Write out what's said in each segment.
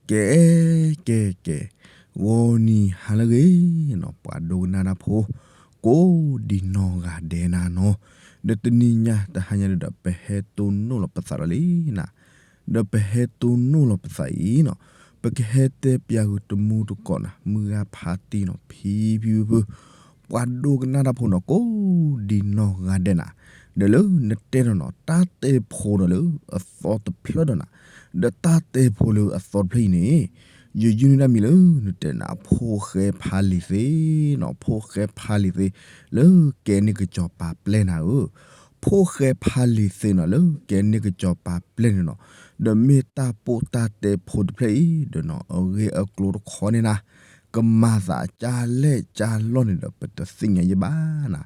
ကဲ ကဲ ကဲ, ဂီၤနံၤဟါလၢအဂ့ၤနီၤ ပှၤဒိကနၣ်တၢ်ဖိ ကိးဒံးနီၢ်ဂၤဒဲးနၤနီၤ, ဒီးတနံၤညါတဟါညါဒီး ပဟဲတိၢ်နီၣ်လီၤပသးဒီးလံနၤ, ဒီးပဟဲတိၢ်နီၣ်လီၤပသးအံၤနီၤ, ပကဟဲတဲပၠးဃုာ်တမူတကိးနၤ မုၢ်ဂၤဖးတံၢ်နီၤ ဖံဖံဖုဖု ပှၤဒိကနၣ်တၢ်ဖိနီၤ ကိးဒံးနီၢ်ဂၤဒဲးနၤ, ဒီးလၢနတဲနီၤနီၤ တၢ်တဲဖိဒီးလၢအသီတဖျၢၣ်ဒီးနၤ, ဒီးတၢ်တဲဖိလၢအသီတဖျၢၣ်အံၤန့ၣ် ယယုၢ်န့ၢ်တၢ်မံၤလၢနတဲနၤ ဖိၣ်ဃဲဖးလံၤသ့ၣ်နီၤ, ဖိၣ်ဃဲဖးလံၤသ့ၣ် လၢကဲန့ၢ်ကစီၤပၤပျဲၢ်နၤဧၢ, ဖိၣ်ဃဲဖးလံၤသ့ၣ်နီၤ လၢကဲန့ၢ်ကစီၤပၤပျဲၢ်န့ၣ်နီၤ, ဒီးမ့ၢ်တၢ်ပိၢ်တၢ်တဲဖိတဖျၢၣ်အံၤ ဒီးနီၤ အဂ့ၢ်အကျိၤတခီန့ၣ်နၤ ကမၤသးကၢ်လဲၢ်ကၢ်လီၢ်န့ၣ်ဒီး ပတသ့ၣ်ညါယဲဘၣ်နၤ,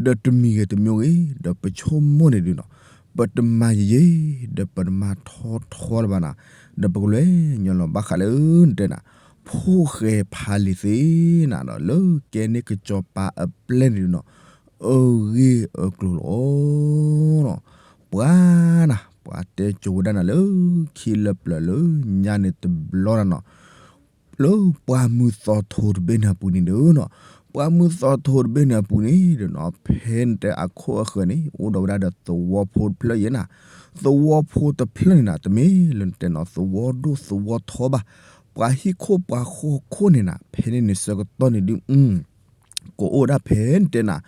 ဒီးတမံၤဂ့ၤတမံၤဂ့ၤ ဒီးပဆိကမိၣ်န့ၣ်ဒုးနီၤ ပတမၤယံာ်ယံာ် ဒီးပတမၤထီထီလၢၤဘၣ်နၤ, ဒီးပကလဲၤညီလီၤဘၣ်ဃးလၢနတဲနၤ ဖိၣ်ဃဲဖးလံၤသ့ၣ်နၤဒီး လၢကဲန့ၢ်ကစီၤပၤအပျဲၢ်န့ၣ်ဒုးနီၤ အဂ့ၢ်အကျိၤလီၤ. ပှၤနၤ ပှၤတဲကိၤဝဲဒၣ်နၤလၢ ခံလၢပျၢၤလၢညါန့ၣ်တဘျီနၤနီၤ လၢပှၢ်မုၢ်သီထိတဘ့ၣ်န့ၣ်အပူၤန့ၣ်ဒုးနီၤ, ပှၢ်မုၢ်သီထိတဘ့ၣ်န့ၣ်အပူၤန့ၣ်ဒီးနီၤ ဖဲနတဲအခိၣ်အဃၢၤန့ၣ် အိၣ်ဒီးဝဲဒၣ်ဒီးသဝီဖိတဖျၢၣ်အံၤနၤ, သဝီဖိတဖျၢၣ်န့ၣ်နၤ တမ့ၢ်လၢနတဲနီၤ သဝီဒိၣ်သဝီထီဘၣ်, ပှၤဟံၣ်ခိၣ်ပှၤဃီခိၣ်န့ၣ်နၤ ဖဲန့ၣ်န့ၣ်ဆၢကတီၢ်န့ၣ်ဒုး ကအိၣ်ဝဲဒၣ်ဖဲနတဲနၤ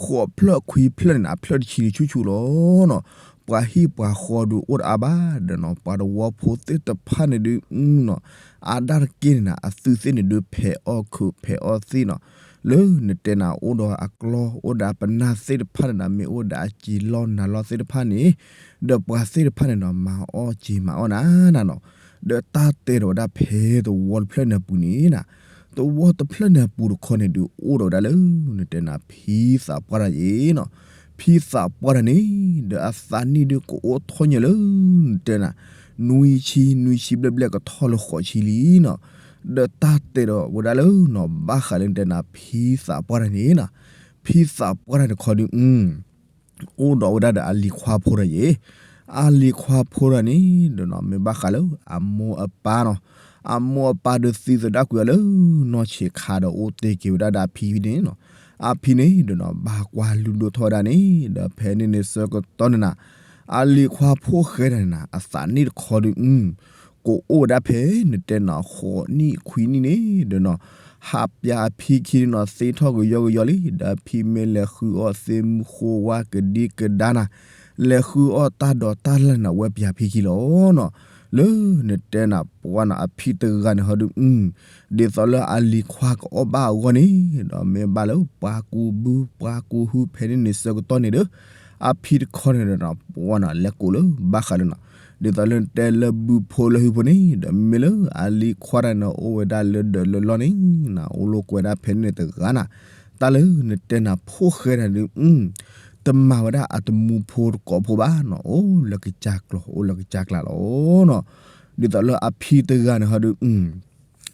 ဃိးဖျၢၣ်ခွံဖျၢၣ်န့ၣ်နၤ အဖျၢၣ်တဆံန့ၣ်ဆူၣ်ဆူၣ်လီၤနီၤ, ပှၤဟံၣ်ပှၤဃီဒုးအိၣ်တအါဘၣ်ဒီးနီၤ ပှၤသဝီဖိသ့ၣ်တဖၣ်န့ၣ်ဒုးနီၤ အါဒၣ်တက့ၢ်န့ၣ်နၤ အသုးသ့ၣ်န့ၣ်ဒုးဖဲးအီၣ်ခုးဖဲးအီၣ်သ့ၣ်နီၤ, လၢနတဲနၤအိၣ်ဒီးအကျီ အိၣ်ဒီးအပနၢ်သ့ၣ်တဖၣ်န့ၣ်နၤ မ့ၢ်အိၣ်ဒီးအစံာ်လီၢ်နၤလီၢ်သ့ၣ်တဖၣ်န့ၣ် ဒီးပှၤသ့ၣ်တဖၣ်န့ၣ်ဒီး မၤအီၣ်စံာ်မၤအီၣ်နၤနၤနီၤ, ဒီးတၢ်တဲဒီးဝဲဒၣ်ဖဲသဝီတဖျၢၣ်န့ၣ်အပူၤန့ၣ်နၤ သဝီတဖျၢၣ်န့ၣ်အပူၤတခီန့ၣ်ဒုး အိၣ်ဒီးဝဲဒၣ်လၢ နတဲနၤ ဖံသးပှၢ်တၢ်ယဲနီၤ, ဖံသးပှၢ်တၢ်န့ၣ် ဒီးအသးနံၣ်ဒုးကအိၣ်ထီၣ်ညါလၢ နတဲနၤ နွံဆံ နွံဆံဘျဲၣ်ဘျဲၣ်ကထီၣ်လၢဃိးဆံလံနီၤ, ဒီးတၢ်တဲဒီးဝဲဒၣ်လၢနီၤ ဘၣ်ဃးလၢနတဲနၤ ဖံသးပှၢ်တၢ်န့ၣ်နီၤ, ဖံသးပှၢ်တၢ်တခီဒုး အိၣ်ဒီးဝဲဒၣ်ဒီးအလံၤခွါဖိတၢ်ယဲ, အလံၤခွါဖိတၢ်န့ၣ်ဒီးနီၤ မ့ၢ်ဘၣ်ဃးလၢအမိၢ်အပၢ်နီၤ, အမိၢ်အပၢ်ဒုးသံသဒၣ်ကွံာ်အီၤလၢ နီၢ်ဆံးခါဒီးအိၣ်တ့ၢ်က့ၤဝဲဒၣ်ဒီးအဖံန့ၣ်နီၤ, အဖံန့ၣ်ဒီးနီၤ ဘၣ်ကွၢ်လုၢ်ဒိၣ်ထီၣ်ဝဲဒၣ်န့ၣ် ဒီးဖဲန့ၣ်န့ၣ်ဆၢကတီၢ်န့ၣ်နၤ အလံၤခွါဖိၣ်ဃဲတၢ်န့ၣ်နၤ အသးနံၣ်တခီဒုး ကအိၣ်ဝဲဒၣ်ဖဲနတဲနၤ ဃိးနံၣ်ခွံနံၣ်န့ၣ်ဒီးနီၤ, ဟးပၠးအဖံခံန့ၣ်နီၤ သ့ထီၣ်ကယီကယီလံ, ဒီးအဖံမ့ၢ်လဲၤဃုအီၣ်သ့ၣ်မုၢ်ဃိဝါကဒံကဒါနၤ, လဲၤဃုအီၣ်တၢ်ဒိးတၢ်လၢ်နၤ ဝဲပၠးဖံခံလီၤနီၤ, လၢနတဲနၤ ပှၤနီၤ အဖံတဂၤန့ၣ်ဟီဒုး ဒ်သိးလၢအလံၤခွါကအီၣ်ဘၣ်အဂီၢ်န့ၣ် ဒီးမ့ၢ်ဘၣ်လၢပှၤကူးဘု ပှၤကူးဟု ဖဲန့ၣ်န့ၣ်ဆၢကတီၢ်န့ၣ်ဒီး အဖံတခီန့ၣ်ဒီးနီၤ ပှၤနီၤ လဲၤကိးလၢဘၣ်ဃးလၢနီၤ, ဒ်သိးလၢနတဲလၢဘုဖိလၢဟုဖိန့ၣ် ဒီးမ့ၢ်လၢအလံၤခွါတၢ်န့ၣ် အိၣ်ဝဲဒၣ်လၢဒၢးလၢလီၢ်န့ၣ်နၤ အိၣ်လိာ်ကွဲဒၣ်ဖဲန့ၣ်တဂၤနၤ, တၢ်လၢနတဲနၤ ဖိၣ်ဃဲတၢ်ဒုး တမၤဝဲဒၣ်အတမူဖိတကိးဖိဘၣ်နီၤ, အိၣ်လၢကစၢ်ကျီၤ အိၣ်လၢကစၢ်ကျါလီၤနီၤ, ဒ်သိးလၢအဖံတဂၤန့ၣ်ဟီ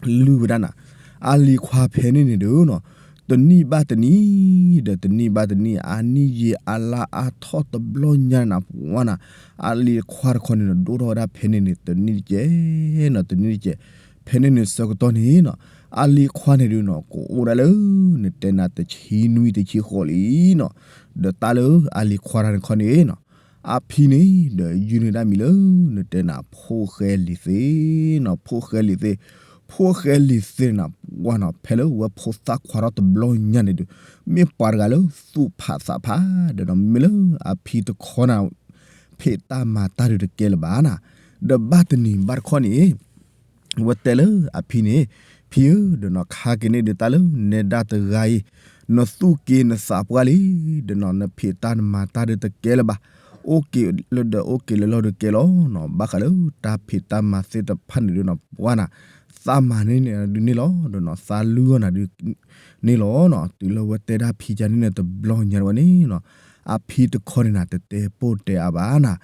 ဒုး လုၢ်ဝဲဒၣ်နၤ, အလံၤခွါဖဲန့ၣ်န့ၣ်ဒုးနီၤ, တနံၣ်ဘၣ်တနံၣ် ဒီးတနံၣ်ဘၣ်တနံၣ် အနံၣ်ယံာ်အလါအါထီၣ်တဘျီညါနၤ ပှၤနီၤ, အလံၤခွါတခီန့ၣ်နီၤ ဒိၣ်ထီၣ်ဝဲဒၣ်ဖဲန့ၣ်န့ၣ် တနံၣ်တကဲးနီၤ တနံၣ်တကဲး, ဖဲန့ၣ်န့ၣ်ဆၢကတီၢ်န့ၣ်နီၤ, အလံၤခွါန့ၣ်ဒုးနီၤ ကအိၣ်ဝဲဒၣ်လၢ နတဲနၤ တဆံနွံတဆံဃိးလံနီၤ, ဒီးတၢ်လၢအလံၤခွါတၢ်န့ၣ်ခီန့ၣ်နီၤ အဖံန့ၣ် ဒီးယုၢ်န့ၢ်တၢ်မံၤလၢ နတဲနၤ ဖိၣ်ဃဲလံၤသ့ၣ်နီၤ, ဖိၣ်ဃဲလံၤသ့ၣ်, ဖိၣ်ဃဲလံၤသ့ၣ်နၤ ပှၤနီၤ ဖဲလၢဝဲဖိသၣ်ခွါထီၣ်တဘျီညါန့ၣ်ဒီး မ့ၢ်ပှၤတဂၤလၢသူၣ်ဖးသးဖး ဒီးနီၤ မ့ၢ်လၢအဖံတခီနၤ ဖံးတၢ်မၤတၢ်ဒုးတကဲလၢၤဘၣ်နၤ, ဒီးဘၣ်တနံၤဘၣ်တခီန့ၣ် ဝဲတဲလၢအဖံန့ၣ်, ဖံဧၢ, ဒီးနီၤ ခါက့ၤန့ၣ်ဒုး တၢ်လၢနဲဒၣ်တဂၤအံၤ နသူၣ်က့ၤနသးပှၢ်လံ, ဒီးနီၤ နဖံးတၢ်နမၤတၢ်ဒုးတကဲလၢၤဘၣ်, အိၣ်က့ၤလၢဒီးအိၣ်က့ၤလၢလီၢ်ဒုးကဲလီၤနီၤ, ဘၣ်ဃးလၢတၢ်ဖံးတၢ်မၤသ့ၣ်တဖၣ်န့ၣ်ဒုးနီၤ ပှၤနၤ သးမၤန့ၢ်နၤဒုးန့ၣ်လီၤ, ဒီးနီၤ သးလုၢ်အီၣ်နၤဒုး န့ၣ်လီၤနီၤ, တုၤလၢဝဲတဲဒၣ်ဖံကန့ၣ်န့ၣ်တဘျီညါဝဲန့ၣ်နီၤ, အဖံတခီန့ၣ်နၤ တတဲပိၢ်တဲအါဘၣ်နၤ,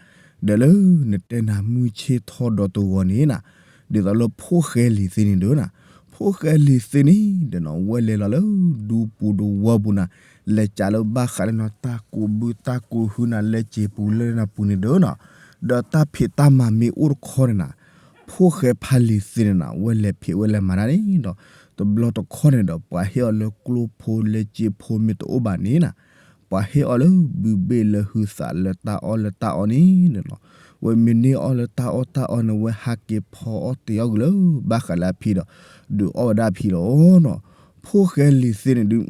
ဒီးလၢနတဲနၤ မုၢ်ဆ့ၣ်ထီၣ်ဒီးတဂီၤန့ၣ်နၤ, ဒ်သိးလၢဖိၣ်ဃဲလံၤသ့ၣ်န့ၣ်ဒီးနၤ, ဖိၣ်ဃဲလံၤသ့ၣ်န့ၣ် ဒီးနီၤ ဝဲလဲၤလီၤလၢဒူပူၤတဝီပူၤနၤ, လဲၤကးလၢဘၣ်ဃးလၢနီၤ တၢ်ကူးဘုတၢ်ကူးဟုနၤ လဲၤစ့ၤပူၤလၢနၤပူၤန့ၣ်ဒီးနီၤ, ဒီးတၢ်ဖံးတၢ်မၤမ့ၢ်အိၣ်တခီန့ၣ်နၤ ဖိၣ်ဃဲဖးလံၤသ့န့ၣ်နီၤ ဝဲလဲၤဖံးဝဲလဲၤမၤတၢ်န့ၣ်ဒီး တဘျီတခီၣ်န့ၣ်ဒီး ပှၤဟ့ၣ်အီၤလၢကျိဖိလၢစ့ဖိမ့ၢ်တအိၣ်ဘၣ်န့ၣ်နီၤ, ပှၤဟ့ၣ်အီၤလၢဘုဘ့ၣ်လၢဟုသးလၢတၢ်အီၣ်လၢတၢ်အီန့ၣ်နီၤ, ဝဲမ့ၢ်န့ၢ်အီၣ်လၢတၢ်အီၣ်တၢ်အီန့ၣ် ဝဲဟးက့ၤဖီအီၣ်တ့ၤအီၣ်ကွံာ်လၢ ဘၣ်ဃးလၢအဖံဒီး ဒုးအီၣ်ဝဲဒၣ်အဖံလီၤနီၤ. ဖိၣ်ဃဲလံၤသ့န့ၣ်ဒုး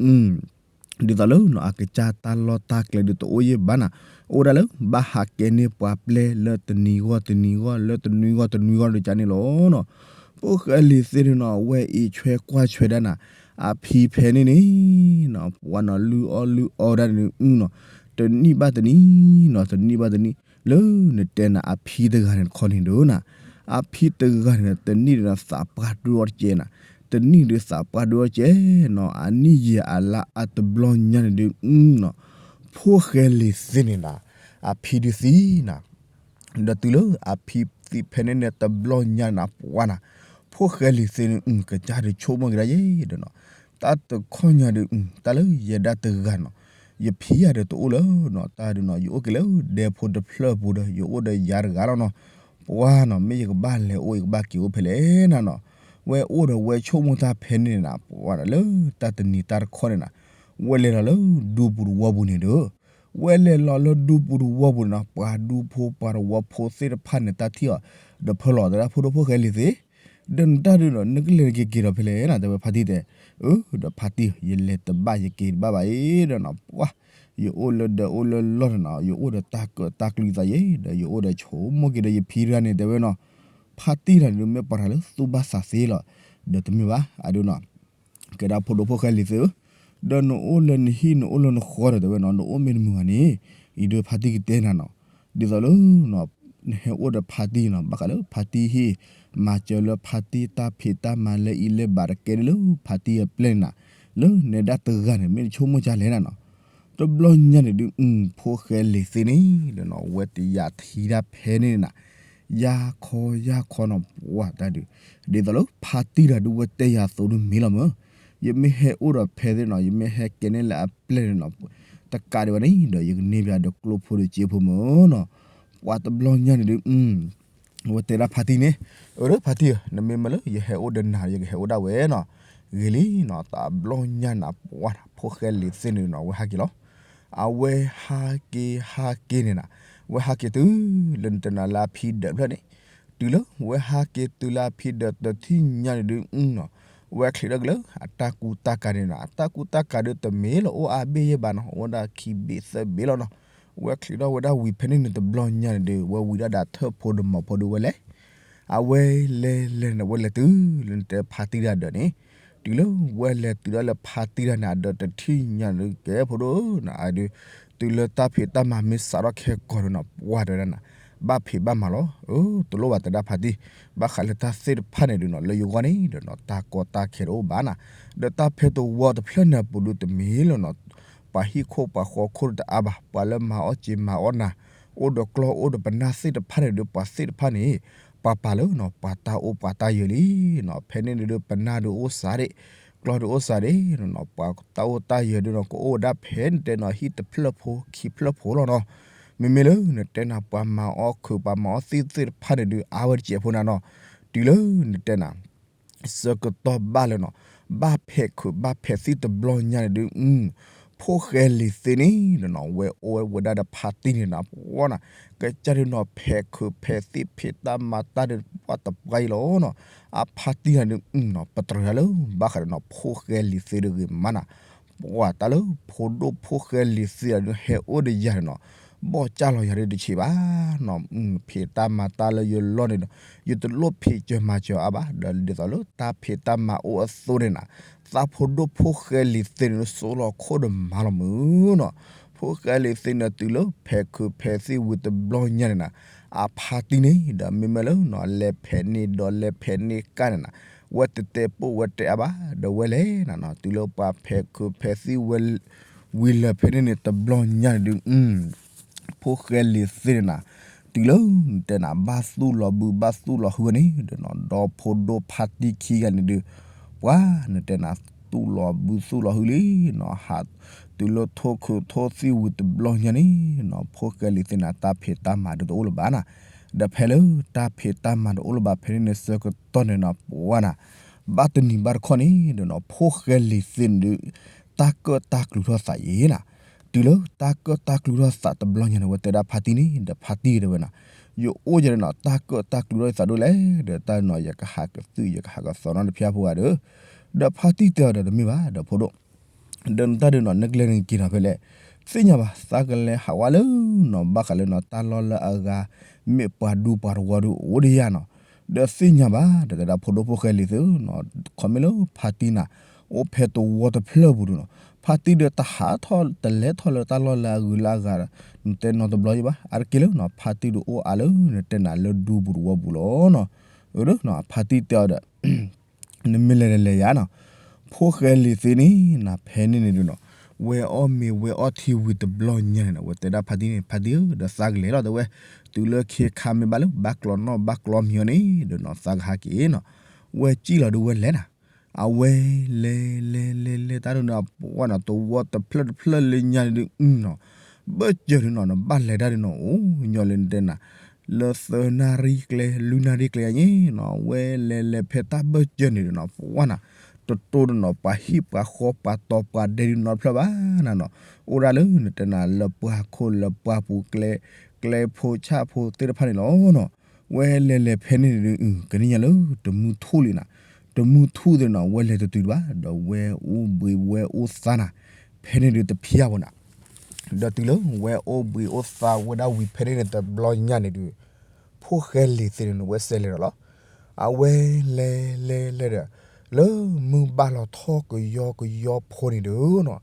ဒ်သိးလၢနီၤ အကစၢ်တၢ်လီၢ်တၢ်ကျဲဒုးတအိၣ်ယဲၢ်ဘၣ်နီၤ, အိၣ်ဒၣ်လၢ ဘၣ်ဟးကဲန့ၢ်ပှၤပျဲၢ်လၢတနံၤဂီၢ်တနံၤဂီၢ် လၢတနွံဂီၢ်တနွံဂီၢ်ဒုးကန့ၣ်လီၤနီၤ. ဖိၣ်ဃဲလံၤသ့န့ၣ်နီၤ ဝဲအံးဆွဲကွၢ်ဆွဲဒၣ်နၤ အဖံဖဲန့ၣ်န့ၣ်နီၤ ပှၤနီၤလုၢ်အီၣ်လုၢ်အီဝဲဒၣ်န့ၣ်နီၤ, တနံၣ်ဘၣ်တနံၣ်နီၤ တနံၣ်ဘၣ်တနံၣ် လၢနတဲနၤအဖံတဂၤန့ၣ်တခီန့ၣ်ဒုးနီၤ, အဖံတဂၤန့ၣ် တနံၣ်ဒုးနီၤ သးပှၢ်ဒိၣ်အီၣ်တကဲးနီၤ, တနံၣ်ဒုးသးပှၢ်ဒိၣ်အီၣ်တကဲးနီၤ, အနံၣ်ယံာ်အလါအတဘျီညါန့ၣ်ဒုးနီၤ, ဖိၣ်ဃဲလံၤသ့န့ၣ်နီၤ အဖံဒုးသံနီၤ ဒီးတုၤလၢအဖံသံဖဲန့ၣ်န့ၣ်တဘျီညါန့ၣ်နီၤ ပှၤနီၤ, ဖိၣ်ဃဲလံၤသ့န့ၣ် ကစၢ်ဒုးဆိကမိၣ်က့ၤဒၣ်ယဲၢ်ဒီးနီၤ, တၢ်တခီညါဒုး တၢ်လၢယဲဒၣ်တဂၤနီၤ, ယဖံယၤဒီးတအိၣ်လၢနီၤ, တၢ်ဒုးနီၤ ယအိၣ်က့ၤလၢဒဲဖိတဖျၢၣ်ပူၤဒီး ယအိၣ်ဒီးယၤတဂၤလီၤနီၤ, ပှၤနီၤ မ့ၢ်ယကဘၣ်လဲၤအိၣ် ယကဘၣ်က့ၤအိၣ်ဖဲလဲၣ်နၤနီၤ, ဝဲအိၣ်ဒီးဝဲဆိကမိၣ်တၢ်ဖဲန့ၣ်နၤ ပှၤနီၤလၢတၢ်တနံၤတၢ်တခီန့ၣ်နၤ, ဝဲလဲၤလီၤလၢဒူပူၤတဝီပူၤန့ၣ်ဒီး ဝဲလဲၤလီၤလၢဒူပူၤတဝီပူၤန့ၣ်နီၤ ပှၤဒူဖိပှၤတဝီဖိသ့ၣ်တဖၣ်န့ၣ် တၢ်ထံၣ်အီၤ ဒီးဖၢလီၤတဲဒၣ်ဖိဒိၣ်ဖိၣ်ဃဲလံၤသ့, ဒီးနတၢ်ဒုးဒီး နကလဲၤက့ၤက့ၤဒီးဖဲလဲၣ်နၤ တဲဝဲဖါတံၢ်တဲ, အၢ ဒီးဖါတံၢ် ယလဲၤတဘၣ်ယက့ၤတဘၣ်ဘၣ်အံၤဒီးနီၤ ပှၤ ယအိၣ်လၢဒီးအိၣ်လၢလီၢ်န့ၣ်နီၤ ယအိၣ်ဒီးတၢ်ကၢးတၢ်ကျုးသးယဲၢ် ဒီးယအိၣ်ဒီးဆိကမိၣ်က့ၤဒီးယဖံတဂၤန့ၣ် တဲဝဲနီၤ, ဖါတံၢ်တဂၤန့ၣ်ဒုး မ့ၢ်ပှၤတဂၤလၢသူၣ်ဘၣ်သးသ့လီၤ, ဒီးတမ့ၢ်ဘၣ် အဒုးနီၤ ကဲဒၣ်ဖိဒိၣ်ဖိၣ်ဃဲလံၤသ့ဧၢ, ဒီးနအိၣ်လၢနဟံၣ်နအိၣ်လၢနဃီဒီးတဲဝဲနီၤ နအိၣ်မ့ၢ်တမုာ်ဘၣ်န့ၣ်, အံၤဒုးဖါတံၢ်ကတဲနၤနီၤ, ဒ်သိးလၢ နဟဲအိၣ်ဒီးဖါတံၢ်နီၤ ဘၣ်ဃးလၢဖါတံၢ်ဟံၣ်, မၤစၢၤလၢဖါတံၢ်တၢ်ဖံးတၢ်မၤလၢအံၤလၢဘၣ်တကဲဒ်လၢဖါတံၢ်အပျဲၢ်န့ၣ်နၤ, လၢနဲဒၣ်တဂၤန့ၣ် မ့ၢ်နဆိကမိၣ်ကၢ်လဲၣ်နၤနီၤ, တဘျီညါန့ၣ်ဒုး ဖိၣ်ဃဲလံၤသ့န့ၣ်ဒီးနီၤ ဝဲတယၤထံတၢ်ဖဲန့ၣ်နၤ ယါခီယါခီနီၤ ပှၤတၢ်ဒုး, ဒ်သိးလၢဖါတံၢ်တၢ်ဒုးဝဲတဲယၤအသိးဒုးမ့ၢ်လီၤမၢ်, ယမ့ၢ်ဟဲအိၣ်ဒီးဖဲသ့ၣ်နီၤ ယမ့ၢ်ဟဲကဲန့ၢ်လၢအပျဲၢ်န့ၣ်နီၤ, တကးဒံးဘၣ်န့ၣ်ဒီး ယကန့ၢ်ဘၣ်ဒီးကျိဖိဒီးစ့ဖိမၢ်နီၤ, ပှၤတဘျီညါန့ၣ်ဒုး ဝဲတဲဒၣ်ဖါတံၢ်န့ၣ်, အၢ ဖါတံၢ်ဧၢ, နမ့ၢ်မၢလၢယဟဲအိၣ်ဒီးနၤ ယကဟဲအိၣ်ဒၣ်ဝဲနီၤ, ဂ့ၤလံနီၤ, တဘျီညါနၤ ပှၤ ဖိၣ်ဃဲလံၤသ့န့ၣ်နီၤ ဝဲဟးက့ၤလီၤ, အဝဲဟးက့ၤဟးက့ၤန့ၣ်နၤ, ဝဲဟးက့ၤတုၤလၢနတဲနၤလၢအဖံဒၢးဖျၢၣ်န့ၣ်, တုၤလၢဝဲဟးက့ၤတုၤလၢအဖံဒၢးတထံၣ်ညါန့ၣ်ဒုးနီၤ, ဝဲချံးထီၣ်က့ၤလၢအတၢ်ကူတၢ်ကၤန့ၣ်နၤ, အတၢ်ကူတၢ်ကၤဒုးတမ့ၢ်လၢအိၣ်အါဘ့ၣ်ယဲၢ်ဘၣ်နီၤ, အိၣ်ဝဲဒၣ်ခံဘ့ၣ်သၢဘ့ၣ်လီၤနီၤ, ဝဲချံးထီၣ်ဝဲဒၣ်ဝံၤဖဲန့ၣ်န့ၣ်တဘျီညါန့ၣ်ဒုး ဝဲဝံၤဒၣ်ဒီးထၢၣ်ဖိဒီးမီၤဖိဒုးဝဲလဲၤ အဝဲလဲၤလဲၤန့ၣ် ဝဲလဲၤတုၤလၢနတဲဖါတံၢ်တၢ်ဒၢးန့ၣ်, တုၤလၢဝဲလဲၤတုၤဒၣ်လၢဖါတံၢ်တၢ်န့ၣ် အဒၢးတထံၣ်ညါန့ၣ် ကဲဖိဒိၣ်ဧၢနီၤ, အဒုး တုၤလၢတၢ်ဖံးတၢ်မၤမ့ၢ်စးထီၣ်ခဲကိာ်ဒီးနီၤ ပှၤတဲဝဲဒၣ်နၤ, ဘၣ်ဖံးဘၣ်မၤလီၤ, အၢ တလိၣ်ဘၣ်တဲဒၣ်ဖါတံၢ်, ဘၣ်ဃးလၢတၢ်သ့ၣ်တဖၣ်န့ၣ်ဒုးနီၤ လၢယဂီၢ်န့ၣ်ဒီးနီၤ တၢ်ကီတၢ်ခဲတအိၣ်ဘၣ်နၤ, ဒီးတၢ်ဖဲတဝီတဖျၢၣ်န့ၣ်အပူၤဒုးတမ့ၢ်လၢနီၤ ပှၤဟံၣ်ခိၣ်ပှၤဃီခိၣ်တအါဘၣ်, ပှၤလၢမၤအီၣ်စ့မၤအီၣ်နၤ, အိၣ်ဒီးကျီၢ်အိၣ်ဒီးပနၢ်သ့ၣ်တဖၣ်န့ၣ်ဒီး ပှၤသ့ၣ်တဖၣ်န့ၣ် ပှၤပာ်လၢနီၤ ပှၤတၢ်အိၣ်ပှၤတၢ်ယၢၤလံနီၤ, ဖဲန့ၣ်န့ၣ်ဒီး ပနၢ်ဒုးအိၣ်စးဒံး, ကျီၢ်ဒုးအိၣ်စးဒံးနီၤ, ပှၤတၢ်အိၣ်တၢ်ယၢၤဒုးနီၤ ကအိၣ်ဝဲဒၣ်ဖဲန့ၣ်တဲနီၤ ဟံၣ်တဖျၢၣ်ဖိခံဖျၢၣ်ဖိလီၤနီၤ, မ့မ့ၢ်လၢနတဲနၤ ပှၤမၤအီၣ်ခုး ပှၤမၤအီၣ်သံၣ်သ့ၣ်တဖၣ်န့ၣ်ဒုး အါဝဲတစဲးဖိနၤနီၤ, တုၤလၢနတဲနၤ ဆၢကတီၢ်ဘၣ်လၢနီၤ, ဘၣ်ဖဲးခုးဘၣ်ဖဲးသံၣ်တဘျီညါန့ၣ်ဒုး, ဖိၣ်ဃဲလံၤသ့န့ၣ်ဒီးနီၤ ဝဲအိၣ်ဝဲဒၣ်ဒီးဖါတံၢ်န့ၣ်နီၤ ပှၤနီၤ, ကစၢ်ဒုးနီၤ ဖဲးခုးဖဲးသံၣ်ဖံးတၢ်မၤတၢ်ဒုး ပှၤတပှၢ်အံၤလီၤနီၤ, အဖါတံၢ်တၢ်ဒုးနီၤ ပတြၢၤတၢ်လၢ ဘၣ်ဃးဒီးနီၤ ဖိၣ်ဃဲလံၤသ့တဂ့ၤမးနၤ, ပှၤတၢ်လၢဖိဒိၣ်ဖိၣ်ဃဲလံၤသ့တၢ်ဒုး ဟဲအိၣ်ဒီးယၤန့ၣ်နီၤ ဘီၣ်ကၢ်လီၤယၤဒုးတဆံးဘၣ်နီၤ, ဖံးတၢ်မၤတၢ်လၢယလီၢ်န့ၣ်ဒီး ယတလိၣ်ဖံးစၢၤမၤစၢၤအါဘၣ်, ဒီးဒ်သိးလၢတၢ်ဖံးတၢ်မၤအိၣ်အသိးန့ၣ်နၤ, သးဖိဒိၣ်ဖိၣ်ဃဲလံၤသ့န့ၣ် စိလီၤခိၣ်ဒီးမၤလီၤမုၢ်နီၤ, ဖိၣ်ဃဲလံၤသ့န့ၣ် တုၤလၢဖဲးခုးဖဲးသံၣ်ဝံၤတဘျီညါန့ၣ်နၤ, အဖါတံၢ်န့ၣ်ဒီး မ့မ့ၢ်လၢနီၤ လဲၤဖဲးန့ၢ်ဒီးလဲၤဖဲးန့ၢ်ကၢ်န့ၣ်နၤ, ဝဲတတဲပိာ်ဝဲတဲအါဘၣ်, ဒီးဝဲလဲၤနၤနီၤ တုၤလၢပှၤဖဲးခုးဖဲးသံၣ်ဝဲ ဝံၤလၢာ်ဖဲန့ၣ်န့ၣ် တဘျီညါန့ၣ်ဒုး ဖိၣ်ဃဲလံၤသ့န့ၣ်နၤ, တုၤလၢနတဲနၤ ဘၣ်သူၣ်လီၤဘုဘၣ်သူၣ်လီၤဟုန့ၣ်ဒီးနီၤ ဒီဖိဒိၣ်ဖါတံၢ်ခံဂၤန့ၣ်ဒုး ပှၤနတဲနၤ သူၣ်လီၤဘုသူၣ်လီၤဟုလံနီၤ, ဟးတုၤလၢထိၣ်ခုးထိၣ်သံၣ်ဝံၤတဘျီညါန့ၣ်နီၤ ဖိၣ်ဃဲလံၤသ့န့ၣ် တၢ်ဖံးတၢ်မၤဒုးတအိၣ်လၢၤဘၣ်နၤ, ဒီးဖဲလၢတၢ်ဖံးတၢ်မၤတအိၣ်လၢၤဘၣ်ဖဲန့ၣ်န့ၣ်ဆၢကတီၢ်န့ၣ်နီၤ ပှၤနၤ ဘၣ်တနံၤဘၣ်တခီန့ၣ်ဒီးနီၤ ဖိၣ်ဃဲလံၤသ့န့ၣ်ဒုး တၢ်ကၢၣ်တၢ်ကျူၤထီၣ်သးယဲနီၤ. တုၤလၢတၢ်ကၢၣ်တၢ်ကျူၤထီၣ်သးတဘျီညါန့ၣ် ဝဲတဲဒၣ်ဖါတံၢ်န့ၣ် ဒီးဖါတံၢ်တဲဝဲနီၤ, ယအိၣ်ယဲန့ၣ်နီၤ တၢ်ကၢၣ်တၢ်ကျူၤထီၣ်ယသးဒိၣ်လဲၣ်, ဒီးတၢ်နီၤ ယကဟးကသုၣ် ယကဟးကသီနီတဖျၢၣ်ဖိဂၤဒီး, ဒီးဖါတံၢ်တဲအီၤဒီးတမ့ၢ်ဘၣ် ဒီးဖိဒိၣ် ဒီးနတၢ်ဒုးနီၤ နကလဲၤနက့ၤနီၤဖဲလဲၣ်, သ့ၣ်ညါဘၣ် သးကလဲၤဟးဝဲလၢနီၤ ဘၣ်ဃးလၢနီၤ တၢ်လီၢ်လၢအဂၤ မ့ၢ်ပှၤဒူပှၤတဝီဒုးအိၣ်ဒံးယါနီၤ, ဒီးသ့ၣ်ညါဘၣ် ဒီးတဲဒၣ်ဖိဒိၣ်ဖိၣ်ဃဲလံၤသ့နီၤ, ခီမ့ၢ်လၢဖါတံၢ်နၤ အိၣ်ဖဲတဝီတဖျၢၣ်ပူၤဒုးနီၤ ဖါတံၢ်ဒီးတဟးထီၣ်တလဲၤထီၣ်လၢတၢ်လီၢ်လၢအဂုၤလၢအဂၤ နတဲနီတဘျီယဘၣ် အါတက့ၢ်လၢနီၤ ဖါတံၢ်ဒုးအိၣ်အါလၢနတဲနၤလၢဒူပူၤတဝီပူၤလီၤနီၤ. အၢ ဖါတံၢ်တဲအီၤဒီး နမ့ၢ်လဲၤလဲၤလဲၤယါနီၤ, ဖိၣ်ဃဲလံၤသ့န့ၣ် နၤဖဲန့ၣ်န့ၣ်ဒုးနီၤ, ဝဲအီၣ်မ့ၤဝဲအီထံဝံၤတဘျီညါန့ၣ်နီၤ ဝဲတဲဒၣ်ဖါတံၢ်န့ၣ် ဖါတံၢ်ဧၢ ဒီးသးကလဲၤလီၤတဲဝဲ, တုၤလၢခ့ခါမ့ၢ်ဘၣ်လၢ ဘၣ်ကျီနီၣ်ဘၣ်ကျီမံၤအီၤန့ၣ်ဒီးနီၤ သးကဟးက့ၤနီၤ, ဝဲစံၣ်လီၤဒုးဝဲလဲၤနၤ, အဝဲလဲၤလဲၤလဲၤလဲၤလဲၤတၢ်ဒုးနီၤ ပှၢ်နီၤတဝီတဖျၢၣ်တဖျၢၣ်လၢညါဒုးနီၤ, ဘၢၣ်စၢၤဒုးနီၤ နဘၣ်လဲၤတၢ်ဒုးနီၤ အိၣ်ညီလၢနတဲနၤ လၢသၢနၣ်ရံၣ်ကျဲ လွံၢ်နၣ်ရံၣ်ကျဲအံၤန့ၣ်နီၤ ဝဲလဲၤလဲၤဖဲတၢ်ဘၢၣ်စၢၤန့ၣ်ဒီးနီၤ ပှၢ်နၤ တတိၢ်ဒီးနီၤ ပှၤဟံၣ်ပှၤဃီပှၤတီၤပှၤဒဲးဒုးနီတဖျၢၣ်ဘၣ်နၤနီၤ, အိၣ်ဒၣ်လၢနတဲနၤလၢပှၢ်ခိၣ်လၢပှၢ်ပူၤကျဲ ကျဲဖိဆၣ်ဖိသ့ၣ်တဖၣ်န့ၣ်လီၤနီၤ, ဝဲလဲၤလဲၤဖဲန့ၣ်ဒုး ကနံၣ်ညါလၢတမုၢ်ထူၣ်လံနၤ, တမုၢ်ထူၣ်သ့ၣ်နီၤ ဝဲလဲၤတတုၤတဘၣ် ဒီးဝဲအိၣ်ဘှံးဝဲအိၣ်သါနၤ, ဖဲန့ၣ်ဒုးတဖံးအါဘၣ်နၤ ဒီးတုၤလၢဝဲအိၣ်ဘှံးအိၣ်သါဝဲဒၣ်ဝံၤဖဲန့ၣ်န့ၣ်တဘျီညါန့ၣ်ဒုး, ဖိၣ်ဃဲလံၤသ့န့ၣ် ဝဲစဲးလဲၤဒီးလီၤ. အဝဲလဲၤလဲၤလဲၤဒီး လၢမုၢ်ဘၣ်လီၤထီၣ်ကယီကယီဖိန့ၣ်ဒုးနီၤ,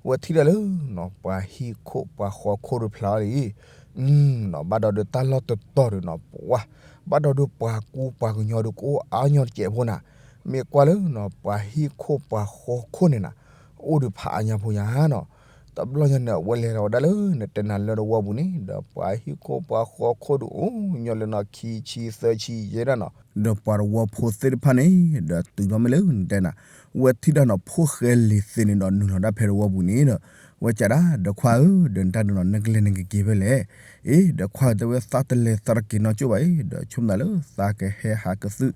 ဝဲထံၣ်ဒၣ်လၢနီၤ ပှၤဟံၣ်ခိၣ်ပှၤဃီခိၣ်ဒုးဖျါအီၤလံ နီၤဘၣ်ဒီးဒုးတၢ်လီၢ်တတီၤဒုးနီၤ ပှၤ ဘၣ်ဒီးဒုးပှၤကူပှၤကညီဒုးကအိၣ်အါညီတစဲးဖိနၤ, မ့ၢ်ကွၢ်လၢနီၤ ပှၤဟံၣ်ခိၣ်ပှၤဃီခိၣ်န့ၣ်နၤ အိၣ်ဒုးဖးအါညါဖိညါနီၤ, တဘျီညါန့ၣ် အဝဲလဲၤလီၤဝဲဒၣ်လၢနတဲနၤလၢတဝီပူၤန့ၣ် ဒီးပှၤဟံၣ်ခိၣ်ပှၤဃီခိၣ်ဒုးအိၣ်ညီလၢနီၤ ခံဆံသၢဆံယဲဒၣ်နီၤ, ဒီးပှၤတဝီဖိသ့ၣ်တဖၣ်န့ၣ် ဒီးတုၤထီၣ်မ့ၢ်လၢနတဲနၤ ဝဲထံၣ်ဒၣ်နီၤ ဖိၣ်ဃဲလံၤသ့န့ၣ်ဒီးနုာ်လီၤဒၣ်ဖဲတဝီပူၤန့ၣ်ဒီး ဝဲကးဒၣ် ဒီးခွါဧၢ ဒီးနတၢ်ဒုးနီၤ နကလဲၤနကက့ၤဖဲလဲၣ်, အ့ ဒီးခွါဧၢ တဲဝဲ သးတလဲၤသးတက့ၤနီတကၠိၢ်ဘၣ်အံၤ ဒီးဆိကမိၣ်သးလၢ သးကဟဲဟးကသုး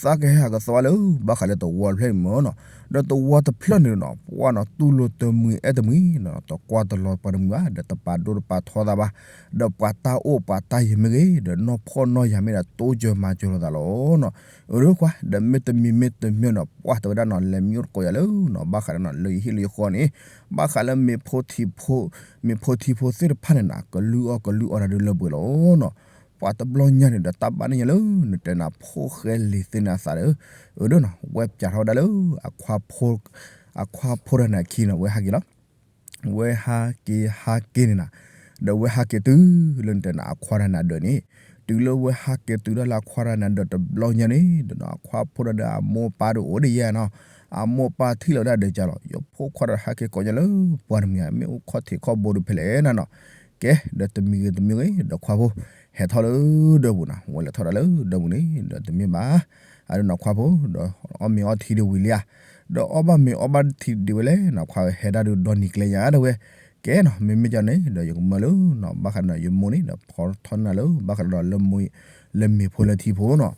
သးကဟဲဟးကသီလၢ ဘၣ်ဃးလၢတဝီတဖျၢၣ်န့ၣ်မ့ၢ်နီၤ, ဒီးတဝီတဖျၢၣ်န့ၣ်နီၤ ပှၢ်နီၤ တူၢ်လိာ်တမှံၤအဲၣ်တမှံၤနီၤ တကွၢ်တလီၤပှၤတမှံၤဘၣ် ဒီးတပာ်ဒိတပာ်ထီသးဘၣ်, ဒီးပှၤတၢ်အိၣ်ပှၤတၢ်ယံၤမ့ၢ်ဂ့ၤ ဒီးနီၢ်ဖှီၣ်နီၢ်ယာ်မ့ၢ်ဒၣ် တိစၢၤမၤစၢၤလိာ်သးလီၤနီၤ, အၢ ဒီးခွါ ဒီးမ့ၢ်တမံၤမ့ၢ်တမံၤနီၤ ပှၢ်တဲဝဲဒၣ်နီၤ လဲၤမံအိၣ်တကိးယၤလၢနီၤ ဘၣ်ဃးဒီးနီၤ လၢယဟံၣ်လၢယဃီန့ၣ် ဘၣ်ဃးလၢမ့ၤဖိထံဖိ မ့ၤဖိထံဖိသ့ၣ်တဖၣ်န့ၣ်နီၤ ကလုၢ်အီၣ်ကလုၢ်အီတၢ်ဒုးလၢပှဲၤလီၤနီၤ, ပှၤတဘျီညါန့ၣ်ဒီးတၢ်ဘၣ်န့ၣ်ညါလၢ နတဲနၤဖိၣ်ဃဲလံၤသ့န့ၣ်အသးဒီး, အၢ ဒီးနီၤ ဝဲပၠးထီၣ်ဝဲဒၣ်လၢ အခွါဖိတဂၤန့ၣ်အခံနီၤ ဝဲဟးက့ၤလီၤ ဝဲဟးက့ၤဟးက့ၤန့ၣ်နၤ, ဒီးဝဲဟးက့ၤတုၤလၢနတဲနၤအခွါတဂၤန့ၣ်အဒၢးန့ၣ်, တုၤလၢဝဲဟးက့ၤတုၤဒၣ်လၢအခွါတဂၤန့ၣ်အဒၢးတဘျီညါန့ၣ် ဒီးနီၤ အခွါဖိတဂၤဒီးအမိၢ်ပၢ်ဒီးအိၣ်ဒံးယဲနီၤ, အမိၢ်ပၢ်ထံၣ်လီၤဝဲဒၣ်ဒီးကးလီၤ ယဖိခွါဒီးဟးက့ၤကိးညါလၢပှၤတမှံၤဧါ မ့ၢ်အိၣ်ခီၣ်ထံးခီၣ်ဘိဒုးဖဲလဲၣ်နၤနီၤ, ကဲ ဒီးတမံၤဂ့ၤတမံၤဂ့ၤ ဒီးခွါဖိ ဟဲထီၣ်လၢဒၢးပူၤနီၤ ဝဲလဲၤထီၣ်ဒၣ်လၢဒၢးပူၤန့ၣ် ဒီးတမ့ၢ်ဘၣ် အဒုးနီၤခွါဖိ ဒီးအီၣ်မ့ၤအီထံဒုးဝံၤလံဧါ, ဒီးအီၣ်ဘၣ်မ့ၤအီဘၣ်ထံဒံးဝဲလဲၣ်နီၤ ခွါဧၢ ဟဲဒၣ်ဒုးဒီနံၤကျဲညါ ဒီးဝဲ, ကဲနီၤ မ့မ့ၢ်ကန့ၣ် ဒီးယကမၢလၢနီၤ ဘၣ်ဃးဒီးယမိၢ်န့ၣ် ဒီးဖီထီၣ်န့ၢ်လၢ ဘၣ်ဃးဒီးလၢ လၢမ့ၤဖိလၢထံဖိနီၤ,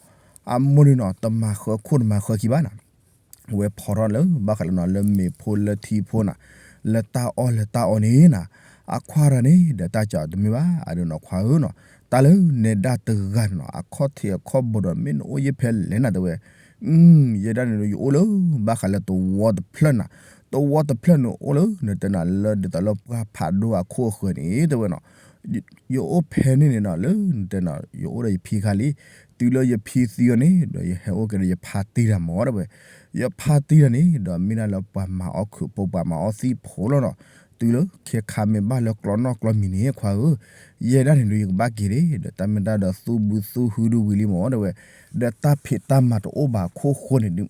အမိၢ်ဒုးနီၤ တမၤဃၢခိၣ်တမၤဃၢခံဘၣ်နီၤ ဝဲဖီထီၣ်လၢ ဘၣ်ဃးလၢနီၤ လၢမ့ၤဖိလၢထံဖိနီၤ, လၢတၢ်အီၣ်လၢတၢ်အီန့ၣ်နီၤ, အခွါတဂၤန့ၣ် ဒီးတၢ်ကးတမ့ၢ်ဘၣ် အဒုးနီၤခွါဧၢနီၤ, တၢ်လၢနဲဒၣ်တဂၤန့ၣ်နီၤ အခီၣ်ထံးအခီၣ်ဘိဒီး မ့ၢ်နအိၣ်ယဲဖဲလဲၣ်နၤတဲဝဲ, ယဲဒၣ်န့ၣ်ဒီး ယအိၣ်လၢ ဘၣ်ဃးလၢတဝီတဖျၢၣ်နၤ, တဝီတဖျၢၣ်န့ၣ်အိၣ်လၢ နတဲနၤလၢဒ်သိးလၢပှၢ်ဖးဒိၣ်အခိၣ်အဃၢၤန့ၣ်တဲဝဲနီၤ ယအိၣ်ဖဲန့ၣ်န့ၣ်နီၤ လၢနတဲနီၤ ယအိၣ်ဒီးယဖံခါလံ, တုၤလၢယဖံသံအီၤန့ၣ် ဒီးယဟဲအိၣ်က့ၤဒီးယဖါတံၢ်တၢ်မ့ၢ်တဲဝဲ, ယဖါတံၢ်တၢ်န့ၣ် ဒီးမ့ၢ်ဒၣ်လၢပှၤမၤအီၣ်ခုးဖိ ပှၤမၤအီၣ်သံၣ်ဖိလီၤနီၤ, တုၤလၢခဲခါမ့ၢ်ဘၣ်လၢကျီနီၣ်ကျီမံၤန့ၣ် ခွါဧၢ, ယဲဒၣ်န့ၣ်ဒီး ယကဘၣ်က့ၤဒၣ် ဒီးတၢ်မ့ၢ်တၢ်ဒီးသူၣ်ဘုသူၣ်ဟုဒုးဝံၤလံမ့ၢ်တဲဝဲ, ဒီးတၢ်ဖံးတၢ်မၤတအိၣ်ဘၣ်အခိၣ်ဃိန့ၣ်ဒုး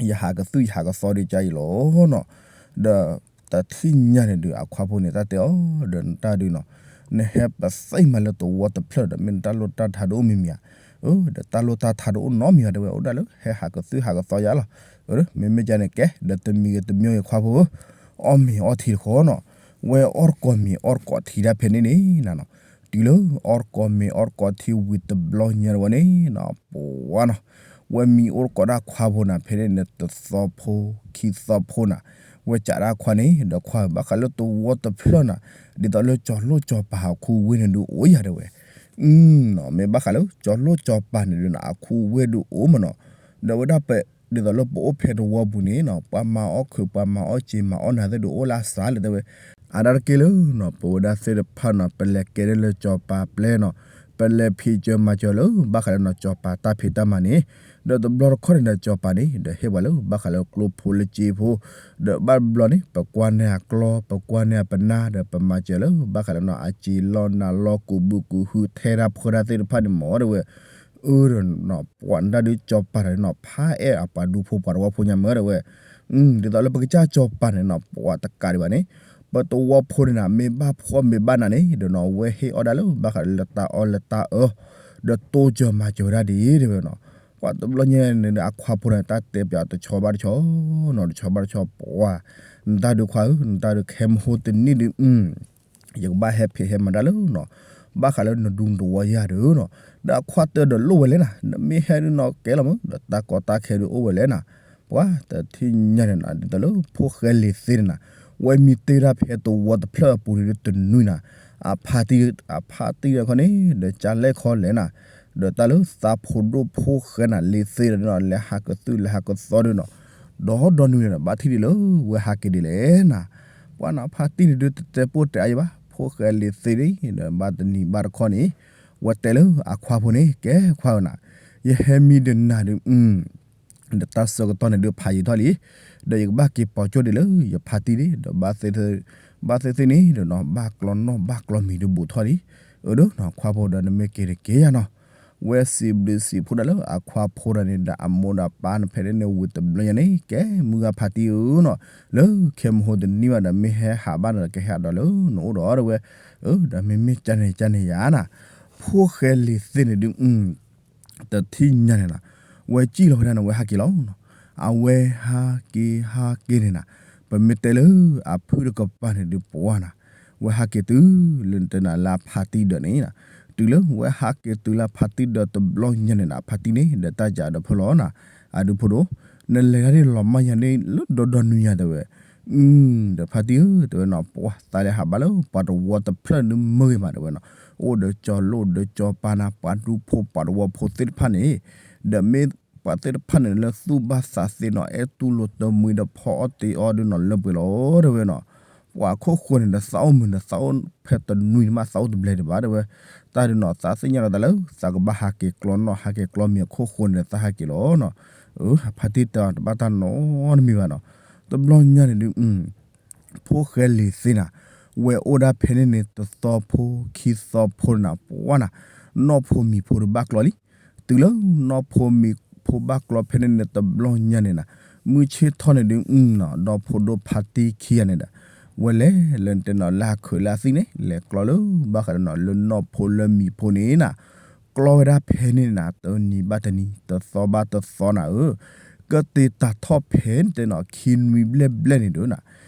ယဟးကသုၣ်ယဟးကသီဒံးကါအံၤလီၤနီၤ, ဒီးတထံၣ်ညါန့ၣ်ဒုး အခွါဖိန့ၣ် တၢ်တဲအီၤ ဒီးနတၢ်ဒုးနီၤ, နဟဲပသံၣ်မးလၢတဝီတဖျၢၣ်ဒီး မ့ၢ်နတၢ်လိၣ်တၢ်ထါဒုးအိၣ်မံၤမံၤဧါ, အၢ ဒီးတၢ်လိၣ်တၢ်ထါဒုးအိၣ်နီတမံၤဧါ တဲဝဲ, အိၣ်ဒၣ်လၢ ဟဲဟးကသုၣ်ဟးကသီယါလီၤ, မ့မ့ၢ်ကန့ၣ်ကဲ ဒီးတမံၤဂ့ၤတမံၤဂ့ၤခွါဖိဧၢ, အီၣ်မ့ၤအီထံတခီနီၤ, ဝဲအီၣ်တကိးမ့ၤအီၣ်တကိးထံဒၣ်ဖဲန့ၣ်န့ၣ်နၤနီၤ, တုၤလၢအီၣ်တကိးမ့ၤအီၣ်တကိးထံဝံၤတဘျီညါတဝဲန့ၣ်နီၤ ပှၤနီၤ, ဝဲမံအိၣ်တကိးဒၣ်ခွါဖိနၤ ဖဲန့ၣ်န့ၣ် တသီဖိခံသီဖိနၤ, ဝဲကးဒၣ်ခွါန့ၣ် ဒီးခွါဧၢ ဘၣ်ဃးလၢသဝီတဖျၢၣ်နၤ, ဒ်သိးလၢကၠီၤလိၣ်ကၠီၤပၤအခူဝ့ၢ်န့ၣ်ဒုးအိၣ်ယၤတဲဝဲ မ့ၢ်ဘၣ်ဃးလၢကၠီၤလိၣ်ကၠီၤပၤန့ၣ်ဒုးနီၤ အခူဝ့ၢ်ဒုးအိၣ်မးနီၤ, ဒီးဝဲဒၣ်ပ ဒ်သိးလၢပအိၣ်ဖဲသဝီပူၤန့ၣ်နီၤ ပှၤမၤအီၣ်ခုး ပှၤမၤအီၣ်စ့ မၤအီၣ်နၤသ့ၣ်ဒုးအိၣ်လၢအစးလဲၣ်တဲဝဲ, အါဒၣ်တက့ၢ်လၢနီၤ ပဝဲဒၣ်သ့ၣ်တဖၣ်နီၤ ပလဲၤကဲထီၣ်လၢကၠီၤပၤပျဲနီၤ, ပလဲၤဖံးစၢၤမၤစၢၤလၢဘၣ်ဃးလၢနီၤ ကၠီၤပၤတၢ်ဖံးတၢ်မၤန့ၣ်, ဒီးတဘျီတခီၣ်န့ၣ်ဒီး ကၠီၤပၤန့ၣ် ဒီးဟ့ၣ်ပှၤလၢဘၣ်ဃးလၢကျိဖိလၢစ့ဖိ, ဒီးဘၣ်တဘျီန့ၣ် ပကွၢ်န့ၢ်အကျီ ပကွၢ်န့ၢ်အပနၢ် ဒီးပမၤစၢၤလၢဘၣ်ဃးလၢနီၤ အစ့လီၢ်နၤလီၢ် ကူးဘုကူးဟု ထဲဒၣ်ဖှီၣ်ဒၣ်သ့ၣ်တဖၣ်န့ၣ်မ့ၢ်တဲဝဲ, အၢဒီးနီၤ ပှၤနတၢ်ဒုးကၠီၤပၤတၢ်ဒုးနီၤ ဖးအဲၣ်အပှၤဒူဖိပှၤတဝီဖိညါမ့ၢ်တဲဝဲ, ဒ်သိးလၢပကစၢ်ကၠီၤပၤန့ၣ်နီၤ ပှၤတကးဒံးဘၣ်န့ၣ်, ပတဝီဖိန့ၣ်နၤ မ့ၢ်ဘၣ်ဖှီၣ်မ့ၢ်ဘၣ်နးန့ၣ် ဒီးနီၤ အဝဲဟ့ၣ်အီၣ်ဒၣ်လၢဘၣ်ဃးလၢတၢ်အီၣ်လၢတၢ်အၢ, ဒီးတိစၢၤမၤစၢၤဝဲဒၣ်ဒ်တဲဝဲနီၤ, ပှၤတဘျီညါန့ၣ်ဒီး အခွါဖိန့ၣ် တၢ်တဲပၠးတဆီဘၣ်တဆီ, နီၤတဆီဘၣ်တဆီ ပှၤ နတၢ်ဒုးခွါဧၢ နတၢ်ဒုးခဲမဟိတနံၣ်ဒုး ယကဘၣ်ဟဲဖံးဟဲမၤတၢ်လၢနီၤ, ဘၣ်ဃးလၢနဒူနတဝီယၤဒီးနီၤ, ဒီးအခွါတဲဒီးလိၣ်ဝဲလဲၣ်နၤ နမ့ၢ်ဟဲဒုးနီၤကဲလီၤမး ဒီးတၢ်ကီတၢ်ခဲဒုးအိၣ်ဝဲလဲၣ်နၤ, ပှၤတထံၣ်ညါန့ၣ်နၤ ဒ်သိးလၢဖိၣ်ဃဲလံၤသ့န့ၣ်နၤ, ဝဲမံတ့ၢ်တၢ်ဖဲသဝီတဖျၢၣ်အပူၤန့ၣ်ဒုးတနွံနၤ, အဖါတံၢ် အဖါတံၢ်တခီန့ၣ် ဒီးကၢ်လဲၣ်ခီလဲၣ်နၤ, ဒီးတၢ်လၢသးဖိဒိၣ်ဖိၣ်ဃဲနၤ လံၤသ့ဒီးနီၤ လဲၤဟးကသုၣ်လဲၤဟးကသီဒုးနီၤ, ဒီးဒီနုၤန့ၣ်ဒီးဘၣ်ထံၣ်ဒံးလၢဝဲဟးက့ၤဒ်လဲၣ်နၤ, ပှၤနီၤဖါတံၢ်န့ၣ်ဒုးတတဲပိၢ်တဲအါယံၤဘၣ် ဖိၣ်ဃဲလံၤသ့န့ၣ် ဒီးဘၣ်တနံၤဘၣ်တခီန့ၣ်, ဝဲတဲလၢအခွါဖိန့ၣ် ကဲခွါဧၢနၤ, ယဟဲမံဒီးနၤဒုး ဒီးတၢ်ဆၢကတီၢ်န့ၣ်ဒုးဖးယံၤထီၣ်လံ, ဒီးယကဘၣ်က့ၤပိာ်ကၠိဒံးလၢယဖါတံၢ်ဒံး ဒီး ဘၣ်သ့ၣ်သ့ၣ်န့ၣ်ဒီးနီၤ ဘၣ်ကျီနီၣ်ဘၣ်ကျီမံၤဒုးဘူးထီၣ်လံ, အၢဒီးနီၤ ခွါဖိဒီးနမ့ၢ်က့ၤတက့ၢ်ယၤနီၤ, ဝဲစံးဘျုးစံးဖှိၣ်ဒၣ်လၢအခွါဖိဒီးန့ၣ်ဒီးအမိၢ်ဒီးပၢ်န့ၣ် ဖဲန့ၣ်န့ၣ်ဝံၤတဘျီညါန့ၣ် ကဲမုၢ်ဂၤဖါတံၢ်ဧၢနီၤ, လၢခဲမဟိတနံၣ်ဘၣ်ဒီး မ့ၢ်ဟဲဟးဘၣ်န့ၣ်ဒီး ကဟဲဟးဒီးလၢနအိၣ်ဒီးတဲဝဲ, အၢ ဒီးမ့မ့ၢ်ကၢ်န့ၣ်ကၢ်န့ၣ်ယၤနၤ, ဖိၣ်ဃဲလံၤသ့န့ၣ်ဒုး တထံၣ်ညါန့ၣ်နၤ, ဝဲစံၣ်လီၤဝဲဒၣ်န့ၣ် ဝဲဟးက့ၤလီၤနီၤ, အဝဲဟးက့ၤဟးက့ၤန့ၣ်နၤ, ပမ့ၢ်တဲလၢအဖုၣ်တကပၤန့ၣ်ဒုးပှၤနၤ, ဝဲဟးက့ၤတုၤလၢနတဲနၤလၢအဖါတံၢ်ဒီးန့ၣ်နၤ, တုၤလၢဝဲဟးက့ၤတုၤလၢအဖါတံၢ်ဒီးတဘျီညါန့ၣ်နၤ အဖါတံၢ်န့ၣ် ဒီးတၢ်စံးဒီးဖုၣ်လီၤနၤ, အဒုးဖိဒိၣ်, နလဲၤတၢ်န့ၣ်လီၤမၢ်ညါန့ၣ်လၢဒီဒီနုၤညါတဲဝဲ ဒီးဖါတံၢ်ဧၢ တဲဝဲနီၤ ပှၤသးလဲၤဟးဘၣ်လၢပှၤတဝီတဖျၢၣ်န့ၣ်မ့ၢ်ဂ့ၤမးတဲဝဲနီၤ, အိၣ်ဒီးကၠီၤလိၣ်ဒီးကၠီၤပၤနၤ ပှၤဒူဖိပှၤတဝီဖိသ့ၣ်တဖၣ်န့ၣ်, ဒီးမ့ၢ်ပှၤသ့ၣ်တဖၣ်န့ၣ်လၢသူၣ်ဘၣ်သးသ့နီၤ အဲၣ်တူၢ်လိာ်တမှံဒီးဖီအီၣ်တ့ၤအီၣ်ဒုးနီၤလၢပှဲၤလီၤတဲဝဲနီၤ, ပှၤခိၣ်ဃိန့ၣ်ဒီးသးအိၣ်မုာ်ဒီးသးအိၣ်ဖဲတနွံန့ၣ်မး သးအိၣ်တဘျဲၣ်ဒံးဘၣ်တဲဝဲ, တၢ်ဒုးနီၤ သးသ့ၣ်ညါလီၤသးလၢ သးကဘၣ်ဟးက့ၤကျီနီၣ် ဟးက့ၤကျီမံၤအခိၣ်ဃိန့ၣ်ဒီးသးဟးက့ၤလီၤနီၤ, အဖါတံၢ်တဲအီၤတဘၣ်တၢ်နီတမံၤဘၣ်နီၤ, တဘျီညါန့ၣ်ဒုး ဖိၣ်ဃဲလံၤသ့နၤ, ဝဲအိၣ်ဒၣ်ဖဲန့ၣ်န့ၣ် တသီဖိခံသီဖိန့ၣ်နၤ ပှၤနၤ, နီၢ်ဖိမံၤဖိဒုးဘၣ်ကျီလံ, တုၤလၢနီၢ်ဖိမံၤဖိဘၣ်ကျီဖဲန့ၣ်န့ၣ် တဘျီညါန့ၣ်နၤ, မုၢ်ဆ့ၣ်ထီၣ်န့ၣ်ဒုး ဒီဖိဒိၣ်ဖါတံၢ်ခံဂၤန့ၣ်ဒီး, ဝဲလဲၤလၢနတဲနီၤလၢဟးခုးလၢအသံၣ်န့ၣ် လဲၤကျီလၢဘၣ်ဃးဒီးနီၤ လၢနီၢ်ဖိလၢမံၤဖိန့ၣ်နၤ, ကျီဝဲဒၣ်ဖဲန့ၣ်နၤ တနံၤဘၣ်တနံၤ တသီဘၣ်တသီနၤဧၢ, ကတ့ၤတၢ်ထီၣ်ဖဲန့ၣ်တဲနီၤ ခံနွံဘျဲၣ်ဘျဲၣ်န့ၣ်ဒုးနၤ,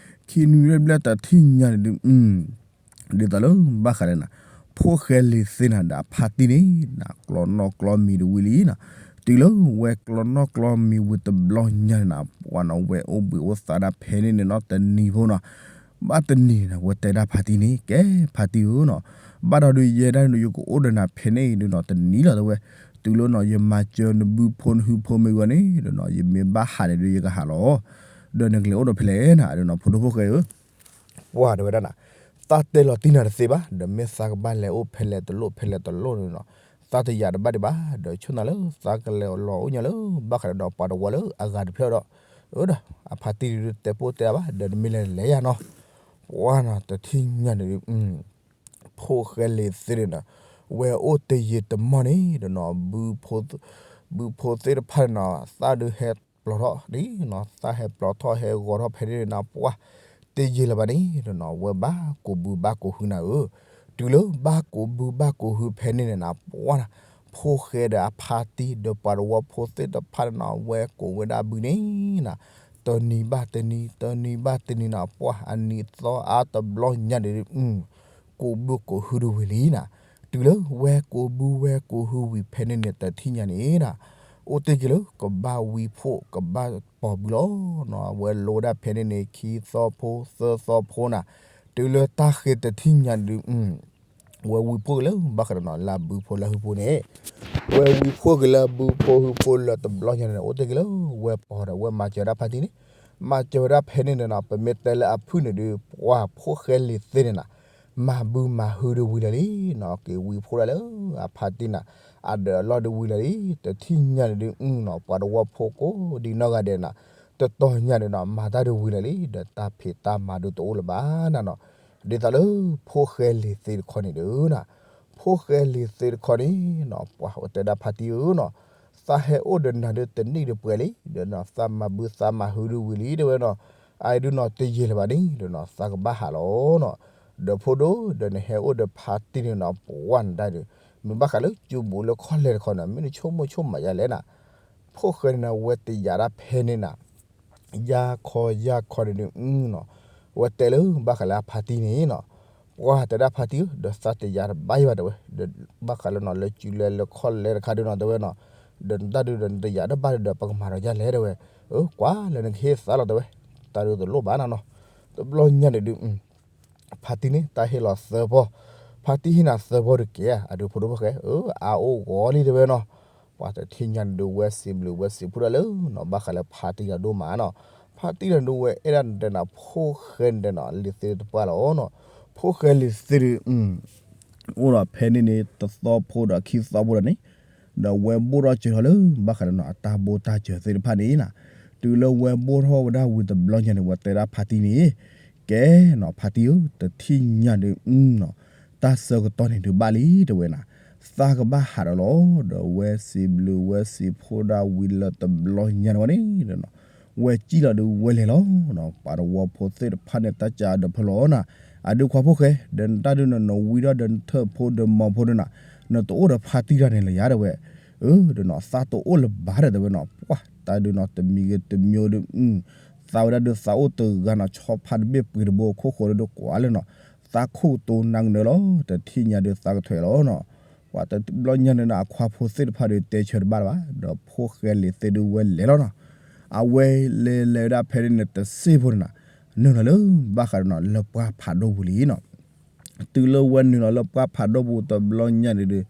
ခံနွံဘျဲၣ်ဘျဲၣ်တထံၣ်ညါန့ၣ်ဒုး ဒ်သိးလၢဘၣ်ဃးဒီးနၤ, ဖိၣ်ဃဲလံၤသ့နၤဒီးအဖါတံၢ်န့ၣ်နၤ ကျီနီၣ်ကျီမံၤတဝံၤလံနၤ, တုၤလၢဝဲကျီနီၣ်ကျီမံၤဝံၤတဘျီညါန့ၣ်နၤ ပှၤနီၤ ဝဲအိၣ်ဘှံးအိၣ်သါဒၣ်ဖဲန့ၣ်န့ၣ်နီၤ တနံၤဖိနီၤ, ဘၣ်တနံၤန့ၣ် ဝဲတဲဒၣ်ဖါတံၢ်န့ၣ် ကဲဖါတံၢ်ဧၢနီၤ, ဘၣ်ဒီးဒုးယဲဒၣ်န့ၣ်ဒုး ယကအိၣ်ဒီးနၤဖဲန့ၣ်ဒုးနီၤ တနံၤလီၤတဲဝဲ, တုၤလၢနီၤ ယမၤစၢၤနဘုဖိနဟုဖိမ့ၢ်ဂ့ၤန့ၣ်ဒီးနီၤ ယမ့ၢ်ဘၣ်ဟးန့ၣ်ဒုး ယကဟးလီၤ, ဒီးနကလဲၤအိၣ်ဒီးဖဲလဲၣ်နၤ ဒုးနီၤ ဖိဒိၣ်ဖိၣ်ဃဲဧၢ ပှၤတဲဝဲဒၣ်နၤ, သးတဲလီၤတံၢ်နၤတသ့ဘၣ်, ဒီးမ့ၢ်သးကဘၣ်လဲၤအိၣ်ဖဲလဲၣ်တလိၣ်ဖဲလဲၣ်တလိၣ်န့ၣ်နီၤ, သးတယာ်တဘၣ်ဒံးဘၣ်, ဒီးဆိၣ်နၤလၢသးကလဲၤလီၤအိၣ်ညါလၢ ဘၣ်ဃးဒီးပှၤတဝီလၢအဂၤတဖျၢၣ်ဒီး, အၢဒီး အဖါတံၢ်ဒုးတဲပိၢ်တဲအါဘၣ်, ဒီးနမ့ၢ်လဲၤလဲၤယၤနီၤ, ပှၤနီၤ တထံၣ်ညါန့ၣ်ဒုး ဖိၣ်ဃဲလံၤသ့န့ၣ်ဒီး, ဝဲအိၣ်တယံာ်တမီၢ်န့ၣ်ဒီးနီၤ, ဘုဖိသ့ၣ်တဖၣ်န့ၣ်နီၤ သးဒုးဟဲပျီထီၣ်ဒ်နီၤ, သးဟဲပျီထီၣ်ဟဲဂီၤထီၣ်ဖဲန့ၣ်န့ၣ် ပှၤတယံာ်လၢၤဘၣ်န့ၣ်ဒီးနီၤ ဝဲဘၣ်ကိးဘုဘၣ်ကိးဟုနၤဧၢ, တုၤလၢဘၣ်ကိးဘုဘၣ်ကိးဟုဖဲန့ၣ်န့ၣ်နၤ ပှၤနၤ, ဖိၣ်ဃဲဒီးအဖါတံၢ်ဒီးပှၤတဝီဖိသ့ၣ်တဖၣ်န့ၣ်နီၤ ဝဲကိးဝဲဒၣ်ဘုန့ၣ်နၤ, တနံၤဘၣ်တနံၤ တနံၤဘၣ်တနံၤနၤ ပှၤအနံၤသီအါတဘျီညါန့ၣ်ဒုး ကိးဘုကိးဟုဒုးဝံၤလံနၤ, တုၤလၢဝဲၢ်ကိးဘုဝဲၢ်ကိးဟုဝံၤဖဲန့ၣ်န့ၣ် တထံၣ်ညါန့ၣ်နီၤ, အိၣ်တ့ၢ်က့ၤလၢကဘၣ်ဝံဖိကဘၣ်ပိာ်ဘုလီၤနီၤ. အဝဲလိဒၣ်ဖဲန့ၣ်န့ၣ် ခံသီဖိသၢသီဖိနီၤ, တုၤလၢတၢ်ဃ့တထံၣ်ညါဒုး ဝဲဝံဖိက့ၤလၢဘၣ်ဃးဒီးနီၤ လၢဘုဖိလၢဟုဖိန့ၣ်, ဝဲဝံဖိက့ၤလၢဘုဖိဟုဖိလၢတဘျီညါန့ၣ် အိၣ်တ့ၢ်က့ၤလၢဝဲၢ်ပီၤဒီးဝဲၢ်မၤစၢၤဝဲဒၣ်ဖါတံၢ်န့ၣ်, မၤစၢၤဝဲဒၣ်ဖဲန့ၣ်န့ၣ်နီၤ ပမ့ၢ်တဲလၢအဖုၣ်န့ၣ်ဒုး ပှၤဖိၣ်ဃဲလံၤသ့န့ၣ်နီၤ မၤဘုမၤဟုဒုးဝံၤလၢာ်လံနီၤ, က့ၤဝံဖိဒၣ်လၢအဖါတံၢ်နီၤ အဒၢးအလီၢ်ဒုးဝံၤလၢာ်လံ, တထံၣ်ညါန့ၣ်ဒုးနီၤ ပှၤတဝီဖိကိးဒံနီၢ်ဂၤဒဲးနီၤ တတီၤညါန့ၣ်နီၤ မၤတၢ်ဒုးဝံၤလၢာ်လံ ဒီးတၢ်ဖံးတၢ်မၤဒုးတအိၣ်လၢၤဘၣ်နီၤနီၤ, ဒ်သိးလၢဖိၣ်ဃဲလံၤသ့တခီန့ၣ်ဒုးနီၤ, ဖိၣ်ဃဲလံၤသ့တခီန့ၣ်နီၤ ပှၤဝဲတဲဒၣ်ဖါတံၢ်ဧၢနီၤ သးဟဲအိၣ်ဒီးနၤဒုးတနံၣ်တပှဲၤလံ, ဒီးနီၤ သးမၤဘုသးမၤဟုဒုးဝံၤလံ တဲဝဲနီၤ, အအံၤဒုးနီၤ တယံာ်လၢၤဘၣ်န့ၣ် ဒီးနီၤ သးကဘၣ်ဟးလီၤနီၤ, ဒီးဖိဒိၣ် ဒီးနဟဲအိၣ်ဒီးဖါတံၢ်န့ၣ်နီၤ ပှၤနတၢ်ဒုး မ့ၢ်ဘၣ်ဃးလၢကၠူဘူးလၢခီၣ်လဲၢ်တခီန့ၣ် မ့ၢ်နဆိကမိၣ်ဆိကမးယၤလဲၣ်နီၤ, ဖိၣ်ဃဲန့ၣ်နီၤ ဝဲတယာ်ဒၣ်ဖဲန့ၣ်နီၤ ယါခီယါခီန့ၣ်ဒုးနီၤ, ဝဲတဲလၢဘၣ်ဃးလၢအဖါတံၢ်န့ၣ်နီၤ, ပှၤတဲဒၣ်ဖါတံၢ်ဧၢ ဒီးသးတယာ်တဘၣ်ယဘၣ်တဲဝဲ, ဒီးဘၣ်ဃးလၢနီၤ လၢကၠူလဲလၢခီၣ်လဲၢ်တခါဒုးနီၤ တဲဝဲနီၤ, ဒီးနတၢ်ဒုးဒီးနတယာ်တဘၣ်ဒီး ပကမၤဒီးယၤလဲၣ်တဲဝဲ, အၢ ကွၢ်လၢနကဟ့ၣ်သးလီၤတဲဝဲ, တၢ်ဒုးတလိၣ်ဘၣ်နီၤနီၤ, တဘျီညါန့ၣ်ဒုး ဖါတံၢ်န့ၣ် တၢ်ဟ့ၣ်လီၤသၢပီၢ်, ဖါတံၢ်ဟ့ၣ်နၤသၢပီၢ်တက့ၢ်ဧါ, အဒုးဖိဒိၣ်ဖိၣ်ဃဲ, အၢ အါအိၣ်ဂီၤလံတဲဝဲနီၤ, ပှၤတထံၣ်ညါန့ၣ်ဒုး ဝဲစံးဘျုးဝဲစံးဖှိၣ်ဒၣ်လၢနီၤ ဘၣ်ဃးလၢဖါတံၢ်ဒီးဒိၣ်မးနီၤ, ဖါတံၢ်န့ၣ်ဒုး ဝဲအဲၣ်ဒၣ်နတဲနၤဖိၣ်ဃဲနတဲနီၤ လံၤသ့တပှၢ်လီၤနီၤ, ဖိၣ်ဃဲလံၤသ့ဒုး အိၣ်ဒီးဖဲန့ၣ်န့ၣ် တသီဖိဒီးခံသီဖိဒီးန့ၣ်, ဒီးဝဲဘိၣ်ထီၣ်စၢၤထီၣ်လၢ ဘၣ်ဃးဒီးနီၤ အတၢ်ဘိၣ်တၢ်စၢၤသ့ၣ်တဖၣ်န့ၣ်နီၤ, တုၤလၢဝဲဘိၣ်ထီၣ်ဝဲဒၣ်ဝံၤတဘျီညါန့ၣ် ဝဲတဲဒၣ်ဖါတံၢ်န့ၣ်, ကဲနီၤ ဖါတံၢ်ဧၢ တထံၣ်ညါဒုးနီၤ တၢ်ဆၢကတီၢ်န့ၣ်ဒုးဘၣ်လံတဲဝဲနီၤ, သးကဘၣ်ဟးဒီးလီၤ, ဒီးဝဲစံးဘျုးဝဲစံးဖှိၣ်ဒၣ်ဝံၤလၢတဘျီညါန့ၣ်ဝဲန့ၣ်နီၤ, ဝဲစံၣ်လီၤဒုးဝဲလဲၤလီၤနီၤ, ပှၤတဝီဖိသ့ၣ်တဖၣ်န့ၣ် တၢ်ကးဒီးဖဲလီၤနီၤ, အဒုးခွါဖိၣ်ဃဲ ဒီးနတၢ်ဒုးနီၤ နဝံထီၣ်ဒီးနထၢၣ်ဖိဒီးမီၤဖိဒုးနီၤ, နတအိၣ်ဒီးဖါတံၢ်တဂၤန့ၣ်လၢၤယါတဲဝဲ, အၢ ဒီးနီၤ သးတအိၣ်လၢၤဘၣ်ဒီးတဲဝဲနီၤ, ပှၤတၢ်ဒုးနီၤ တမံၤဂ့ၤတမံၤဒီး သးဝဲဒၣ်ဒုးသးအိၣ်တဂၤနီၤ ဆီဖါတဘ့ၣ်ပှ့ၤတဘိခိၣ်ဃိဒီးကွၢ်လၢနီၤ, သးခိၣ်ကတိၤနၤကနၢလီၤ, တထံၣ်ညါဒုးသးကထွဲးလီၤနီၤ, ပှၤတဘျီညါန့ၣ်နီၤ အခွါဖိသ့ၣ်တဖၣ်ဒုးတဲဆၢတဘၣ်လၢၤဘၣ်, ဒီးဖိၣ်ဃဲလံၤသ့ဒုးဝဲလဲၤလီၤနီၤ, အဝဲလဲၤလဲၤဝဲဒၣ်ဖဲန့ၣ်န့ၣ် တစ့ၢ်ဖိန့ၣ်နီၤ, နုာ်လီၤလၢဘၣ်ဃးဒီးနီၤ လၢပှၢ်ဖးဒိၣ်ပူၤလံနီၤ တုၤလၢဝဲနုာ်လီၤလၢပှၢ်ဖးဒိၣ်ပူၤတဘျီညါန့ၣ်ဒုး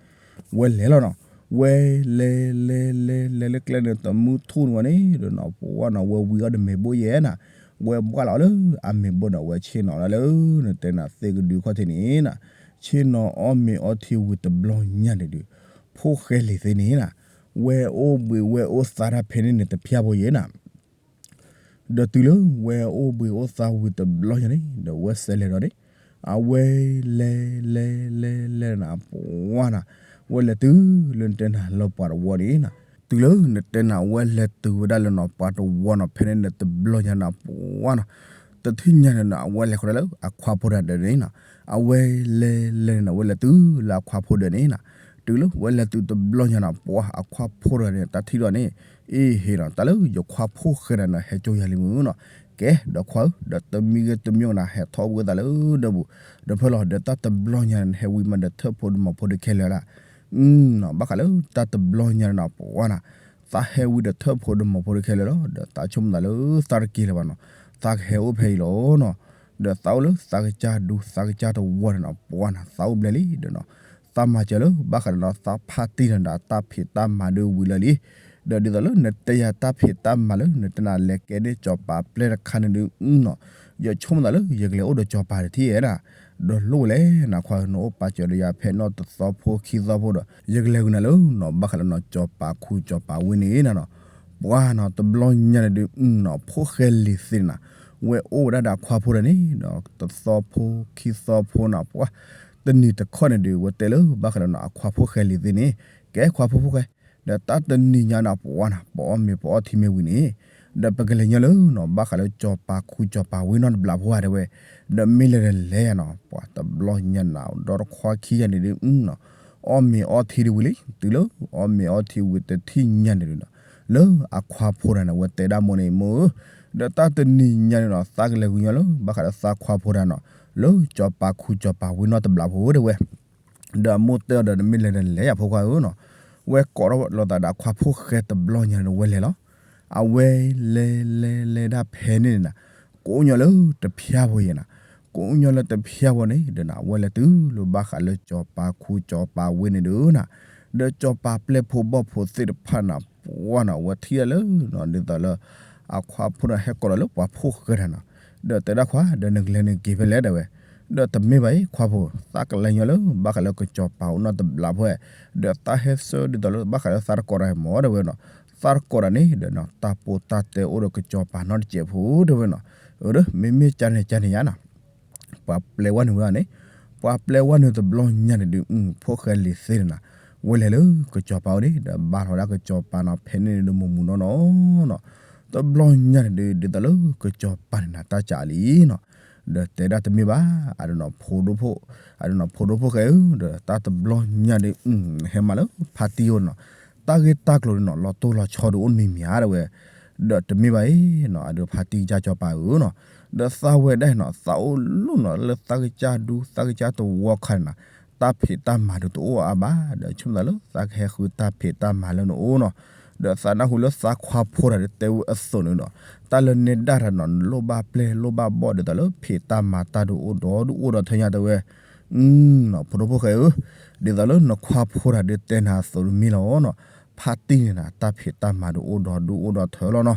ဝဲလဲၤလီၤနီၤ, ဝဲလဲၤ လဲၤ လဲၤ လဲၤလၢကျဲန့ၣ် တမုၢ်ထူၣ်န့ၣ်ဝဲန့ၣ်ဒီးနီၤ ပှၤနီၤ ဝဲဝံၤအီၣ်ဒီးမ့ၤဘိၣ်ယဲနီၤ, ဝဲဘှၣ်လီၤလၢအမ့ၤဘိၣ်ဒီး ဝဲဆ့ၣ်နီၤဒၣ်လၢ နတဲနၤသ့ၣ်ကဒုခီၣ်ထံးန့ၣ်နီၤ, ဆ့ၣ်နီၤအီၣ်မ့ၤအီထံဝံၤတဘျီညါန့ၣ်ဒုး ဖိၣ်ဃဲလံၤသ့န့ၣ်နီၤ, ဝဲအိၣ်ဘှံးဝဲအိၣ်သါတၢ်ဖဲန့ၣ်န့ၣ် တဖၠၣ်ဖိယဲနီၤ ဒီးတုၤလၢဝဲအိၣ်ဘှံးအိၣ်သါဝံၤတဘျီညါန့ၣ် ဒီးဝဲစဲးလဲၤဒီးန့ၣ်, အဝဲလဲၤ လဲၤ လဲၤ လဲၤလၢနီၤ ပှၤနီၤ, ဝဲလဲၤတုၤလၢနတဲနၤလၢပှၤတဝီန့ၣ်နီၤ, တုၤလၢနတဲနၤဝဲလဲၤတုၤဝဲဒၣ်လၢနီၤ ပှၤတဝီနီၤ ဖဲန့ၣ်န့ၣ်တဘျီညါနီၤ ပှၤနီၤ, တထံၣ်ညါန့ၣ်နီၤ အဝဲလဲၤဃီဒၣ်လၢအခွါဖိတဂၤဒီးန့ၣ်နီၤ, အဝဲလဲၤ လဲၤန့ၣ်နီၤ ဝဲလဲၤတုၤလၢအခွါဖိဒီးန့ၣ်နီၤ, တုၤလၢဝဲလဲၤတုၤတဘျီညါနီၤ ပှၤအခွါဖိတဂၤန့ၣ် တၢ်ထံၣ်ဒီးန့ၣ် အ့ၣ် ဟ့ၣ်နီၤ တၢ်လၢယခွါဖိၣ်ဃဲတဂၤန့ၣ် ဟဲကၠိယၤလံမုၢ်နီၤ, ကဲ ဒီးခွါဧၢ ဒီးတမံၤဂ့ၤတမံၤဂ့ၤနီၤ ဟဲထီၣ်ဝံသးလၢဒီပူၤ, ဒီးဖဲလီၤ ဒီးတၢ်တဘျီညါန့ၣ် ဟဲဝံၤမးဒီးထၢၣ်ဖိဒီးမီၤဖိဒီးခဲလၢာ်လၢ နီၤ ဘၣ်ဃးလၢတၢ်တဘျီညါန့ၣ်နီၤ ပှၤနီၤ, သးဟဲဝံၤဒီးထၢၣ်ဖိဒီးမီၤဖိဒီးခဲလၢာ်လီၤ, ဒီးသးဆိကမိၣ်သးလၢသးတက့ၤလၢၤဘၣ်နီၤ, သးကဟဲအိၣ်ဖဲအံၤလီၤနီၤ, ဒီးသးအိၣ်လၢသးကစၢ်ဒူသးကစၢ်တဝီန့ၣ်နီၤ ပှၤနီၤ သးအိၣ်ဘျဲၣ်လံဒီးနီၤ, သးမၤစၢၤလၢဘၣ်ဃးဒီးနီၤ သးဖါတံၢ်န့ၣ်ဒီး တၢ်ဖံးတၢ်မၤဒုးဝံၤလၢာ်လံ, ဒီးဒ်သိးလၢနတဲယၤတၢ်ဖံးတၢ်မၤလၢ နတဲနၤလဲၤကဲန့ၢ်စီၤပၤပျဲၢ်တခါန့ၣ်ဒုးနီၤ, ယဆိကမိၣ်သးလၢ ယကလဲၤအိၣ်ဒီးစီၤပၤတထံၣ်ဧါနီၤ, ဒီးလိၣ်ဝဲလဲၣ်နီၤ ခွါဧၢ နအိၣ်ပာ်စၢၤဒီးယၤဖဲနီၢ်တသီဖိခံသီဖိဒီး ယကလဲၤဂုာ်နၤလၢနီၤ ဘၣ်ဃးလၢနီၤ စီၤပၤခူစီၤပၤဝ့ၢ်န့ၣ်နီၤ, ပှၤနီၤ တဘျီညါန့ၣ်ဒုးနီၤ ဖိၣ်ဃဲလံၤသ့န့ၣ်နီၤ, ဝဲအိၣ်ဝဲဒၣ်ဒီးအခွါဖိတဂၤန့ၣ်ဒီး တသီဖိခံသီဖိနီၤ ပှၤ တနံၤတခီန့ၣ်ဒုး ဝဲတဲလၢဘၣ်ဃးလၢနီၤ အခွါဖိၣ်ဃဲလံၤသ့န့ၣ်, ကဲခွါဖိဖိၣ်ဃဲ ဒီးတၢ်တနံၤညါနီၤ ပှၤနီၤ ပအီၣ်မ့ၤပအီထံမ့ၢ်ဝံၤန့ၣ်, ဒီးပကလဲၤညီလၢနီၤ ဘၣ်ဃးလၢစီၤပၤခူစီၤပၤဝ့ၢ်နီတဘျီဖိဧါတဲဝဲ, ဒီးမ့ၢ်လဲၤဒီးလဲၤနီၤ ပှၤတဘျီညါနီၤ ဒီတခွါခံဂၤန့ၣ်ဒုးနီၤ, အီၣ်မ့ၤအီထံဒုးဝံၤလံ, တုၤလၢအီၣ်မ့ၤအီထံဝံၤတထံၣ်ညါန့ၣ်ဒုးနီၤ, လၢအခွါဖိတဂၤန့ၣ် ဝဲတဲဒၣ်မိၢ်န့ၣ် မိၢ်ဧၢ, ဒီးတၢ်တနံၤညါန့ၣ်နီၤ သးကလဲၤဂုာ်ညီလၢ ဘၣ်ဃးလၢသးခွါဖိတဂၤနီၤ, လၢစီၤပၤခူစီၤပၤဝ့ၢ်နီတဘျီဖိတဲဝဲ ဒီးအမိၢ်တဲအီၤဒီး နမ့ၢ်လဲၤဒီးလဲၤယၤဖိခွါဧၢနီၤ. ဝဲကိးထီၣ်လိာ်သးဒီးအခွါဖိၣ်ဃဲတဘျီညါန့ၣ် ဝဲလဲၤလီၤ. အဝဲလဲၤလဲၤလဲၤဒၣ်ဖဲန့ၣ်န့ၣ်နီၤ, ကိးညီလၢတဖျါဖိယဲနီၤ, ကိးညီလၢတဖျါဖိန့ၣ်ဒီးနီၤ အဝဲလဲၤတုၤလၢဘၣ်ဃးလၢစီၤပၤခူစီၤပၤဝ့ၢ်န့ၣ်ဒုးနီၤ, ဒီးစီၤပၤပျဲၢ်ဖိဘီၣ်ဖိသ့ၣ်တဖၣ်န့ၣ်နီၤ ပှၢ်နီၤ အဝဲထံၣ်ဒၣ်လၢ ဒ်သိးလၢ အခွါဖိန့ၣ်ဟဲကိးဒီးလၢပှၤဖိၣ်ဃဲတဂၤနီၤ, ဒီးတဲဒၣ်ခွါ ဒီးနကလဲၤနက့ၤဖဲလဲၣ်ဒၣ်ဝဲ, ဒီးတမ့ၢ်ဘၣ်အံၤ ခွါဖိ သးကလဲၤညီလၢဘၣ်ဃးလၢကစီၤပၤအိၣ်နီတဘျီဖိ, ဒီးသးဟဲဆၢဒ်သိးလၢဘၣ်ဃးလၢသးတကိးတၢ်မ့ၢ်ဒၣ်ဝဲနီၤ, သးတကိးတၢ်န့ၣ်ဒီးနီၤ တၢ်ပီးတၢ်တဲအိၣ်ဒီးကစီၤပၤနီတစဲးဖိဒၣ်ဝဲနီၤ, အၢ မ့မ့ၢ်ကန့ၣ်ကန့ၣ်ယါနီၤ ပှၤပျဲဝဲနုာ်ဝဲန့ၣ်, ပှၤပျဲဝဲနုာ်တဘျီညါန့ၣ်ဒုး ဖိၣ်ဃဲလံၤသ့န့ၣ်နီၤ, ဝဲလဲၤလၢကစီၤပၤအိၣ်န့ၣ် ဒီးဘါထီၣ်ဝဲဒၣ်ကစီၤပၤနီၤ ဖဲန့ၣ်န့ၣ်ဒုး မူးမူးနီၢ်နီၢ်နီၤ, တဘျီညါန့ၣ်ဒုး ဒ်သိးလၢကစီၤပၤန့ၣ်နီၤ တၢ်ကးလံနီၤ, ဒီးတဲဒၣ်တမ့ၢ်ဘၣ်, အဒုးနီၤ ဖိဒိၣ်ဖိ, အဒုးနီၤ ဖိဒိၣ်ဖိၣ်ဃဲဧၢ, ဒီးတၢ်တဘျီညါဒုး ဟဲမၤလၢဖါတံၢ်အိၣ်နီၤ, တၢ်ဂ့ၢ်တၢ်ကျိၤဒုးနီၤ လီၤတိၢ်လီၤဆီဒုးအိၣ်တမံၤမံၤဧါ တဲဝဲ, ဒီးတမ့ၢ်ဘၣ်အံၤနီၤ အဒုးဖါတံၢ်ကစၢ်စီၤပၤဧၢနီၤ, ဒီးသးဝဲဒၣ်နီၤ သးအိၣ်လိၣ်နီၤ လၢသးကစၢ်ဒူ သးကစၢ်သဝီခါန့ၣ်နီၤ, တၢ်ဖံးတၢ်မၤဒုးတအိၣ်အါဘၣ်, ဒီးဆိကမိၣ်သးလၢသးကဟဲဃုတၢ်ဖံးတၢ်မၤလၢနအိၣ်နီၤ, ဒီးသးနၢ်ဟူလၢသးခွါဖိတဂၤဒုးတဲဝဲအသိးန့ၣ်ဒီး, တၢ်လၢနဲဒၣ်တၢ်နီၤ နလိၣ်ဘၣ်ပျဲၢ်လိၣ်ဘၣ်ဘီၣ်ဒ်သိးလၢဖံးတၢ်မၤတၢ်ဒုးအိၣ်ဒီးဒုးအိၣ်ဒီးထဲညါတဲဝဲ ဖိဒိၣ်ဖိၣ်ဃဲဧၢ, ဒ်သိးလၢနခွါဖိတဂၤဒုးတဲနၤအသိးတမ့ၢ်လီၤနီၤ, ဖါတံၢ်န့ၣ်နီၤ တၢ်ဖံးတၢ်မၤဒုးအိၣ်ဒီးဒုးအိၣ်ဒီးထဲလီၤနီၤ,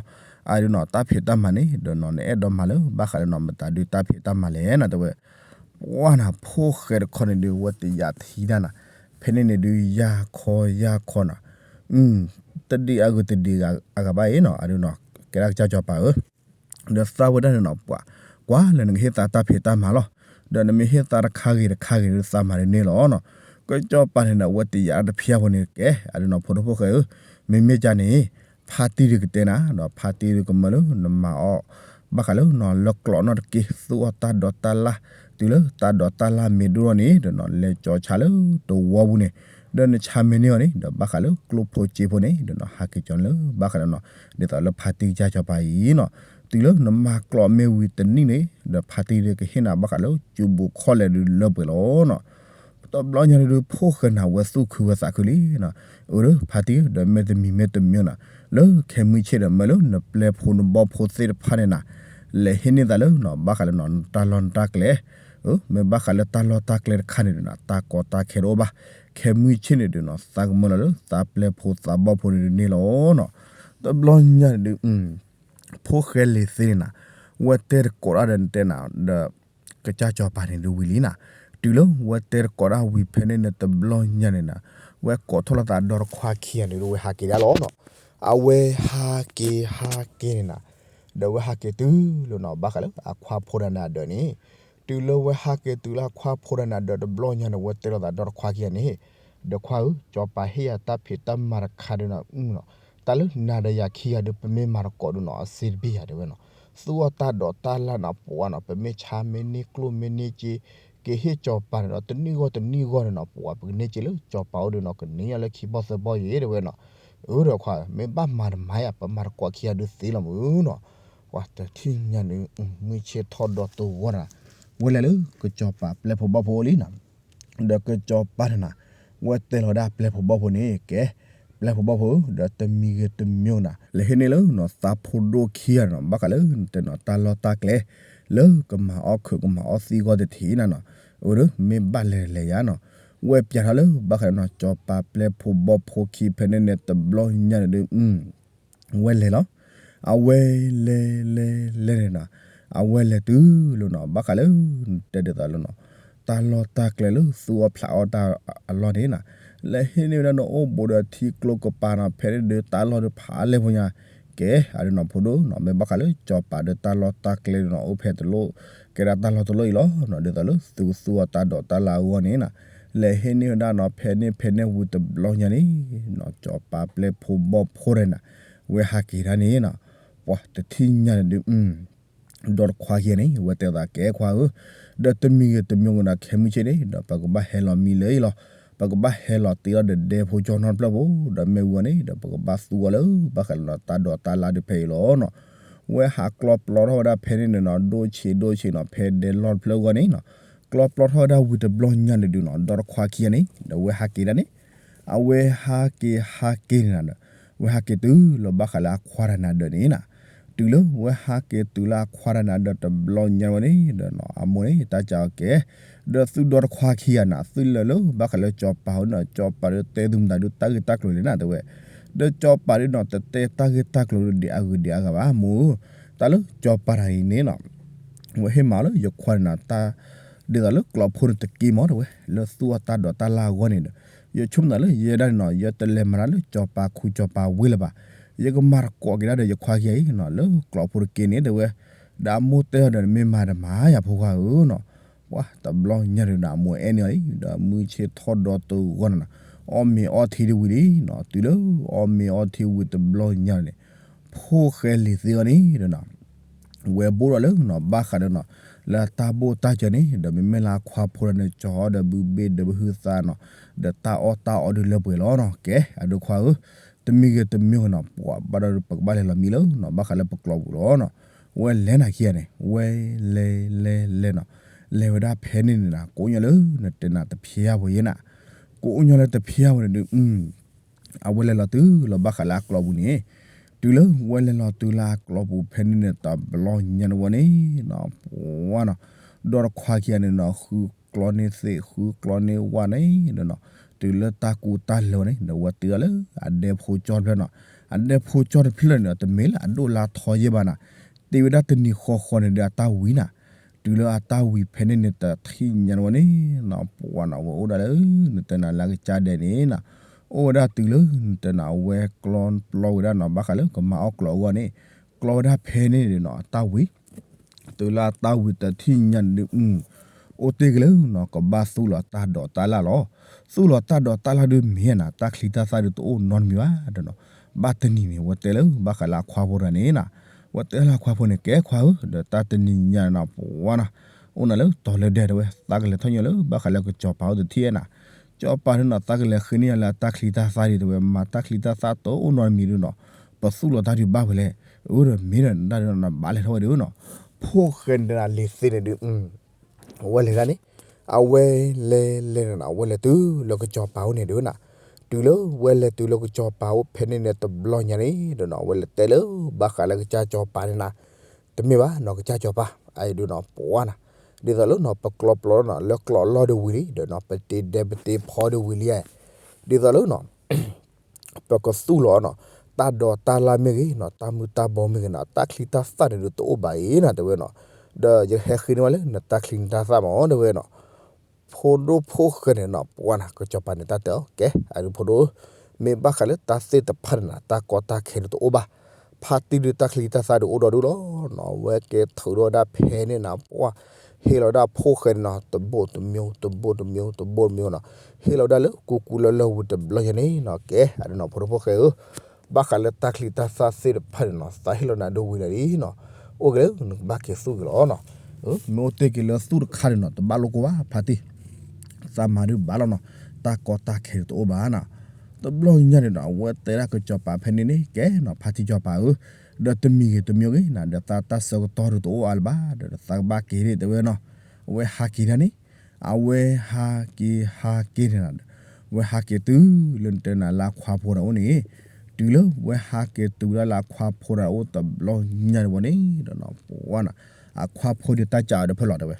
အဒုးနီၤ တၢ်ဖံးတၢ်မၤန့ၣ်ဒီးနီၤ နအဲၣ်ဒိးမၤလၢဘၣ်ဃးလၢနီၤ မတၤဒုးတၢ်ဖံးတၢ်မၤလဲၣ်နီၤတဲဝဲ, ပှၢ်နီၤ ဖိၣ်ဃဲတခီန့ၣ်ဒုး ဝဲတယာ်ထံဒၣ်နီၤ, ဖဲန့ၣ်န့ၣ်ဒုး ယၢ်ခီယၢ်ခီနီၤ, တဒံးအဂုာ်တဒံးအဂၤဘၣ်အံၤနီၤ အဒုးနီၤ ကဲဒၣ်ကစၢ်စီၤပၤဧၢ ဒီးသးဝဲဒၣ်န့ၣ်နီၤ ပှၤကွၢ်လၢနကဟ့ၣ်သးတၢ်ဖံးတၢ်မၤလီၤ, ဒီးနမ့ၢ်ဟ့ၣ်သးတခါဂ့ၤတခါဂ့ၤဒုး သးမၤဒုးန့ၢ်လီၤနီၤ, ကစီၤပၤန့ၣ်နီၤ ဝဲတယာ်တဖျါဖိန့ၣ်ကဲ အဒုးနီၤ ဖိဒိၣ်ဖိၣ်ဃဲဧၢ, မ့မ့ၢ်ကန့ၣ် ဖါတံၢ်ဒုးကတဲနၤဒီး ဖါတံၢ်ဒုးကမၢလၢနမၤအီၤ ဘၣ်ဃးလၢနီၤလၢကျိးနီတက့ၢ် သူအီၤတၢ်ဒိးတၢ်လၢ်, တုၤလၢတၢ်ဒိးတၢ်လၢ်မ့ၢ်ဒိၣ်ထီၣ်န့ၣ်ဒီးနီၤ လဲၤကၠီဆါလၢတဝီပူၤန့ၣ်, ဒီးနဆါမ့ၢ်န့ၢ်အီၤန့ၣ် ဒီးဘၣ်ဃးလၢကျိဖိစ့ဖိန့ၣ်ဒီးနီၤ ဟးက့ၤကၠီလၢဘၣ်ဃးလၢနီၤ ဒ်သိးလၢဖါတံၢ်ကစၢ်စီၤပၤအံၤနီၤ, တုၤလၢနမၤကျိးမ့ၢ်ဝံၤတနံၣ်န့ၣ် ဒီးဖါတံၢ်ဒုးကဟ့ၣ်နၤဘၣ်ဃးလၢစူးဘူးခီၣ်လဲၣ်ဒုးလၢပှဲၤလီၤနီၤ တဘျီညါန့ၣ်ဒုး ဖိၣ်ဃဲန့ၣ် အဝဲသူၣ်ခုဝဲသးခုလံနီၤ, အၢ ဖါတံၢ်ဧၢ ဒီးမ့ၢ်တမံၤမ့ၢ်တမံၤနီၤ, လၢခဲမုၢ်ဆ့ၣ်ဒီး မၢလၢနပျဲၢ်ဖိနဘီၣ်ဖိသ့ၣ်တဖၣ်န့ၣ်နီၤ, လဲၤဟ့ၣ်န့ၢ်သးလၢနီၤ ဘၣ်ဃးလၢနီၤ နတၢ်လီၢ်နတၢ်ကျဲ, အၢ မ့ၢ်ဘၣ်ဃးလၢတၢ်လီၢ်တၢ်ကျဲတခါန့ၣ်ဒီးနီၤ တၢ်ကီတၢ်ခဲတအိၣ်ဘၣ်, ခဲမုၢ်ဆ့ၣ်န့ၣ်ဒုးနီၤ သးကမၢလီၤလၢသးပျဲၢ်ဖိသးဘီၣ်ဖိန့ၣ်ဒုးန့ၣ်လီၤနီၤ, တဘျီညါန့ၣ်ဒုး ဖိၣ်ဃဲလံၤသ့န့ၣ်နီၤ, ဝဲတဲတကိးတၢ်ဒီးနတဲနၤဒီး ကစၢ်စီၤပၤန့ၣ်ဒုးဝံၤလံနီၤ, တုၤလၢဝဲတဲတကိးတၢ်ဝံၤဖဲန့ၣ်န့ၣ် တဘျီညါန့ၣ်နီၤ, ဝဲကိးထီၣ်လီၤသးဒီတခွါခံဂၤန့ၣ်ဒီး ဝဲဟးက့ၤဒၣ်လီၤနီၤ, အဝဲဟးက့ၤဟးက့ၤန့ၣ်နီၤ, ဒီးဝဲဟးက့ၤတုၤလၢနီၤ ဘၣ်ဃးလၢအခွါဖိတဂၤန့ၣ်အဒၢးန့ၣ်, တုၤလၢဝဲဟးက့ၤတုၤလၢအခွါဖိတဂၤန့ၣ်အဒၢးတဘျီညါန့ၣ် ဝဲတဲလိာ်သးဒီတခွါခံဂၤန့ၣ်, ဒီးခွါဧၢ စီၤပၤဟ့ၣ်ယၤတၢ်ဖံးတၢ်မၤတခါဒီးနီၤ တၢ်လၢနၤဒီးယၤခံဂၤဒီး ပမ့ၢ်မၤသကိးဒီးနီၤ အစ့တဘ့ၣ်ယၤတဲဝဲနီၤ, သူအီၤတၢ်ဒိးတၢ်လၢ်နီၤ ပှၤနီၤ ပမ့ၢ်ဆါမ့ၢ်န့ၢ်ကျိၣ်မ့ၢ်န့ၢ်စ့ ကဟ့ၣ်စီၤပၤန့ၣ်ဒီးတနံၣ်ဂီၢ်တနံၣ်ဂီၢ်န့ၣ်နီၤ ပှၤပကန့ၢ်စ့လၢစီၤပၤအိၣ်ဒီးနီၤ ကန့ၢ်ယၤလၢခံဘီၣ်သၢဘီၣ်ယဲတဲဝဲနီၤ, အၢ ဒီးခွါ မ့ၢ်ဘၣ်မၤတမၤယၤ ပမၤသကိးခံဂၤဒီးသ့လီၤမုၢ်နီၤ, ပှၤတထံၣ်ညါန့ၣ် မုၢ်ဆ့ၣ်ထီၣ်ဒီးတဝီနီၤ, ဝဲလဲၤလၢကစီၤပၤပျဲၢ်ဖိဘီၣ်ဖိလံနီၤ ဒီးကစီၤပၤန့ၣ်နီၤ, ဝဲတဲလီၤဒၣ်ပျဲၢ်ဖိဘီၣ်ဖိန့ၣ် ကဲ ပျဲၢ်ဖိဘီၣ်ဖိဧၢ ဒီးတမံၤဂ့ၤတမံၤနီၤ လဲၤဟ့ၣ်န့ၢ်လၢနီၤ သးဖိဒိၣ်ခံဂၤနီၤ ဘၣ်ဃးလၢနတဲနီၤ တၢ်လီၢ်တၢ်ကျဲ လၢကမၤအီၣ်ခုးကမၤအီၣ်သံဂီၢ်တထံးနီၤနီၤ, အၢ မ့ၢ်ဘၣ်လဲၤလဲၤယၤနီၤ, ဝဲပျဲထီၣ်လၢဘၣ်ဃးလၢနီၤ စီၤပၤပျဲၢ်ဖိဘီၣ်ဖိခံဖဲန့ၣ်န့ၣ် တဘျီညါန့ၣ်ဒုး ဝဲလဲၤလီၤ. အဝဲလဲၤလဲၤလဲၤန့ၣ်နီၤ, အဝဲလဲၤတုၤလၢနီၤ ဘၣ်ဃးလၢ တဲဒ်သိးလၢနီၤ တၢ်လီၢ်တၢ်ကျဲလၢသူအီၣ်ဖျးအီၣ်တၢ်အလီၢ်န့ၣ်နီၤ, လဲၤဟ့ၣ်န့ၢ်ဝဲဒၣ်နအိၣ်ဘူးဒီးထံကျိကပၤနီၤ, ဖဲန့ၣ်ဒုးတၢ်လီၢ်ဒုးဖးလဲၢ်ဖိညါ, ကဲ အဒုးနီၤ ဖိဒိၣ်နီၤ မ့ၢ်ဘၣ်ဃးလၢစီၤပၤဒီးတၢ်လီၢ်တၢ်ကျဲနီၤ အိၣ်ဖဲတလိၣ် ကဲဒၣ်တၢ်လီၢ်တလိၣ်အံၤလီၤနီၤ, ဒ်သိးလၢသုကသူအီၤတၢ်ဒိးတၢ်လၢ်အဂီၢ်န့ၣ်နီၤ, လဲၤဟ့ၣ်န့ၢ်ဝဲဒၣ်နီၤ ဖဲန့ၣ်ဖဲန့ၣ်ဝံၤတဘျီညါန့ၣ်နီၤ စီၤပၤပျဲၢ်ဖိဘီၣ်ဖိဒီးနီၤ ဝဲဟးက့ၤဒၣ်န့ၣ်နီၤ, ပှၤတထံၣ်ညါန့ၣ်ဒုး ဒီးတခွါခံဂၤန့ၣ် ဝဲတဲသးကဲခွါဧၢ, ဒီးတမံၤဂ့ၤတမံၤဂ့ၤနီၤ ခဲမုၢ်ဆ့ၣ်န့ၣ် ဒီးပကဘၣ်ဟဲလီၤမံလၢအံၤလီၤ, ပကဘၣ်ဟဲလီၤတ့လီၤဒီးဒဲဖိကၠီနီတဖျၢၣ်ဖိ, ဒီးမ့ၢ်ဝံၤအီၤန့ၣ် ဒီးပကဘၣ်သူအီၤလၢ ဘၣ်ဃးလၢနီၤ တၢ်ဒိးတၢ်လၢ်ဒုးဖဲအံၤလီၤနီၤ, ဝဲဟးကျီပျီထီၣ်ဝဲဒၣ်ဖဲန့ၣ်န့ၣ်နီၤ ဒိၣ်ဆံးဒိၣ်ဆံးနီၤ ဖဲဒဲလီၢ်တဖျၢၣ်အဂီၢ်န့ၣ်နီၤ, ကျီပျီထီၣ်ဝဲဒၣ်ဝံၤတဘျီညါန့ၣ်ဒုးနီၤ ဒီတခွါခံဂၤန့ၣ် ဒီးဝဲဟးက့ၤဒၣ်န့ၣ် အဝဲဟးက့ၤဟးက့ၤန့ၣ်ဒီး ဝဲဟဲက့ၤတုၤလၢဘၣ်ဃးလၢအခွါတဂၤန့ၣ်ဒီးန့ၣ်နီၤ တုၤလၢဝဲဟးက့ၤတုၤလၢအခွါတဂၤန့ၣ်ဒီးတဘျီညါဝဲန့ၣ်ဒီးနီၤ အမိၢ်န့ၣ် တၢ်ကးအီၤကဲ ဒီးသုဒီတခွါခံဂၤန့ၣ် သုလဲၤလၢဘၣ်ဃးလၢစီၤပၤအအိၣ်န့ၣ် စီၤပၤဒီးတဲသုမတၤဒုးတၢ်ဂ့ၢ်တၢ်ကျိၤလဲၣ်န့ၣ် တဲဝဲ ဒီးစီၤပၤဒုးနီၤ တတဲတၢ်ဂ့ၢ်တၢ်ကျိၤဒုးဒ်အဂ့ၤဒ်အဂၤဘၣ် မိၢ်ဧၢ, တၢ်လၢစီၤပၤတဂၤအံၤန့ၣ်နီၤ ဝဲဟ့ၣ်မးလၢယခွါန့ၣ်နီၤ တၢ် ဒ်သိးလၢကျီဖိန့ၣ်တက့ၢ်မး တဲဝဲ လၢသူၣ်အီၣ်တၢ်ဒိးတၢ်လၢ်အဂီၢ်န့ၣ်ဒီး ယဆိကမိၣ်သးလၢယဲဒၣ်န့ၣ်နီၤ ယတလဲၤမၤတၢ်လၢစီၤပၤခူစီၤပၤဝ့လၢၤဘၣ်, ယကမၤသကိးက့ၤဒၣ်ဒီးယခွါခံဂၤအံၤနီၤ လၢကျီဖိတက့ၢ်န့ၣ် တဲဝဲ, ဒီးအမိၢ်တဲအီၤဒီး မ့ၢ်မၤတမၤယၤဖိခွါဧၢနီၤ, ပှၤတဘျီညါဒီးနီၤ အမိၢ်အဲၣ်န့ၢ်အီၤလံ ဒီးမုၢ်ဆ့ၣ်ထီၣ်ဒီတဂီၢ်န့ၣ်နီၤ အီၣ်မ့ၤအီထံတဝံၤလံနီၤ တုၤလၢအီၣ်မ့ၤအီထံဝံၤတဘျီညါန့ၣ် ဖိၣ်ဃဲလံၤသ့ၣ်အီၤန့ၣ်ဒီးနီၤ ဝဲဘိၣ်ဒီးလၢနီၤ ဘၣ်ဃးဒီးနီၤ လၢတၢ်ဘိၣ်တၢ်စၢၤန့ၣ် ဒီးမ့မ့ၢ်လၢအခွါဖိဒီးန့ၣ် ကၠီအီၤဒီးဘုဘ့ၣ်ဒီးဘုဟုသးနီၤ ဒီးတၢ်အီၣ်တၢ်အီဒုးလၢပှဲၤလီၤနီၤ ကဲ အဒိခွါဧၢ, တမံၤဂ့ၤတမံၤဂ့ၤနီၤ ပှၤဘၣ်ဒီးပကဘၣ်လဲၤလီၤမံလၢနီၤ ဘၣ်ဃးလၢပကျီပူၤလီၤနီၤ, ဝဲလဲၤနၤခံဂၤန့ၣ် ဝဲလဲၤလဲၤလဲၤနီၤ, လဲၤဝဲဒၣ်ဖဲန့ၣ်န့ၣ်နီၤ ကိးညီလၢနတဲနၤတဖျါဖိယဲနၤ, ကိးညီလၢတဖျါဖိန့ၣ်ဒုး အဝဲလဲၤလီၤတုၤလီၤဘၣ်ဃးလၢအကျီပူၤန့ၣ်, တုၤလၢဝဲလဲၤလီၤတုၤလၢအကျီပူၤဖဲန့ၣ်န့ၣ် တဘျီညါန့ၣ်ဝဲန့ၣ်နီၤ ပှၤနီၤ, ဒီတခွါခံဂၤန့ၣ်နီၤ ဃုကျီန့ၢ်သ့ၣ် ဃုကျီန့ၢ်ဝၣ်န့ၣ်ဒီးနီၤ, တုၤလၢတၢ်ကူတၢ်လၢၤန့ၣ် ဒီးဝဲတုၤအီၤလၢအဒဲဖိကၠီတဖျၢၣ်နီၤ, အဒဲဖိကၠီတဖျၢၣ်န့ၣ် တမ့ၢ်လၢအဒိၣ်လၢထီယဲၢ်ဘၣ်နီၤ, တ့ဝဲဒၣ်တနံၤဃီဃီန့ၣ်ဒီးအတၢ်ဝံၤနီၤ, တုၤလၢအတၢ်ဝံၤဖဲန့ၣ်န့ၣ် တထံၣ်ညါန့ၣ်ဝဲန့ၣ်နီၤ ပှၤနီၤ ဝဲအိၣ်ဒၣ်လၢ နတဲနၤလၢအကစၢ်ဒဲးန့ၣ်နီၤ, အိၣ်ဝဲဒၣ်တုၤလၢ နတဲနၤ အဝဲကျီပျီဝဲဒၣ်နီၤ ဘၣ်ဃးလၢကမၤအီၣ်ကျီအဂီၢ်န့ၣ်, ကျီဝဲဒၣ်ဖဲန့ၣ်န့ၣ်နီၤ အတၢ်ဝံၤ တုၤလၢအတၢ်ဝံၤတထံၣ်ညါန့ၣ်ဒုး အိၣ်တ့ၢ်က့ၤလၢနီၤ ကဘၣ်သူၣ်လီၤတၢ်ဒိးတၢ်လၢ်လီၤ, သူၣ်လီၤတၢ်ဒိးတၢ်လၢ်ဒုးမ့ၢ်နီၤ တၢ်ချံတၢ်သၣ်ဒုးတအိၣ်နီတမံၤဘၣ်ဒီးနီၤ, ဘၣ်တနံၤန့ၣ် ဝဲတဲလၢဘၣ်ဃးလၢအခွါဖိတဂၤန့ၣ်နီၤ, ဝဲတဲလၢအခွါဖိန့ၣ် ကဲခွါဧၢ ဒီးတၢ်တနံၤညါနီၤ ပှၤနီၤ, အိၣ်နၤလၢတီၤလၢဒဲးတဲဝဲ သးကလဲၤထီၣ်ညါလၢဘၣ်ဃးလၢကစီၤပၤအိၣ်တထံၣ်နီၤ, ကစီၤပၤန့ၣ်နီၤ သးကလဲၤဃ့န့ၢ်ယၤလၢအတၢ်ချံတၢ်သၣ်ဒုးတဲဝဲ မၤတၢ်ချံတၢ်သၣ်တအိၣ်နီတမံၤဒုးနီၤ, ပသူၣ်လီၤတၢ်ဒုးဘၣ်ဝဲလဲၣ်, အၢဒီးမ့ၢ်ဒီးနဒၣ်ဒုးနီၤ နဘၣ်လဲၤထီၣ်ဝဲဒုးနီၤ, ဖိၣ်ဃဲန့ၣ်လံၤသ့ၣ်န့ၣ်ဒုး အဝဲလဲၤဒၣ်န့ၣ်, အဝဲလဲၤလဲၤန့ၣ်နီၤ အဝဲလဲၤတုၤလၢကစီၤပၤအိၣ်န့ၣ်ဒုးနီၤ, တုၤလၢဝဲလဲၤတုၤလၢကစီၤပၤအိၣ်ဖဲန့ၣ်န့ၣ်တဘျီညါန့ၣ်ဒီးနီၤ အဝဲလဲၤတဲလၢဘၣ်ဃးလၢကစၢ်စီၤပၤန့ၣ်နီၤ, တမ့ၢ်ဘၣ်နီၤ ကစၢ်စီၤပၤ အအံၤဒုးနီၤ ပှၤနီၤ, ဒ်သိးလၢနီၤ ပကျီပျီနီၤ လၢကျီအလီၢ်ဒုးဝံၤလံ ဒီးနီၤ ပတ့ဒဲပတ့ဖီဒုးဝံၤလံ, ဒ်သိးလၢနီၤ ပကသူၣ်လီၤနီၤ, တၢ်ဒိးတၢ်လၢ်မ့ၢ်ဂ့ၤနီၤ တၢ်မုၢ်တၢ်ဘီမ့ၢ်ဂ့ၤနီၤ တၢ်ချံတၢ်သၣ်န့ၣ်ဒုးတအိၣ်ဘၣ်အံၤနီၤ တဲဝဲနီၤ, ဒီးယဟဲဃ့န့ၢ်ဝဲလၢနတၢ်ချံနတၢ်သၣ်မး တဲဝဲနီၤ, ဖိဒိၣ်ဖိၣ်ဃဲန့ၣ်နီၤ ပှၤနီၤ ကစီၤပၤန့ၣ်တၢ်တဲအီၤ ကဲ အဒုးဖိဒိၣ်ဧၢ, မ့ၢ်ဘၣ်ဃးလၢတၢ်သ့ၣ်တဖၣ်န့ၣ်နီၤ တၢ်ကီတၢ်ခဲဒုးတအိၣ်ဘၣ်, ဖါတံၢ်ဒုးတၢ်ချံတၢ်သၣ်ဒုးအိၣ်ဒီးဒုးလီၤနီၤ, အဝဲကဲထုးဒီးဝဲဒၣ်ဖဲန့ၣ်နီၤ ပှၤ ဟ့ၣ်လီၤဝဲဒၣ်ဖိၣ်ဃဲန့ၣ်နီၤ တဘိတမံၤ တဘိတမံၤ တဘိတမံၤနီၤ, ဟ့ၣ်လီၤဝဲဒၣ်လၢကူကူလၢလၢဝံၤတဘျီညါန့ၣ်နီၤ ကဲ အဒုးနီၤ ဖိဒိၣ်ဖိၣ်ဃဲဧၢ, ဘၣ်ဃးလၢတၢ်ချံတၢ်သၣ်သ့ၣ်တဖၣ်န့ၣ်နီၤ သးဟ့ၣ်လီၤနၤဒိဝံၤလီၤလံနီၤ, အိၣ်က့ၤလၢနကဘၣ်က့ၤသူၣ်က့ၤလီၤနီၤ, မ့ၢ်အိၣ်တ့ၢ်က့ၤလၢသူၣ်တခါန့ၣ်နီၤ တဘၣ်လိၣ်ကိၢ်ဘၣ် ဖါတံၢ် သးမၤဒုးဘၣ်လီၤနီၤ, တၢ်ကီတၢ်ခဲဒုးတအိၣ်ဘၣ်နီၤ, တဘျီညါန့ၣ်နီၤ အဝဲတဲဒၣ်ကစီၤပၤဖဲန့ၣ်န့ၣ် ကဲနီၤ ဖါတံၢ်ကစီၤပၤဧၢ, ဒီးတမံၤဂ့ၤတမံၤဂ့ၤနီၤ ဒီးသးတၢ်ဆၢကတီၢ်ဒုးတအိၣ်အါလၢၤဘၣ် ဒီးသးကဘၣ်က့ၤန့ၣ် တဲဝဲနီၤ, အဝဲဟးက့ၤဒၣ်န့ၣ်, အဝဲဟးက့ၤဟးက့ၤန့ၣ်နီၤ, ဝဲဟးက့ၤတုၤလၢနတဲနၤလၢအခွါဖိတဂၤအိၣ်န့ၣ်, တုၤလၢဝဲဟးက့ၤတုၤဝဲဒၣ်လၢအခွါဖိတဂၤအိၣ်တဘျီညါန့ၣ်ဝဲန့ၣ်ဒီးနီၤ ပှၤနီၤ, အခွါဖိဒုးတၢ်ကးအီၤဒီးဖဲလီၤတဲဝဲ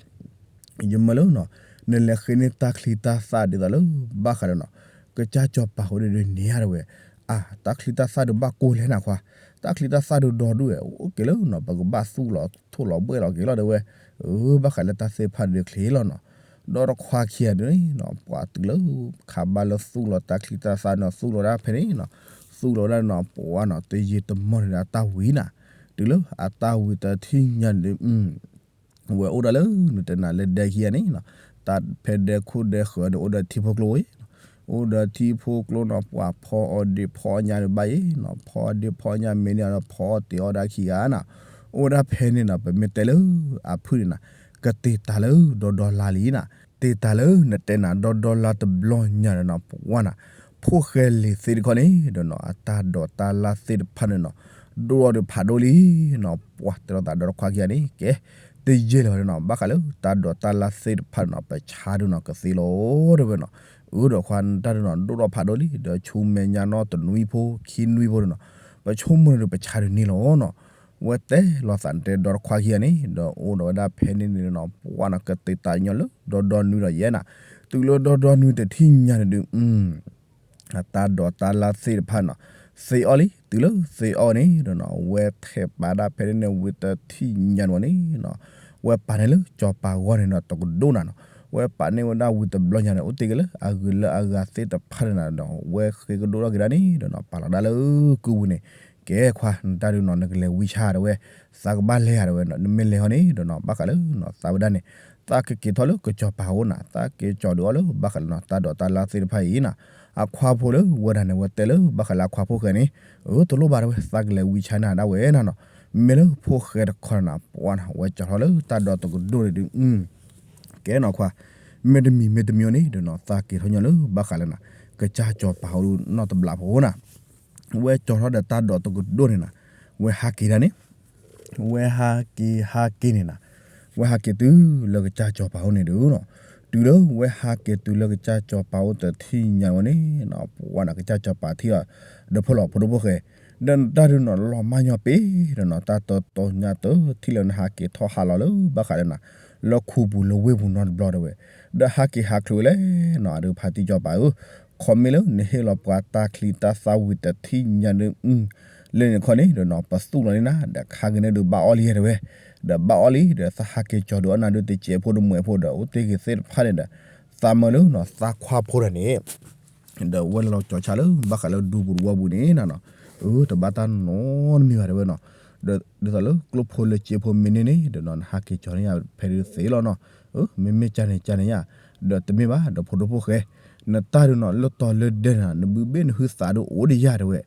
ယမၢလၢနီၤ, နလဲၤဃ့န့ၢ်တၢ်ချံတၢ်သၣ်ဒ်သိးလၢ ဘၣ်ဃးဒီးနီၤ, ကစၢ်စီၤပၤအိၣ်ဒုးန့ၣ်ဧါတဲဝဲ, အါ တၢ်ချံတၢ်သၣ်ဒုးဘၣ်ကိၢ်လဲၣ်နၤခွါ, တၢ်ချံတၢ်သၣ်ဒုးဒီဒူၣ်ဝဲ အိၣ်က့ၤလၢနီၤ ပကဘၣ်သူၣ်လီၤထိၣ်လီၤဘှဲၣ်လီၤက့ၤလီၤတဲဝဲ, အၢ ဘၣ်ဃးလၢတၢ်သ့ၣ်တဖၣ်ဒုးချ့လီၤနီၤ, ဒီတခွါခံဂၤန့ၣ်နီၤ ပှၤတုၤလၢ ခးဘၣ်လၢသူၣ်လီၤတၢ်ချံတၢ်သၣ်နီၤ သူၣ်လီၤဝဲဒၣ်ဖဲန့ၣ်နီၤ, သူၣ်လီၤဝဲဒၣ်နီၤ ပှၤနီၤ တယံာ်တမီၢ်န့ၣ်ဒီးအတၢ်ဝံၤနီၤ, တုၤလၢအတၢ်ဝံၤတထံၣ်ညါန့ၣ်ဒုး ဝဲအိၣ်ဒၣ်လၢနတဲနၤလၢဒဲခံဂၤန့ၣ်နီၤ, တၢ်ဖဲဒဲခိၣ်ဒဲဃၢၤန့ၣ် အိၣ်ဒီးထံဖိကျိအံၤ, အိၣ်ဒီးထံဖိကျိနီၤ ပှၤဖီအီၣ်ဒံးဖီအီၣ်ညၣ်ဒံးဘၣ်အံၤနီၤ, ဖီအီၣ်ဒံးဖီအီၣ်ညၣ်မ့ၢ်န့ၢ်အီၤဒီး ဖီအီၣ်တ့ၤအီၣ်ဒၣ်ခံဂၤနီၤ, အိၣ်ဝဲဒၣ်ဖဲန့ၣ်နီၤ ပမ့ၢ်တဲလၢအဖုၣ်န့ၣ်နီၤ, ကတ့ၢ်တၢ်လၢဒီဒီလါလံနီၤ, တ့ၢ်တၢ်လၢနတဲနၤဒီဒီလါတဘျီညါန့ၣ်နီၤ ပှၤနီၤ, ဖိၣ်ဃဲလံၤသ့ၣ်တခီန့ၣ်ဒီးနီၤ အတၢ်ဒိးတၢ်လၢ်သ့ၣ်တဖၣ်န့ၣ်နီၤ, ဒိၣ်အီၤဒီးဖးဒိၣ်လံနီၤ, ပှၤတဲလိာ်သးဒီတခွါခံဂၤန့ၣ် ကဲ တယဲၢ်လၢၤဘၣ်ဒုးနီၤ ဘၣ်ဃးလၢတၢ်ဒိးတၢ်လၢသ့ၣ်တဖၣ်ဒုးနီၤ ပဆါဒုးနီၤကသ့လီၤ တဲဝဲနီၤ. အၢ ဒီးခွါ နတၢ်ဒုးနီၤ ဒိၣ်ထီၣ်ဖးဒိၣ်လံ ဒီးဆူမဲာ်ညါနီတနွံဖိ ခံနွံဖိဒုးနီၤ ပဆိကမိၣ်န့ၣ်ဒုး ပဆါဒုးန့ၢ်လီၤနီၤ. ဝဲတဲလီၤသးတဲဒီတခွါခံဂၤန့ၣ် ဒီးအိၣ်ဒီးဝဲဒၣ်ဖဲန့ၣ်န့ၣ်နီၤ ပှၤနီၤ ကသ့တၢ်ညီလၢဒီဒီနွံဒီးယဲနီၤ. တုၤလၢဒီဒီနွံတထံၣ်ညါန့ၣ်ဒုး အတၢ်ဒိးတၢ်လၢသ့ၣ်တဖၣ်နီၤ သ့အီၤလံ. တုၤလၢသ့အီၤန့ၣ်ဒီးနီၤ ဝဲထဲးပာ်ဒၣ်ဖဲန့ၣ်န့ၣ် ဝံၤတထံၣ်ညါန့ၣ်ဝဲန့ၣ် ဝဲပာ်န့ၢ်လၢစီၤပၤဂီၢ်န့ၣ်ဒီးတကဒိၣ်နၤနီၤ. ဝဲပာ်န့ၢ်ဝဲဒၣ်ဝံၤတဘျီညါန့ၣ် အိၣ်တ့ၢ်က့ၤလၢအဂုၤလၢအဂၤသ့ၣ်တဖၣ်န့ၣ်နၤဒီး ဝဲဃ့ကဒိၣ်ထီၣ်က့ၤဒၣ်န့ၣ်ဒီးနီၤ ပာ်လီၤဒၣ်လၢကုၢ်ပူၤန့ၣ် ကဲခွါ နတၢ်ဒုးနီၤ နကလဲၤဝံဆါတဲဝဲ, သးကဘၣ်လဲၤဧါတဲဝဲနီၤ, နမ့ၢ်လဲၤဟီန့ၣ်ဒီးနီၤ ဘၣ်ဃးလၢနီၤ သးဝဲဒၣ်န့ၣ် သးကက့ၤထီၣ်လၢကစီၤပၤအအိၣ်နၤ, သးက့ၤကၠီၤဒုးအီၤလၢဘၣ်ဃးလၢနီၤ တၢ်ဒိးတၢ်လၢသ့ၣ်တဖၣ်အံၤနၤ. အခွါဖိလၢဝဲဒၣ်န့ၣ် ဝဲတဲလၢဘၣ်ဃးလၢအခွါဖိဃဲန့ၣ်, အၢ တလိၣ်ဘၣ်တဲဝဲ, သးကလဲၤဝံဆါနၤဒၣ်ဝဲနၤနီၤ. မ့ၢ်လၢဖိဃဲတခီနၤ ပှၤနၤ ဝဲကၠီၤထီၣ်လၢတၢ်ဒိးတကဒိၣ်န့ၣ်ဒုး ကဲနီၤခွါ, မ့တမံၤမ့တမံၤန့ၣ်ဒီးနီၤ သးက့ၤထီၣ်ညီလၢဘၣ်ဃးလၢနၤ ကစၢ်စီၤပၤအိၣ်နီတဘျီဖိနၤ. ဝဲကၠီၤထီၣ်ဒီးတၢ်ဒိးတကဒိၣ်န့ၣ်နၤ, ဝဲဟးက့ၤဒၣ်န့ၣ်, ဝဲဟးက့ၤဟးက့ၤန့ၣ်နၤ, ဝဲဟးက့ၤတုၤလၢကစၢ်စီၤပၤအိၣ်န့ၣ်ဒုးနီၤ. တုၤလၢဝဲဟးက့ၤတုၤလၢကစၢ်စီၤပၤအိၣ်တထံၣ်ညါဝဲန့ၣ်နီၤ ပှၤနၤ ကစၢ်စီၤပၤထံၣ်အီၤ ဒီးဖိလီၤဖိဒိၣ်ဖိဃဲ, ဒီးနတၢ်ဒုးနီၤ လီၤမၢ်ညီပ့ၤဒီးနီၤ တၢ်တတီၤညါတထံၣ်လၢ နဟးက့ၤထီၣ်ဟးလီၤလၢဘၣ်ဃးလၢနၤ လၢခူပူၤလၢဝ့ၢ်ပူၤနီတဘျီတဲဝဲ, ဒီးဟးက့ၤဟးချုးဝဲလဲၣ်နီၤ အဒုးဖါတံၢ်စီၤပၤဧၢ, ခီမ့ၢ်လၢနဟ့ၣ်လီၤပှၤတၢ်ချံတၢ်သၣ်ဝံၤတထံၣ်ညါဒုး လၢန့ၣ်တခီန့ၣ်ဒီးနီၤ ပသူၣ်လီၤန့ၢ်နၤ ဒီးခါက့ၤန့ၣ်ဒုးဘၣ်အီၣ်လံယဲတဲဝဲ, ဒီးဘၣ်အီၣ်လံဒီး သးဟးက့ၤကၠီၤဒုးအီၣ်နၤဒုးတစဲးဖိတမှဲးဖိဒီး အိၣ်တ့ၢ်ဂ့ၤသ့ၣ်တဖၣ်န့ၣ်ဒီး သးမၢလၢနီၤ သးခွါဖိတဂၤန့ၣ် ဒီးဝဲလဲၤလီၤကၠီၤဆါလၢဘၣ်ဃးလၢဒူပူၤတဝီပူၤန့ၣ်နၤနီၤ, အၢ တဘၣ်တၢ်နီတမံၤဘၣ်တဲဝဲနီၤ, ဒီးဒ်သိးလၢကျိဖိလၢစ့ဖိမ့ၢ်န့ၢ်န့ၣ် ဒီးနီၤ နဟးက့ၤကၠီၤန့ၢ်ယၤဖဲဒုးသ့လီၤနီၤ, အၢ မ့မ့ၢ်ကၢ်န့ၣ်ကၢ်န့ၣ်ယၤ, ဒီးတမ့ၢ်ဘၣ်ဒီးဖိဒိၣ်ဖိဃဲ, နတၢ်ဒုးနီၤ လၢတီၤလၢဒဲးနၤ နဘုဘ့ၣ်နဟုသးဒုးအိၣ်ဒီးယၤတဲဝဲ,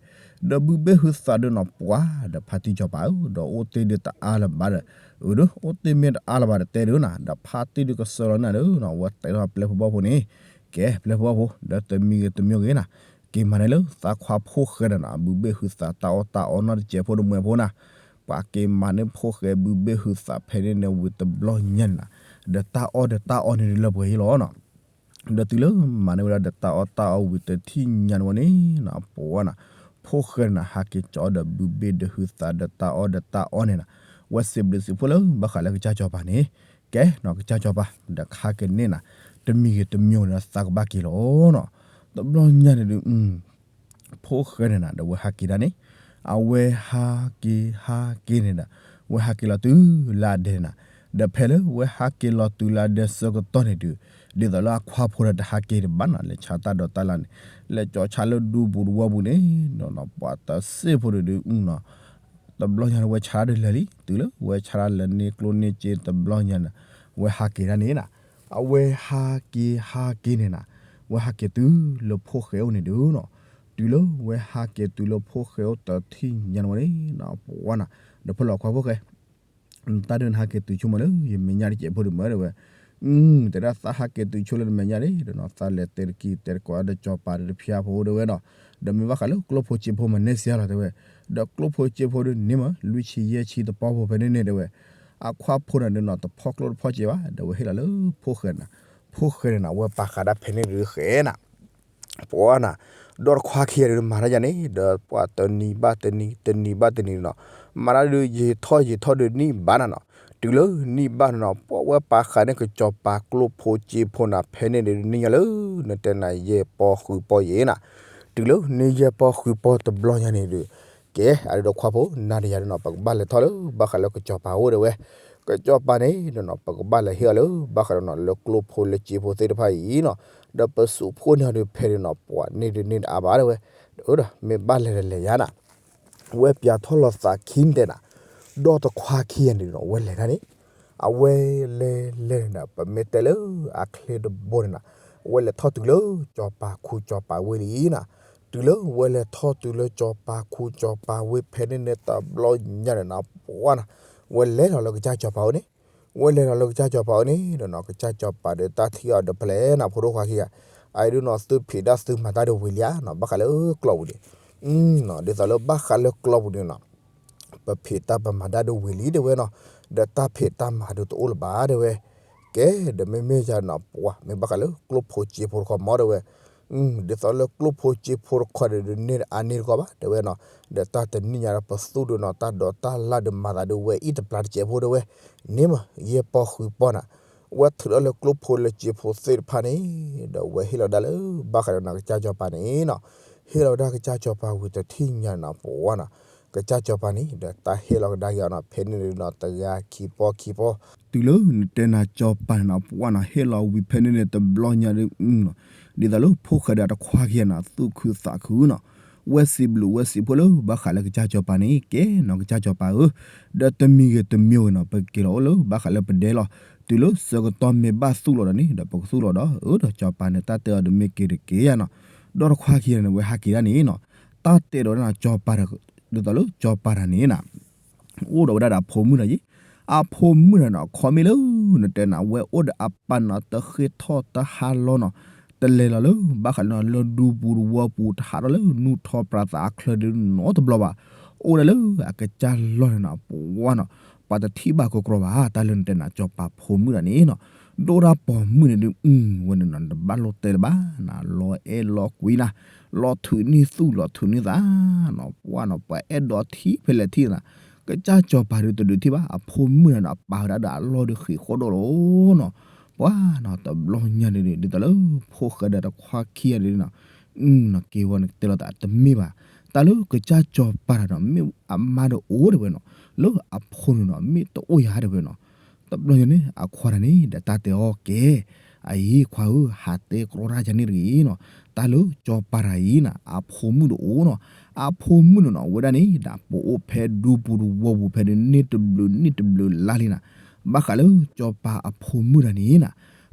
ဒီးဘုဘ့ၣ်ဟုသးဒုးနီၤ ပှၤဒီးဖါတံၢ်စီၤပၤဧၢ, ဒီးအိၣ်တ့ၢ်ဒုးတအါလၢၤဘၣ်ဒီး, အၢ ဒီး အိၣ်တ့ၢ်မ့ၢ်တအါလၢၤဘၣ်ဒီးတဲဒုးနၤ, ဒီးဖါတံၢ်ဒုးကစၢလီၤနၤဒုးနီၤ, ဝဲတဲထီၣ်ပျဲၢ်ဖိဘီၣ်ဖိန့ၣ်, ကဲ ပျဲၢ်ဖိဘီၣ်ဖိ ဒီးတမံၤဂ့ၤတမံၤဂ့ၤနၤ, က့ၤမၤန့ၢ်လၢသးခွါဖိဃဲဒီးနၤ ဘုဘ့ၣ်ဟုသးတၢ်အီၣ်တၢ်အီနီတစဲးဖိတမှဲးဖိနၤ, ပှၤက့ၤမၤန့ၢ်ဖိဃဲဘုဘ့ၣ်ဟုသးဖဲန့ၣ်န့ၣ်ဝံၤတဘျီညါန့ၣ်နၤ, ဒီးတၢ်အီၣ်ဒီးတၢ်အီန့ၣ်ဒုးလၢပှဲၤအံၤလီၤနီၤ. ဒီးတုၤလၢမၤန့ၢ်ဝဲဒၣ်ဒီးတၢ်အီၣ်တၢ်အီဝံၤတထံၣ်ညါန့ၣ်ဝဲန့ၣ်နီၤ ပှၤနၤ, ဖိဃဲန့ၣ်နၤ ဟးက့ၤကၠီၤအီၣ်ဒီးဘုဘ့ၣ်ဒီးဟုသးဒီးတၢ်အီၣ်ဒီးတၢ်အီန့ၣ်နၤ, ဝဲစံးဘျုးစံးဖှိၣ်လၢဘၣ်ဃးလၢကစၢ်စီၤပၤန့ၣ်, ကဲနီၤ ကစၢ်စီၤပၤ ဒီးခါက့ၤန့ၢ်နၤ, တမံၤဂ့ၤတမံၤဂ့ၤဒီးသးကဘၣ်က့ၤလီၤနီၤ. တဘျီညါန့ၣ်ဒုး ဖိဃဲန့ၣ်နၤ ဒီးဝဲဟးက့ၤဒၣ်န့ၣ်, အဝဲဟးက့ၤဟးက့ၤန့ၣ်ဒီး ဝဲဟးက့ၤလီၤတုၤလၢအဒဲန့ၣ်နၤ, ဒီးဖဲလၢဝဲဟးက့ၤလီၤတုၤလၢအဒဲဆၢကတီၢ်န့ၣ်ဒုး, ဒ်သိးလၢအခွါဖိဒီးတဟးက့ၤတဘၣ်နၤ လဲၤဆါတၢ်ဒိးတၢ်လၢန့ၣ်, လဲၤကၠီၤဆါလၢဒူပူၤတဝီပူၤန့ၣ်နီၤ ပှၤတစ့ၢ်ဖိဒုးဒုးနီၤ တဘျီညါန့ၣ် ဝဲဆါတၢ်ဒုးလၢာ်လံ, တုၤလၢဝဲဆါတၢ်လၢာ်န့ၢ်ကျိၣ်န့ၢ်စ့တဘျီညါန့ၣ်, ဝဲဟးက့ၤဒၣ်န့ၣ်နၤ, အဝဲဟးက့ၤဟးက့ၤန့ၣ်နၤ, ဝဲဟးက့ၤတုၤလၢဖိဃဲအိၣ်န့ၣ်ဒုးနီၤ, တုၤလၢဝဲဟးက့ၤတုၤလၢဖိဃဲအိၣ်တထံၣ်ညါန့ၣ်ဝဲန့ၣ်နီၤ ပှၤနၤ, ဒီးဖိလီၤခွါဖိဃဲ နတၢ်ဒုးနဟးက့ၤတုၤဆိကမိၣ်လၢယမဲာ်ညါတစဲးဖိဒုးမ့ၢ်တဲဝဲ, တဲဒၣ်သးဟးက့ၤတုၤဆိလၢနမဲာ်ညါန့ၣ်ဒီးနီၤ သးလဲၤတဲတကံၢ်တဲတကိးဒီးစီၤပၤဒီးတဖၠါဖိဒၣ်ဝဲနီၤ, ဒီးမ့ၢ်ဘၣ်ဃးလၢကျိဖိစ့ဖိမၤန့ၢ်စ့ၢ်လီၤတဲဝဲ, ဒီးကျိဖိစ့ဖိဒုးန့ၢ်မး လွံၢ်ဆံယဲၢ်ဆံတပီဖိဖဲန့ၣ်န့ၣ်တဲဝဲ, အခွါဖိန့ၣ်ဒုးနီၤ တဖီကျိတဖီစ့ဘၣ် ဒီးဝဲဟ့ၣ်လီၤလၢဖိဃဲန့ၣ်နၤ, ဖိဃဲန့ၣ်နၤ ဝဲပာ်ဃာ်ဒၣ်ဖဲန့ၣ်ဒုးဃဲနၤ ပှၤနၤ, ဒီတခွါခံဂၤဒုးမၤတၢ်ယါန့ၣ် ဒီးပှၤတနံၤဘၣ်တနံၤ တနံၤဘၣ်တနံၤနီၤ, မၤတၢ်ဒုးယံာ်ထီၣ်ယံာ်ထီၣ်ဒုးနံၣ်ဘၣ်နၤနီၤ, တုၤလၢနံၣ်ဘၣ်နၤနီၤ ပှၤဝဲပာ်ဃာ်န့ၢ်ကစီၤပၤကျိဖိစ့ဖိနၤ ဖဲန့ၣ်ဒုးနံၣ်ညါလၢ နတဲနၤယဲၢ်ပီဃုပီယဲၢ်နၤ, တုၤလၢနံၣ်ယဲၢ်ပီဃုပီတဘျီညါန့ၣ်ဒုး, ကဲ အဒုးဒီးခွါဖိ နၤဒီးယၤဒုးနီၤ ပကဘၣ်လဲၤထီၣ်လၢဘၣ်ဃးလၢကစီၤပၤအိၣ်တဲဝဲ, ကစီၤပၤန့ၣ်ဒုးနီၤ ပကဘၣ်လဲၤဟ့ၣ်အီၤလၢဘၣ်ဃးဒီးနီၤ လၢကျိဖိလၢစ့ဖိသ့ၣ်တဖၣ်အံၤနီၤ, ဒီးပစူးဖှိၣ်န့ၢ်အီၤဒုးဖဲဒုးနီၤ ပှၤန့ၢ်ဒုးန့ၢ်တအါဘၣ်တဲဝဲ, ဒီးမ့ၢ်ဘၣ်လဲၤဒီးလဲၤယါနၤ ဝဲပၠးထီၣ်လီၤသးခံတဲနၤ, ဒီတခွါခံဂၤန့ၣ်ဒီး ဝဲလဲၤတၢ်န့ၣ်, အဝဲလဲၤလဲၤန့ၣ်ဒီး ပမ့ၢ်တဲလၢအချ့တဘိန့ၣ်နၤ, ဝဲလဲၤထီၣ်တုၤလၢစီၤပၤခူစီၤပၤဝ့ၢ်လံနၤ, တုၤလၢဝဲလဲၤထီၣ်တုၤလၢစီၤပၤခူစီၤပၤဝ့ၢ်ဖဲန့ၣ်န့ၣ်တဘျီညါန့ၣ်နၤ ပှၤနၤ, ဝဲလဲၤလီၤလၢကစၢ်စီၤပၤအိၣ်န့ၣ် ဝဲလဲၤလီၤလၢကစၢ်စီၤပၤအိၣ်န့ၣ်ဒီးနီၤ ကစၢ်စီၤပၤဒီးတၢ်ထံၣ်အီၤဒီးဖဲလဲၣ်နၤ ဖိဒိၣ်ခွါခံဂၤ, အအံၤဒုးနီၤ သုဖံးတၢ်သုမၤတၢ်ဒုးဝံၤလံဧါနီၤ ဘၣ်ဃးလၢကျိာ်ပူၤန့ၣ်, ဒ်သိးလၢဘၣ်ဃးလၢကျိာ်ပူၤန့ၣ်နီၤ, ပဖံးတၢ်ပမၤဒၣ်ဒိဝံၤလံတဲဝဲနီၤ, ဒီးတၢ်ဖံးတၢ်မၤဒိတအိၣ်လၢၤဘၣ်တဲဝဲ, ကဲ ဒီးမ့မ့ၢ်ယၤနီၤ ပှၤမ့ၢ်ဘၣ်ဃးလၢကျိဖိစ့ဖိတခီမ့ၢ်တဲဝဲ, ဒ်သိးလၢကျိဖိစ့ဖိတခီဒီး ဒုးန့ၢ်အါန့ၢ်တခီဘၣ်တဲဝဲနီၤ, ဒီးတၢ်တနံၣ်ညါဒီးပသူၣ်ဒုးနီၤ တၢ်ဒိးတၢ်လၢ်ဒုးမၤသးဒုးဝဲအံၤတပျၢ်တစဲးဖိတဲဝဲ, န့ၣ်မး ယဲၢ်ပီၢ်ဃုပီၢ်နၤ, ဝဲထုးထီၣ်လၢကျိဖိလၢစ့ဖိသ့ၣ်တဖၣ်န့ၣ်, ဒီးဝဲဟ့ၣ်လီၤဒၣ်လၢဘၣ်ဃးဒီးနီၤ ကစၢ်စီၤပၤန့ၣ်နီၤ, ဟ့ၣ်လီၤဝဲဒၣ်ကစၢ်စီၤပၤဝံၤတထံၣ်ညါနီၤ ပှၤနီၤ, ကစၢ်စီၤပၤန့ၣ် ဒီးတၢ်ဟ့ၣ်လီၤကဒါက့ၤအီၤနီၤ ဖဲန့ၣ်န့ၣ်ဒီး တဂၤခံပီၢ်ခံပီၢ်, တုၤလၢနတဲနၤစီၤပၤန့ၣ်နီၤ ပှၤနီၤ ဟ့ၣ်လီၤဝံၤဖဲန့ၣ်န့ၣ် တဘျီညါဒုးနီၤ, ဒ်သိးလၢဖိၣ်ဃဲဒီးအတခွါခံဂၤနီၤ သူၣ်ခုသးခုနီၤ, ဝဲစံးဘျုးဝဲစံးဖှိၣ်လၢဘၣ်ဃးလၢကစၢ်စီၤပၤန့ၣ် ကဲနီၤ ကစၢ်စီၤပၤဧၢ, ဒီးတမံၤဂ့ၤတမံၤဂ့ၤနီၤ ပက့ၤလီၤအိၣ်လၢဘၣ်ဃးလၢပဒဲလီၤ, တုၤလၢဆၢကတီၢ်မ့ၢ်ဘၣ်သူၣ်လီၤဒီးန့ၣ် ဒီးပကသူၣ်လီၤဒီး အၢ ဒီးစီၤပၤန့ၣ် တၢ်တဲအီၤဒီးမ့ၢ်က့ၤတက့ၤယါနီၤ, ဒီးတခွါခံဂၤန့ၣ် ဝဲဟးက့ၤဒၣ်န့ၣ်နီၤ, တၢ်တဲဒီးဒၣ်နီၤ စီၤပၤ ဒ်သိးလၢစီၤပၤတဂၤန့ၣ်နီၤ အိၣ်ဒီးဝဲဒၣ်ဒီးအဖိမုၣ်တဂၤအံၤ, အဖိမုၣ်တဂၤနီၤ အခီမ့ၢ်လၢ နတဲနၤ ဝဲအိၣ်ဒီးအပၢ်နီၤ တဃ့ထီၣ်တဟါလီၤနီၤ, တလဲၤလီၤလၢဘၣ်ဃးလၢနီၤ လၢဒူပူၤတဝီပူၤ တဟးထီၣ်လၢနူၢ်ထီပြးသးအချၢဒုးနီတဘျီဘၣ်, အိၣ်ဒၣ်လၢအကစၢ်လီၢ်န့ၣ်နီၤ ပှၤနီၤ, ပှၤတထံၣ်ဘၣ်ကကြီဘၣ် တၢ်လၢနတဲနၤ စီၤပၤဖိမုၣ်တဂၤန့ၣ်နီၤ, ဒိၣ်တၢ်ပိာ်မုၣ်န့ၣ်ဒုး ဝဲန့ၣ်နီၤ တဘၣ်လိၣ်တဲလၢၤဘၣ်နီၤ လီၤအဲၣ်လီၤကွံနီၤ, လီၤထုးန့ၢ်သူၣ်လီၤထုးန့ၢ်သးနီၤ ပှၤနီၤ ပှၤအဲၣ်ဒိးထံၣ်ဖဲလဲၣ်ထံၣ်နီၤ, ကစၢ်စီၤပၤဒုးတဒုးထံၣ်ဘၣ် အဖိမုၣ်တဂၤနီၤ အပာ်ဝဲဒၣ်ဒီးအလီၢ်ဒုးဃံးဃီၣ်ဒိၣ်လီၤနီၤ, ပှၤနီၤ တဘျီညါန့ၣ်ဒုး ဒ်သိးလၢဖိၣ်ဃဲဒီးတခွါခံဂၤဒုးနီၤ နီၤ က့ၤဝဲန့ၣ်တဲလိာ်သးတမ့ၢ်ဘၣ်, တၢ်လၢကစၢ်စီၤပၤတဂၤနီၤ မ့ၢ်အမါဒီးအိၣ်တဲဝဲနီၤ, လၢအဖိန့ၣ်နီၤ မ့ၢ်တအိၣ်ယၤတဲဝဲနီၤ, တဘျီညါန့ၣ် အခွါတဂၤန့ၣ် ဒီးတၢ်တဲအီၤကဲ, အအံၤခွါဧၢ ဟးတဲကြီတၢ်ယၤန့ၣ်တဂ့ၤနီၤ, တၢ်လၢစီၤပၤတဂၤအံၤနီၤ အဖိမုၣ်တအိၣ်နီၤ, အဖိမုၣ်န့ၣ်နီၤ ဝဲဒၣ်န့ၣ် ဒၣ်ပအိၣ်ဖဲဒူပူၤတဝီပူၤဖဲဒုးန့ၢ်တဘျုးနံၣ်တဘျုးလါလံနီၤ, ဘၣ်ဃးလၢစီၤပၤအဖိမုၣ်တဂၤန့ၣ်နီၤ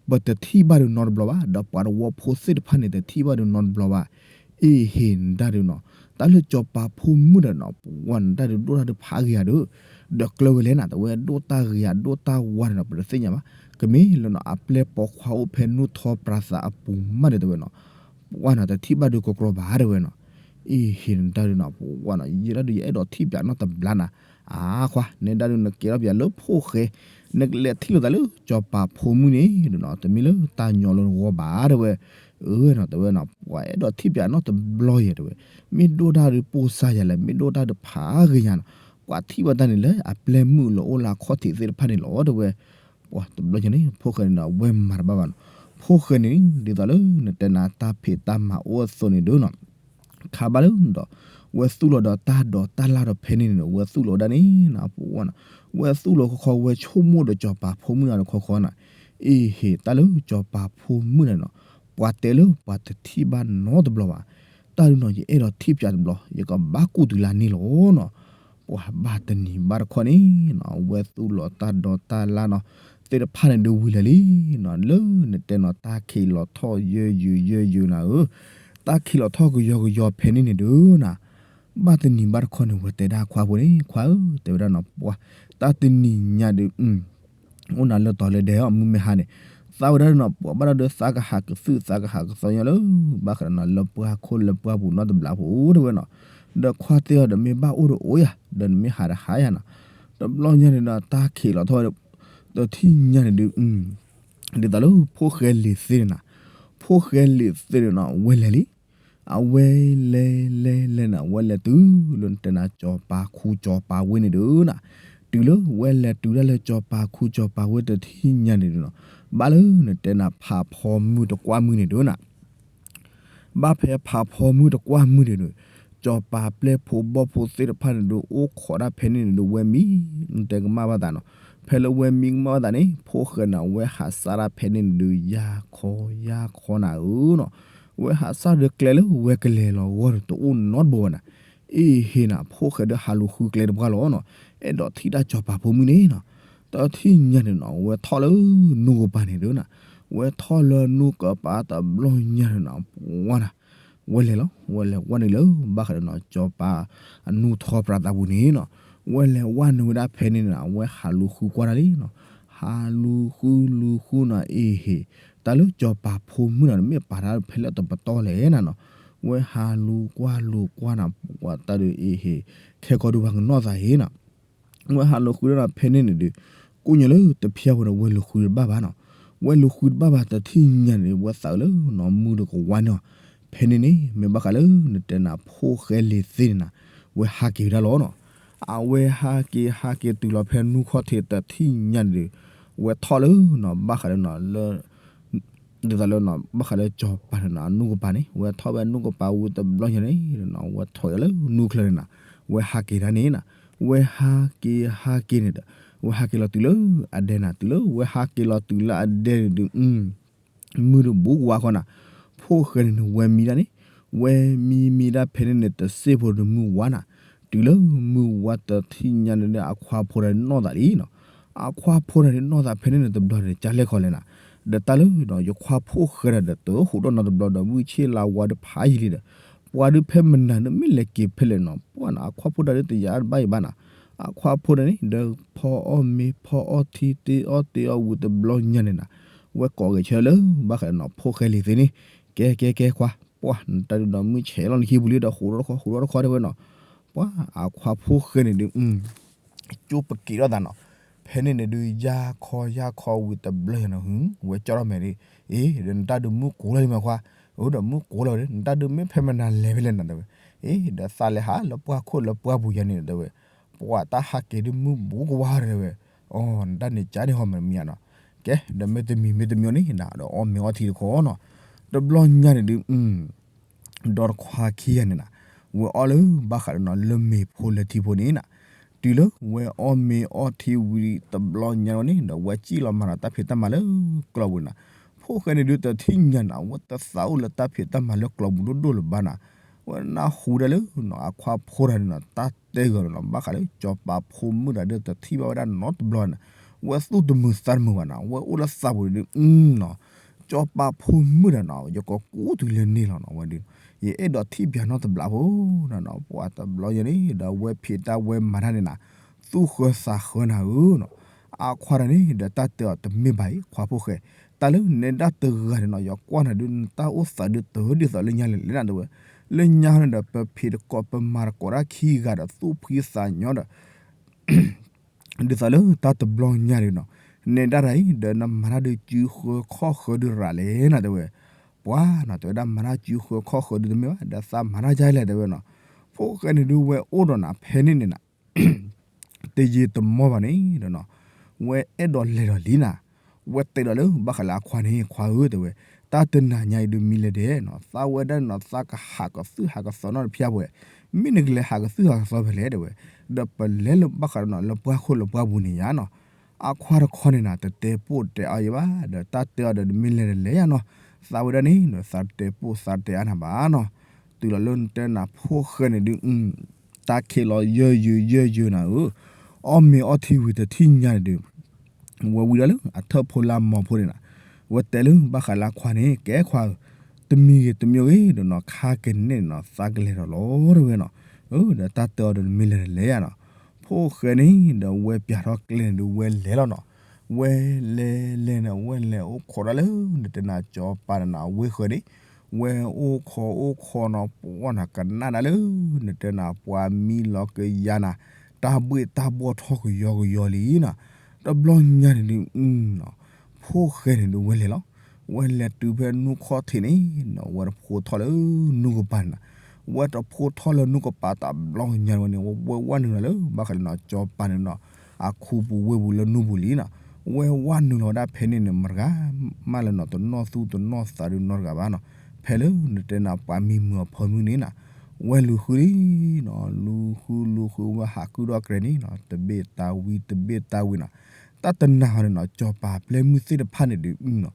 ပတထံၣ်ဘၣ်ဒုးနီတဘျီဘၣ်, ဒီးပှၤတဝီဖိသ့ၣ်တဖၣ်န့ၣ် တထံၣ်ဘၣ်ဒုးနီတဘျီဘၣ်, အ့ဟ့ၣ်နတၢ်ဒုးနီၤ, တၢ်လၢစီၤပၤဖိမုၣ်တဂၤနီၤ ပှၤနတၢ်ဒုးဒိၣ်တၢ်ဒုးဖးဂ့ၤယၤဒုး, ဒီးကျၢၤဝဲလဲၣ်နီၤ တဝဲဒိၣ်တၢ်ဂ့ၤယၤဒိၣ်တၢ်ဝါန့ၣ်နီၤ ပတသ့ၣ်ညါဘၣ်, ကမ့ၢ်လၢနီၤ အပျဲၢ်ပိာ်ခွါအိၣ်ဖဲနူၢ်ထီပြးသးအပူၤမးန့ၣ်တဲဝဲနီၤ, ပှၤနီၤ တထံၣ်ဘၣ်ဒုးကကြီဘၣ်တဲဝဲနီၤ, အ့ဟ့ၣ်နတၢ်ဒုးနီၤ ပှၤနီၤ ယဲဒၣ်ဒုးယအဲၣ်ဒိးထံၣ်ပၠးနီတဘျါနီၤ, အါခွါ နဲဒၣ်ဒုးနကဲထီၣ်ပၠးလၢဖိၣ်ဃဲ, နကလဲၤထံၣ်လိာ်သးလၢစီၤပၤဖိမုၣ်န့ၣ်ဒုးနီၤ တမ့ၢ်လၢတၢ်ညီလၢနဂီၢ်ဘၣ်တဲဝဲ, အၢနီၤ တဲဝဲနီၤ ပှၤအဲၣ်ဒိးထံၣ်ပၠးနီတဘျီယဲတဲဝဲ, မ့ၢ်ဒိၣ်တၢ်ဒုးပိၢ်စါယၤလဲၣ် မ့ၢ်ဒိၣ်တၢ်ဒုးဖးဂ့ၤယၤနီၤ, ပှၤထံၣ်ဘၣ်တၢ်န့ၣ်လၢအပျဲၢ်မုၣ်လၢအိၣ်လၢအခီၣ်ထံးသ့ၣ်တဖၣ်န့ၣ်လီၤတဲဝဲ, ပှၤတဘျီညါန့ၣ် ဖိၣ်ဃဲန့ၣ်ဒီး ဝဲမၤတဘၣ်ဘၣ်နီၤ, ဖိၣ်ဃဲန့ၣ် ဒ်သိးလၢနတဲနၤတၢ်ဖံးတၢ်မၤအိၣ်အသိးန့ၣ်ဒုးနီၤ ခါဘၣ်လၢဒီး ဝဲသူၣ်လီၤဒီးတၢ်ဒိးတၢ်လၢ်ဒီးဖဲန့ၣ်န့ၣ် ဝဲသူၣ်လီၤဝဲဒၣ်န့ၣ်နီၤ ပှၤနီၤ, ဝဲသူၣ်လီၤခီခီ ဝဲဆိကမိၣ်ဒီးစီၤပၤဖိမုၣ်တဂၤန့ၣ်ခီခီနီၤ, အ့ဟ့ၣ်တၢ်လၢစီၤပၤဖိမုၣ်န့ၣ်နီၤ, ပှၤတဲလၢပှၤတထံၣ်ဘၣ်နီတဘျီဘၣ်, တၢ်ဒုးနီၤ ယအဲၣ်ဒိးထံၣ်ပၠးတဘျီ ယကဘၣ်ကူၣ်တုၤလၢန့ၣ်လီၤနီၤ, ပှၤဘၣ်တနံၤဘၣ်တခီန့ၣ်နီၤ ဝဲသူၣ်လီၤတၢ်ဒိးတၢ်လၢ်နီၤ သ့ၣ်တဖၣ်န့ၣ်ဒုးဝံၤလၢာ်လံနီၤ, လၢနတဲနီၤ တၢ်ခံးလီၤထီၣ်ယၢယုာ်ယၢယုာ်နၤဧၢ, တၢ်ခံးလီၤထီၣ်ကယီကယီဖဲန့ၣ်န့ၣ်ဒုးနီၤ, ဘၣ်တနံၤဘၣ်တခီန့ၣ် ဝဲတဲဒၣ်ခွါဖိန့ၣ် ခွါဧၢ တဲဝဲဒၣ်နီၤ ပှၤ တၢ်တနံၤညါဒုး အိၣ်နၤလၢတီၤလၢဒဲးအီၤ မုၢ်မ့ၢ်ဟါန့ၣ်, သးဝဲဒၣ်နီၤ ပှၤဘၣ်ဒၣ်ဒီးသးကဟးကသုၣ်သးကဟးကသီညါလၢ ဘၣ်ဃးဒီးနီၤ လၢပှၢ်ခိၣ်လၢပှၢ်ပူၤနီတဘျီဖိတဲဝဲနီၤ, ဒီးခွါတဲအီၤဒီးမ့ၢ်ဘၣ်အိၣ်ဒီးအိၣ်ယၤ ဒီးနမ့ၢ်ဟးဒီးဟးယၤနီၤ, တဘျီညါန့ၣ်ဒီးတၢ်ခံးလီၤထီၣ် တထံၣ်ညါန့ၣ်ဒုး ဒ်သိးလၢဖိၣ်ဃဲလံၤသ့န့ၣ်နီၤ, ဖိၣ်ဃဲလံၤသ့န့ၣ်နီၤ ဝဲလဲၤလံ, အဝဲလဲၤလဲၤလဲၤန့ၣ် အဝဲလဲၤတုၤလၢနတဲနၤ စီၤပၤခူစီၤပၤဝ့ၢ်န့ၣ်ဒုးနီၤ, တုၤလၢဝဲလဲၤတုၤဒၣ်လၢစီၤပၤခူစီၤပၤဝ့ၢ်တထံၣ်ညါန့ၣ်ဒုးနီၤ, ဘၣ်လၢနတဲနၤဖးဖီမုၢ်တကွၢ်မုၢ်န့ၣ်ဒုးနီၤ ဘၣ်ဖဲဖးဖီမုၢ်တကွၢ်မုၢ်န့ၣ်ဒုး, စီၤပၤပျဲၢ်ဖိဘီၣ်ဖိသ့ၣ်တဖၣ်န့ၣ်ဒုး အိၣ်ခိးဒၣ်ဖဲန့ၣ်န့ၣ်ဒုး ဝဲမံ, နတဲကမၣ်ဘၣ်သးနီၤ, ဖဲလၢဝဲမံကမၣ်ဘၣ်သးန့ၣ် ဖိၣ်ဃဲန့ၣ် ဝဲဟးစၢ်ဒၣ်ဖဲန့ၣ်န့ၣ်ဒုး ယါခီယါခီနၤဧၢနီၤ, ဝဲဟးစၢ်ဒီးကျဲလၢဝဲကလဲၤလီၤဂီၢ်န့ၣ် တအိၣ်နီတဘိဘၣ်နၤ, အ့ဟ့ၣ်နၤ ဖိၣ်ဃဲဒီးဟးလူၤဃုကျဲတပှၢ်လီၤနီၤ, အဲၣ်ဒိးထံၣ်တၢ်စီၤပၤဖိမုၣ်န့ၣ်နီၤ, တထံၣ်ညါန့ၣ်နီၤ ဝဲထီၣ်လၢနူကပၤန့ၣ်ဒုးနီၤ, ဝဲထီၣ်လၢနူကပၤတဘျီညါန့ၣ်နီၤ ပှၤနီၤ ဝဲလဲၤလီၤ ဝဲလဲၤဝဲနုာ်လၢ ဘၣ်ဃးဒီးနီၤ စီၤပၤအနူၢ်ထီပြးသးပူၤန့ၣ်နီၤ, ဝဲလဲၤဝဲနုာ်ဝဲဒၣ်ဖဲန့ၣ်နီၤ အဝဲဟးလူၤဃုကွၢ်တၢ်လံနီၤ, ဟးလူၤဃုလူၤဃုနီၤ အ့ဟ့ၣ်, တၢ်လၢစီၤပၤဖိမုၣ်နီၤ မ့ၢ်ပာ်တၢ်ဖဲလဲၣ်တပတီၢ်လဲၣ်နၤနီၤ, ဝဲဟးလူၤကွၢ်လူၤကွၢ်နၤ ပှၤတၢ်ဒုးအ့ဟ့ၣ် ခဲကီဒုးပှၤကနီၣ်သးအံၤနီၤ, ဝဲဟးလိာ်ဃုာ်ဒီးဖဲန့ၣ်န့ၣ်ဒုး ကိးညါလၢတဖျါဖိန့ၣ် ဝဲလိာ်ဃုာ်တဘၣ်ဘၣ်နီၤ, ဝဲလိာ်ဃုာ်တဘၣ်ဘၣ်တထံၣ်ညါန့ၣ် ဝဲသးလၢနီၤ မုၢ်တကဝါန့ၣ်, ဖဲန့ၣ်န့ၣ် မ့ၢ်ဘၣ်ဃးလၢနတဲနၤဖိၣ်ဃဲလံၤသ့န့ၣ်နၤ, ဝဲဟးက့ၤဝဲဒၣ်လီၤနီၤ, အဝဲဟးက့ၤဟးက့ၤတုၤလီၤဖဲနူၢ်ခီၣ်ထံးတထံၣ်ညါန့ၣ်ဒုး, ဝဲထီၣ်လၢနီၤ ဘၣ်ဃးလၢနီၤလၢ ဒ်သိးလၢနီၤ ဘၣ်ဃးလၢစီၤပၤန့ၣ်နီၤ အနူၢ်ကပၤန့ၣ် ဝဲထီၣ်ဝဲနူၢ်ကပၤဝံၤတဘျီညါန့ၣ်နီၤ ဝဲထီၣ်က့ၤလၢနူၢ်ချၢန့ၣ်နီၤ, ဝဲဟးက့ၤဒၣ်န့ၣ်နီၤ, ဝဲဟးက့ၤဟးက့ၤန့ၣ်ဒီး ဝဲဟးက့ၤလီၤတုၤလၢအဒဲနၤ တုၤလၢဝဲဟးက့ၤလီၤတုၤလၢအဒဲန့ၣ်ဒုး မုၢ်တဘူးကဝါဃီနၤ, ဖိၣ်ဃဲန့ၣ်န့ၣ် ဝဲမံဒၣ်န့ၣ်, ဝဲမံမံဒၣ်ဖဲန့ၣ်န့ၣ် တစ့ၢ်ဖိဒီးမုၢ်ဝါနၤ, တုၤလၢမုၢ်ဝါတထံၣ်ညါန့ၣ်ဒီး အခွါဖိတဂၤန့ၣ်နီၢ်သးလံနီၤ, အခွါဖိတဂၤန့ၣ်နီၢ်သးဖဲန့ၣ်န့ၣ် တဘျီန့ၣ် ကလဲၣ်ခီလဲၣ်နၤ, ဒီးတၢ်လၢဒီး ယခွါဖိၣ်ဃဲတဂၤဒီး တဟူးထီၣ်နီတဘျီဒီး မုၢ်ဆ့ၣ်လါဝါဒီးဖးယံာ်လံဒီး ပှၤဒုးဖဲမနၤဒုး မ့ၢ်လဲၤက့ၤဖဲလဲၣ်နီၤ ပှၤနၤ အခွါဖိတဂၤဒုး တယာ်တဘၣ်အံၤဘၣ်နၤ, အခွါဖိတဂၤန့ၣ်ဒီး ဖီအီၣ်မ့ၤ ဖီအီၣ်ထံ တ့အီၣ်တ့အီၣ်ဝံၤတဘျီညါန့ၣ်နၤ, ဝဲကိးဂဲၤဆၢလၢ ဘၣ်ဃးဒီးနီၤ ဖိၣ်ဃဲလံၤသ့န့ၣ်, ကဲကဲကဲခွါ ပှၤနတၢ်ဒုးဒီး မုၢ်ဆဲးလီၤနခံပူၤလံဒီး ဟူးထီၣ်တခီ ဟူးထီၣ်တခီတဲဝဲနီၤ, ပှၤအခွါဖိၣ်ဃဲန့ၣ်ဒုး ကၠိပက့ၤထီၣ်သးနီၤ, ဖဲန့ၣ်န့ၣ်ဒုး ယါခီယါခီဝံၤတဘျီညါန့ၣ် ဝဲကၠီထီၣ်မဲာ်ဒုး, အ့ ဒီးနတၢ်ဒုးမုၢ်ကိးလီၤလံမးခွါ, အိၣ်ဒီးမုၢ်ကိးလီၤဒီး နတၢ်ဒုးမ့ၢ်ဖဲမနၤလဲၤဖဲလဲၣ်နၤတဲဝဲ, အ့ ဒီးသးလဲၤဟးလၢပှၢ်ခိၣ်လၢပှၢ်ပူၤယါန့ၣ်တဲဝဲ, ပှၤတၢ်ဟးက့ၤဒုးမုၢ်ဘူးကဝါတဲဝဲ, အိ နတၢ်န့ၣ်ကၠီန့ၣ်ဟီမးမံယါနီၤ, ကဲ ဒီးမ့တမံၤမ့တမံၤန့ၣ်နၤ ဒီးအီၣ်မ့ၤအီထံတခီနီၤ, တဘျီညါန့ၣ်ဒုး ဒီတခွါခံဂၤန့ၣ်နၤ, ဝဲအီၣ်လၢဘၣ်ဃးဒီးနီၤ လၢမ့ၤဖိလၢထံဖိန့ၣ်နၤ, တုၤလၢဝဲအီၣ်မ့ၤအီထံဝံၤတဘျီညါန့ၣ် ဒီးဝဲစံၣ်လီၤမၤဒီးတၢ်ဖံးတၢ်မၤလၢကျီပူၤနၤ, ဖိၣ်ဃဲန့ၣ်ဒုးတထံၣ်ညါနၤ ဝဲတသးအိၣ်လၢတၢ်ဖံးတၢ်မၤလၢကျီပူၤဒိၣ်ဒိၣ်လၢၤဘၣ်နၤ, ဝဲနၢ်ဟူဒၣ်လၢနီၤ အခွါဖိတဂၤန့ၣ်နီၤ တၢ်တဲဂီၤန့ၣ်နီၤ ဘၣ်ဃးလၢစီၤပၤဖိမုၣ်တဂၤဒုးတထံၣ်ဘၣ်ဝဲဒၣ်နီတဘျီန့ၣ်, ဝဲသူၣ်တမုာ်သးတမုာ်ဘၣ်နၤ ဝဲအိၣ်လၢသးပူၤန့ၣ်ဒုး နီၤ စီၤပၤဖိမုၣ်တဂၤနီၤ ယကကူးတုၤလၢန့ၣ်လီၤနီၤ ဝဲဒုး ယအဲၣ်ဒိးထံၣ်ပၠးနီတဘျီဖိနီၤ ပှၤတဘျီယဲန့ၣ် ဒီးဝဲဖံးတၢ်ဝဲမၤတၢ်န့ၣ်နၤ သူၣ်ဃၢသးဃၢနၤဧၢနီၤ, အခွါတဂၤန့ၣ် ဒီးတၢ်တဲအီၤတမ့ၢ်ဘၣ်အံၤ ခွါဖိၣ်ဃဲ, တၢ်လၢနဲဒၣ်တဂၤန့ၣ်နီၤ ယကွၢ်နၤဒုး နတၢ်အိၣ်သးဒုးတဒ်သိးလၢညါလဲၣ်လဲၣ်နၤတဲဝဲ, လၢညါန့ၣ်ဒီး ပဖံးတကိး ပမၤတကိးတၢ်ခံဂၤဒီး သူၣ်ဖှံသးညီဒီး ဒ်သိးလၢတၢ်တဘျီညါဒုးနီၤ, နဲဒၣ်တၢ်အံၤ ဒီးနမၤတၢ်ဒုးစုဃၢခီၣ်ဃၢဒုးရၤလဲၣ်နၤတဲဝဲ, ပှၤနီၤ တဲဝဲဒၣ်မၤတၢ်စုဃၢခီၣ်ဃၢဒုးတမ့ၢ်ဘၣ် ဒီးသးမၤတၢ်ဒ်လဲၣ်တဲဝဲနီၤ, ဖိၣ်ဃဲန့ၣ်ဒုးဝဲအိၣ်ဒီးနၤဖဲန့ၣ်န့ၣ်နၤ တယံာ်တမီၢ်ဘၣ်န့ၣ်ဒီးနီၤ, ဝဲအဲၣ်ဒိးလဲၤဒီးလံနၤ, ဝဲတဲဒီးလၢဘၣ်ဃးလၢအခွါန့ၣ် ခွါဧၢတဲဝဲ, တၢ်တနၤညါအံၤဒုးမံလဲၤဒဲးနီၤ သးဝဲဒၣ်နီၤ သးကဟးကသုၣ်ဟးကသီနီတဖျၢၣ်ဝဲ, မ့ၢ်နကလဲၤဟးကသုၣ်ဟးကသီဖဲလဲၣ်တဲဝဲ, ဒီးပလဲၤလၢဘၣ်ဃးဒီးနီၤ လၢပှၢ်ခိၣ်လၢပှၢ်ပူၤန့ၣ်ယါနီၤ, အခွါတခီန့ၣ်နၤ တတဲပိာ်တဲအါယဲဘၣ် ဒီးတၢ်တဲအီၤဒီး နမ့ၢ်လဲၤဒီးလဲၤယါနီၤ, သးဝဲဒၣ်န့ၣ် သးတတဲပိာ်သးတတဲအါနၤဘၣ်နီၤ, တုၤလီၤလၢနတဲနၤဖိၣ်ဃဲန့ၣ်ဒုး တၢ်ခံးလီၤယၢၢ်ယၢၢ်ယၢၢ်ယၢၢ်နၤဧၢ, အီၣ်မ့ၤအီထံဝံၤတထံၣ်ညါန့ၣ်ဒုး ဝဲဝံၤဒီးလၢအထၢၣ်ဖိလၢအမီၤဖိန့ၣ်နၤ, ဝဲတဲလၢဘၣ်ဃးလၢအခွါန့ၣ် ကဲခွါဧၢ, တမံၤဂ့ၤတမံၤဂ့ၤဒီးနီၤ ခါကန့ၢ်နီၤ သးကလဲၤဒီးလီၤတဲဝဲနီၤ, ဒီးတၢ်တဲအီၤဒီး နမ့ၢ်လဲၤဒီးလဲၤယါနီၤ, ဖိၣ်ဃဲန့ၣ်ဒီးဝဲပၠးထီၣ်ကျဲန့ၣ်ဒုး ဝဲလဲၤလီၤနီၤ, ဝဲလဲၤလဲၤန့ၣ် ဝဲလဲၤအိၣ်ခိးဒၣ်လၢ နတဲနၤစီၤပၤန့ၣ်နၤ အဝ့ၢ်ဃၢၤန့ၣ်, ဝဲအိၣ်ခိးအိၣ်ခိးနီၤ ပှၢ်နၤကနၣ်ဒၣ်လၢ နတဲနၤပှၤမံလီၤကယၤနၤ, တၢ်ဘှ့ၣ်တၢ်ဘှီၣ်ထီၣ်ကယီကယီလံနီၤ, တဘျီညါန့ၣ်ဒုး ဖိၣ်ဃဲန့ၣ်ဒုးဝဲလဲၤလီၤ, ဝဲလဲၤတုၤဖဲနူၢ်ခီၣ်ထံးန့ၣ်နီၤ ဝဲတဖိထီၣ်လၢနူၢ်ကပၤန့ၣ်နၤ, ဝဲတဖိထီၣ်လၢနူၢ်ကပၤတဘျီညါဝဲန့ၣ် ဝဲဝဲဝဲနုာ်လီၤလၢ ဘၣ်ဃးလၢနီၤ စီၤပၤန့ၣ်နီၤ အခူပူၤဝ့ၢ်ပူၤလၢနူၢ်ပူၤလံနီၤ, ဝဲဝဲနုာ်လီၤဝဲဒၣ်ဖဲန့ၣ်န့ၣ် မတၤတဂၤမးလၢနီၤ တနီၢ်သူတနီၢ်သးဒုးနီတဂၤဘၣ်နီၤ, ဖဲလၢနတဲနၤပှၤမံမုာ်အဖၢမုၢ်န့ၣ်နၤ, ဝဲလူၤဃုလံနီၤ လူၤဃုလူၤဃုဝဲဟးကုၢ်ထီၣ်ကျဲန့ၣ်နီၤ တဘ့ၣ်တၢ်ဝံၤတဘ့ၣ်တၢ်ဝံၤနီၤ, တၢ်တနၤဟီန့ၣ်နီၤ စီၤပၤပျဲၢ်မုၢ်သ့ၣ်တဖၣ်န့ၣ်ဒုးနီၤ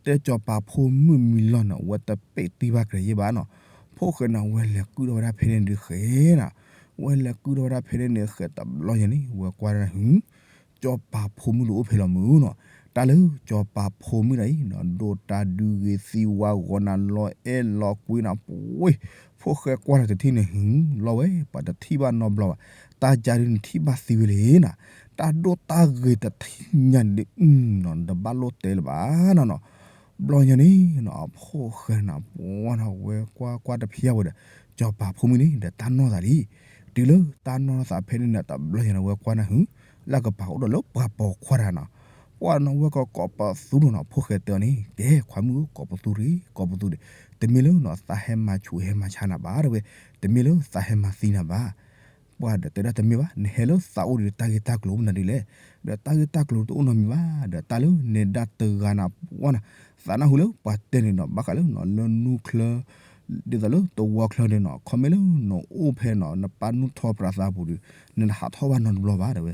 တဲစီၤပၤဖိမုၣ်မံလီၤနီၤ ဝဲတပဲာ်တံၢ်ဘၣ်ကြၢးယဲၢ်ဘၣ်နီၤ, ဖိၣ်ဃဲန့ၣ် ဝဲလဲၤကုၢ်ထီၣ်ဝဲဒၣ်ဖဲန့ၣ်ဒုးဃဲနီၤ, ဝဲလဲၤကုၢ်ထီၣ်ဝဲဒၣ်ဖဲန့ၣ်န့ၣ်ဃဲတဘျီညါန့ၣ် ဝဲကွၢ်ဒၣ် စီၤပၤဖိမုၣ်ဒုးအိၣ်ဖဲလီၤမုၢ်နီၤ, တၢ်လၢစီၤပၤဖိမုၣ်ဒၣ်အံၤနီၤ ဒိၣ်တၢ်ဒုးဂ့ၤသံဝါဂီၤနၤလီၤအဲၣ်လီၤကွံနၤပှ့ၤ, ဖိၣ်ဃဲကွၢ်လီၤတထံၣ်န့ၣ် လီၤဝဲ ပှၤတထံၣ်ဘၣ်နီတဘျီဘၣ်, တၢ်ကၢ်ဒုးနထံၣ်ဘၣ်သံဝဲလံနီၤ, တၢ်ဒိၣ်တၢ်ဂ့ၤတထံၣ်ညါန့ၣ်ဒုး နတဘၣ်လိၣ်တဲလၢၤဘၣ်နီၤနီၤ, ဘျီညါန့ၣ်နီၤ အဖိၣ်ဃဲနၤ ပှၢ်နၤဝဲကွၢ်ကွၢ်တဖျၢၣ်ဝဲဒီး စီၤပၤဖိမုၣ်န့ၣ် ဒီးတၢ်နီၢ်သးလံ, တုၤလၢတၢ်နီၢ်သးဖဲန့ၣ်န့ၣ် တဘျီညါန့ၣ် ဝဲကွၢ်နၢ်ဟု လၢကပၤအိၣ်ဒီးလၢပှၤပိာ်ခွါတဂၤနီၤ, ပှၤနီၤ ဝဲကကိးပသူနီၤနီၤ ဖိၣ်ဃဲတဲအီၤန့ၣ် ကဲ ခွါမုၣ်ဧၢ ကိးပသူတဂ့ၤ ကိးပသူတဂ့ၤ, တမ့ၢ်လၢနီၤ သးဟဲမၤဆူးဟဲမၤဆါနၤဘၣ် တဲဝဲ, တမ့ၢ်လၢသးဟဲမၤသံနၤဘၣ် ပှၤဒီးတဲဒၣ်တမ့ၢ်ဘၣ်, နဟဲလၢသးအိၣ်ဒီးတၢ်ဂ့ၢ်တၢ်ကျိၤမနုၤဒ်လဲၣ်, ဒီးတၢ်ဂ့ၢ်တၢ်ကျိၤတအိၣ်နီတမံၤဘၣ်, ဒီးတၢ်လၢနဲဒၣ်တဂၤန့ၣ် ပှၤနီၤ သးနၢ်ဟူလၢပှၤတဲန့ၣ်နီၤ ဘၣ်ဃးလၢနီၤ လၢနူၢ်ချၢ ဒ်သိးလၢသဝီချၢန့ၣ်နီၤ ခီမ့ၢ်လၢနအိၣ်ဖဲနီၤ နပၢ်နုၢ်ထီၣ်ပြးသးပူၤဒီး နတဟးထီၣ်ဘၣ်နီတဘျီဘၣ် တဲဝဲ,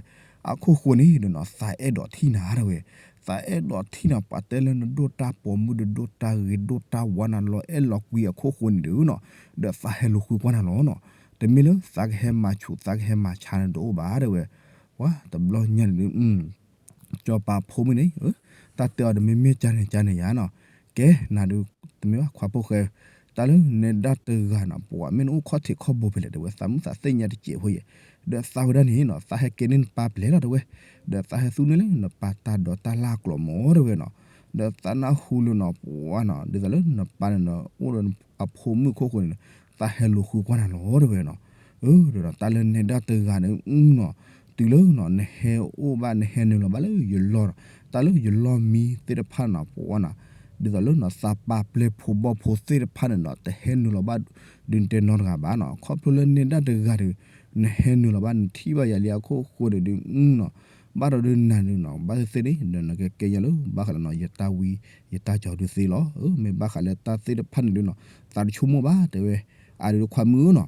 အခိၣ်ဃိန့ၣ်ဒီးနီၤ သးအဲၣ်ဒိးထံၣ်နၤ တဲဝဲ, သးအဲၣ်ဒိးထံၣ်နၤ ပှၤတဲလၢနဒိၣ်တၢ်ပိာ်မုၣ်ဒီး ဒိၣ်တၢ်ဂ့ၤဒိၣ်တၢ်ဝါနၤ လီၤအဲၣ်လီၤကွံအခိၣ်ဃိန့ၣ်ဒီးနီၤ, ဒီးသးဟဲလူၤဃုကွၢ်နၤလီၤနီၤ, တမ့ၢ်လၢသးကဟဲမၤဆူး သးကဟဲမၤဆါနၤတအိၣ်ဘၣ် တဲဝဲ, ပှၤတဘျီညါန့ၣ်ဒီး စီၤပၤဖိမုၣ်န့ၣ် တၢ်တဲအီၤဒီး မ့မ့ၢ်ကန့ၣ်ကန့ၣ်ယါနီၤ, ကဲ နၤဒုး တမ့ၢ်ဘၣ်ခွါဖိၣ်ဃဲ, တၢ်လၢနဲဒၣ်တဂၤနီၤ ပှၤမ့ၢ်နအိၣ်ခီၣ်ထံးခီၣ်ဘိဖဲလဲၣ် တဲဝဲ, သးမုၣ်သးသ့ၣ်ညါတစဲးဖိယဲၢ်, ဒီးသးဝဲဒၣ်န့ၣ်နီၤ သးဟဲကဲန့ၢ်နပၢ်ပျဲၤလီၤ တဲဝဲ, ဒီးသးဟဲသူန့ၢ်လၢနပၢ်တၢ်ဒိးတၢ်လၢ်ကျိာ်မး တဲဝဲနီၤ, ဒီးသးနၢ်ဟူလၢနီၤ ပှၤနီၤ ဒ်သိးလၢနပၢ်န့ၣ်နီၤ အိၣ်ဒီးအဖိမုၣ်ခိၣ်ဃိန့ၣ် သးဟဲလူၤဃုကွၢ်နၤလီၤ တဲဝဲနီၤ, ဒီးတၢ်လၢနဲဒၣ်တဂၤန့ၣ်နီၤ တုၤလၢနီၤ နဟဲအိၣ်ဘၣ် နဟဲနုာ်လီၤဘၣ်လၢယလီၢ်နီၤ, တၢ်လၢယလီၢ်မံသ့ၣ်တဖၣ်နီၤ ပှၤနီၤ, ဒ်သိးလၢနီၤ သးပာ်ပျဲဖိဘီၣ်ဖိသ့ၣ်တဖၣ်န့ၣ်နီၤ တဟဲနုာ်လီၤဘၣ် ဒုးနတဲနီတဂၤဘၣ်နီၤ, ခီဖျိလၢနဲဒၣ်တဂၤဒီး နဟဲနုာ်လီၤဘၣ် နထံၣ်ဘၣ်ယၤလံအခိၣ်ဃိန့ၣ်ဒီးနီၤ, ဘၣ်ဒီးဒုးနၤဒုးနီၤ ဘၣ်သ့ၣ်သ့ၣ်န့ၣ် ဒီးနကကဲညါလၢ ဘၣ်ဃးလၢနီၤ ယတၢ်ဝံယတၢ်ကၠီၤဒုးသ့လီၤ, မ့ၢ်ဘၣ်ဃးလၢတၢ်သ့ၣ်တဖၣ်န့ၣ်ဒုးနီၤ သးတဆိကမိၣ်ဘၣ် တဲဝဲ, အဒုးခွါမုၣ်ဧၢနီၤ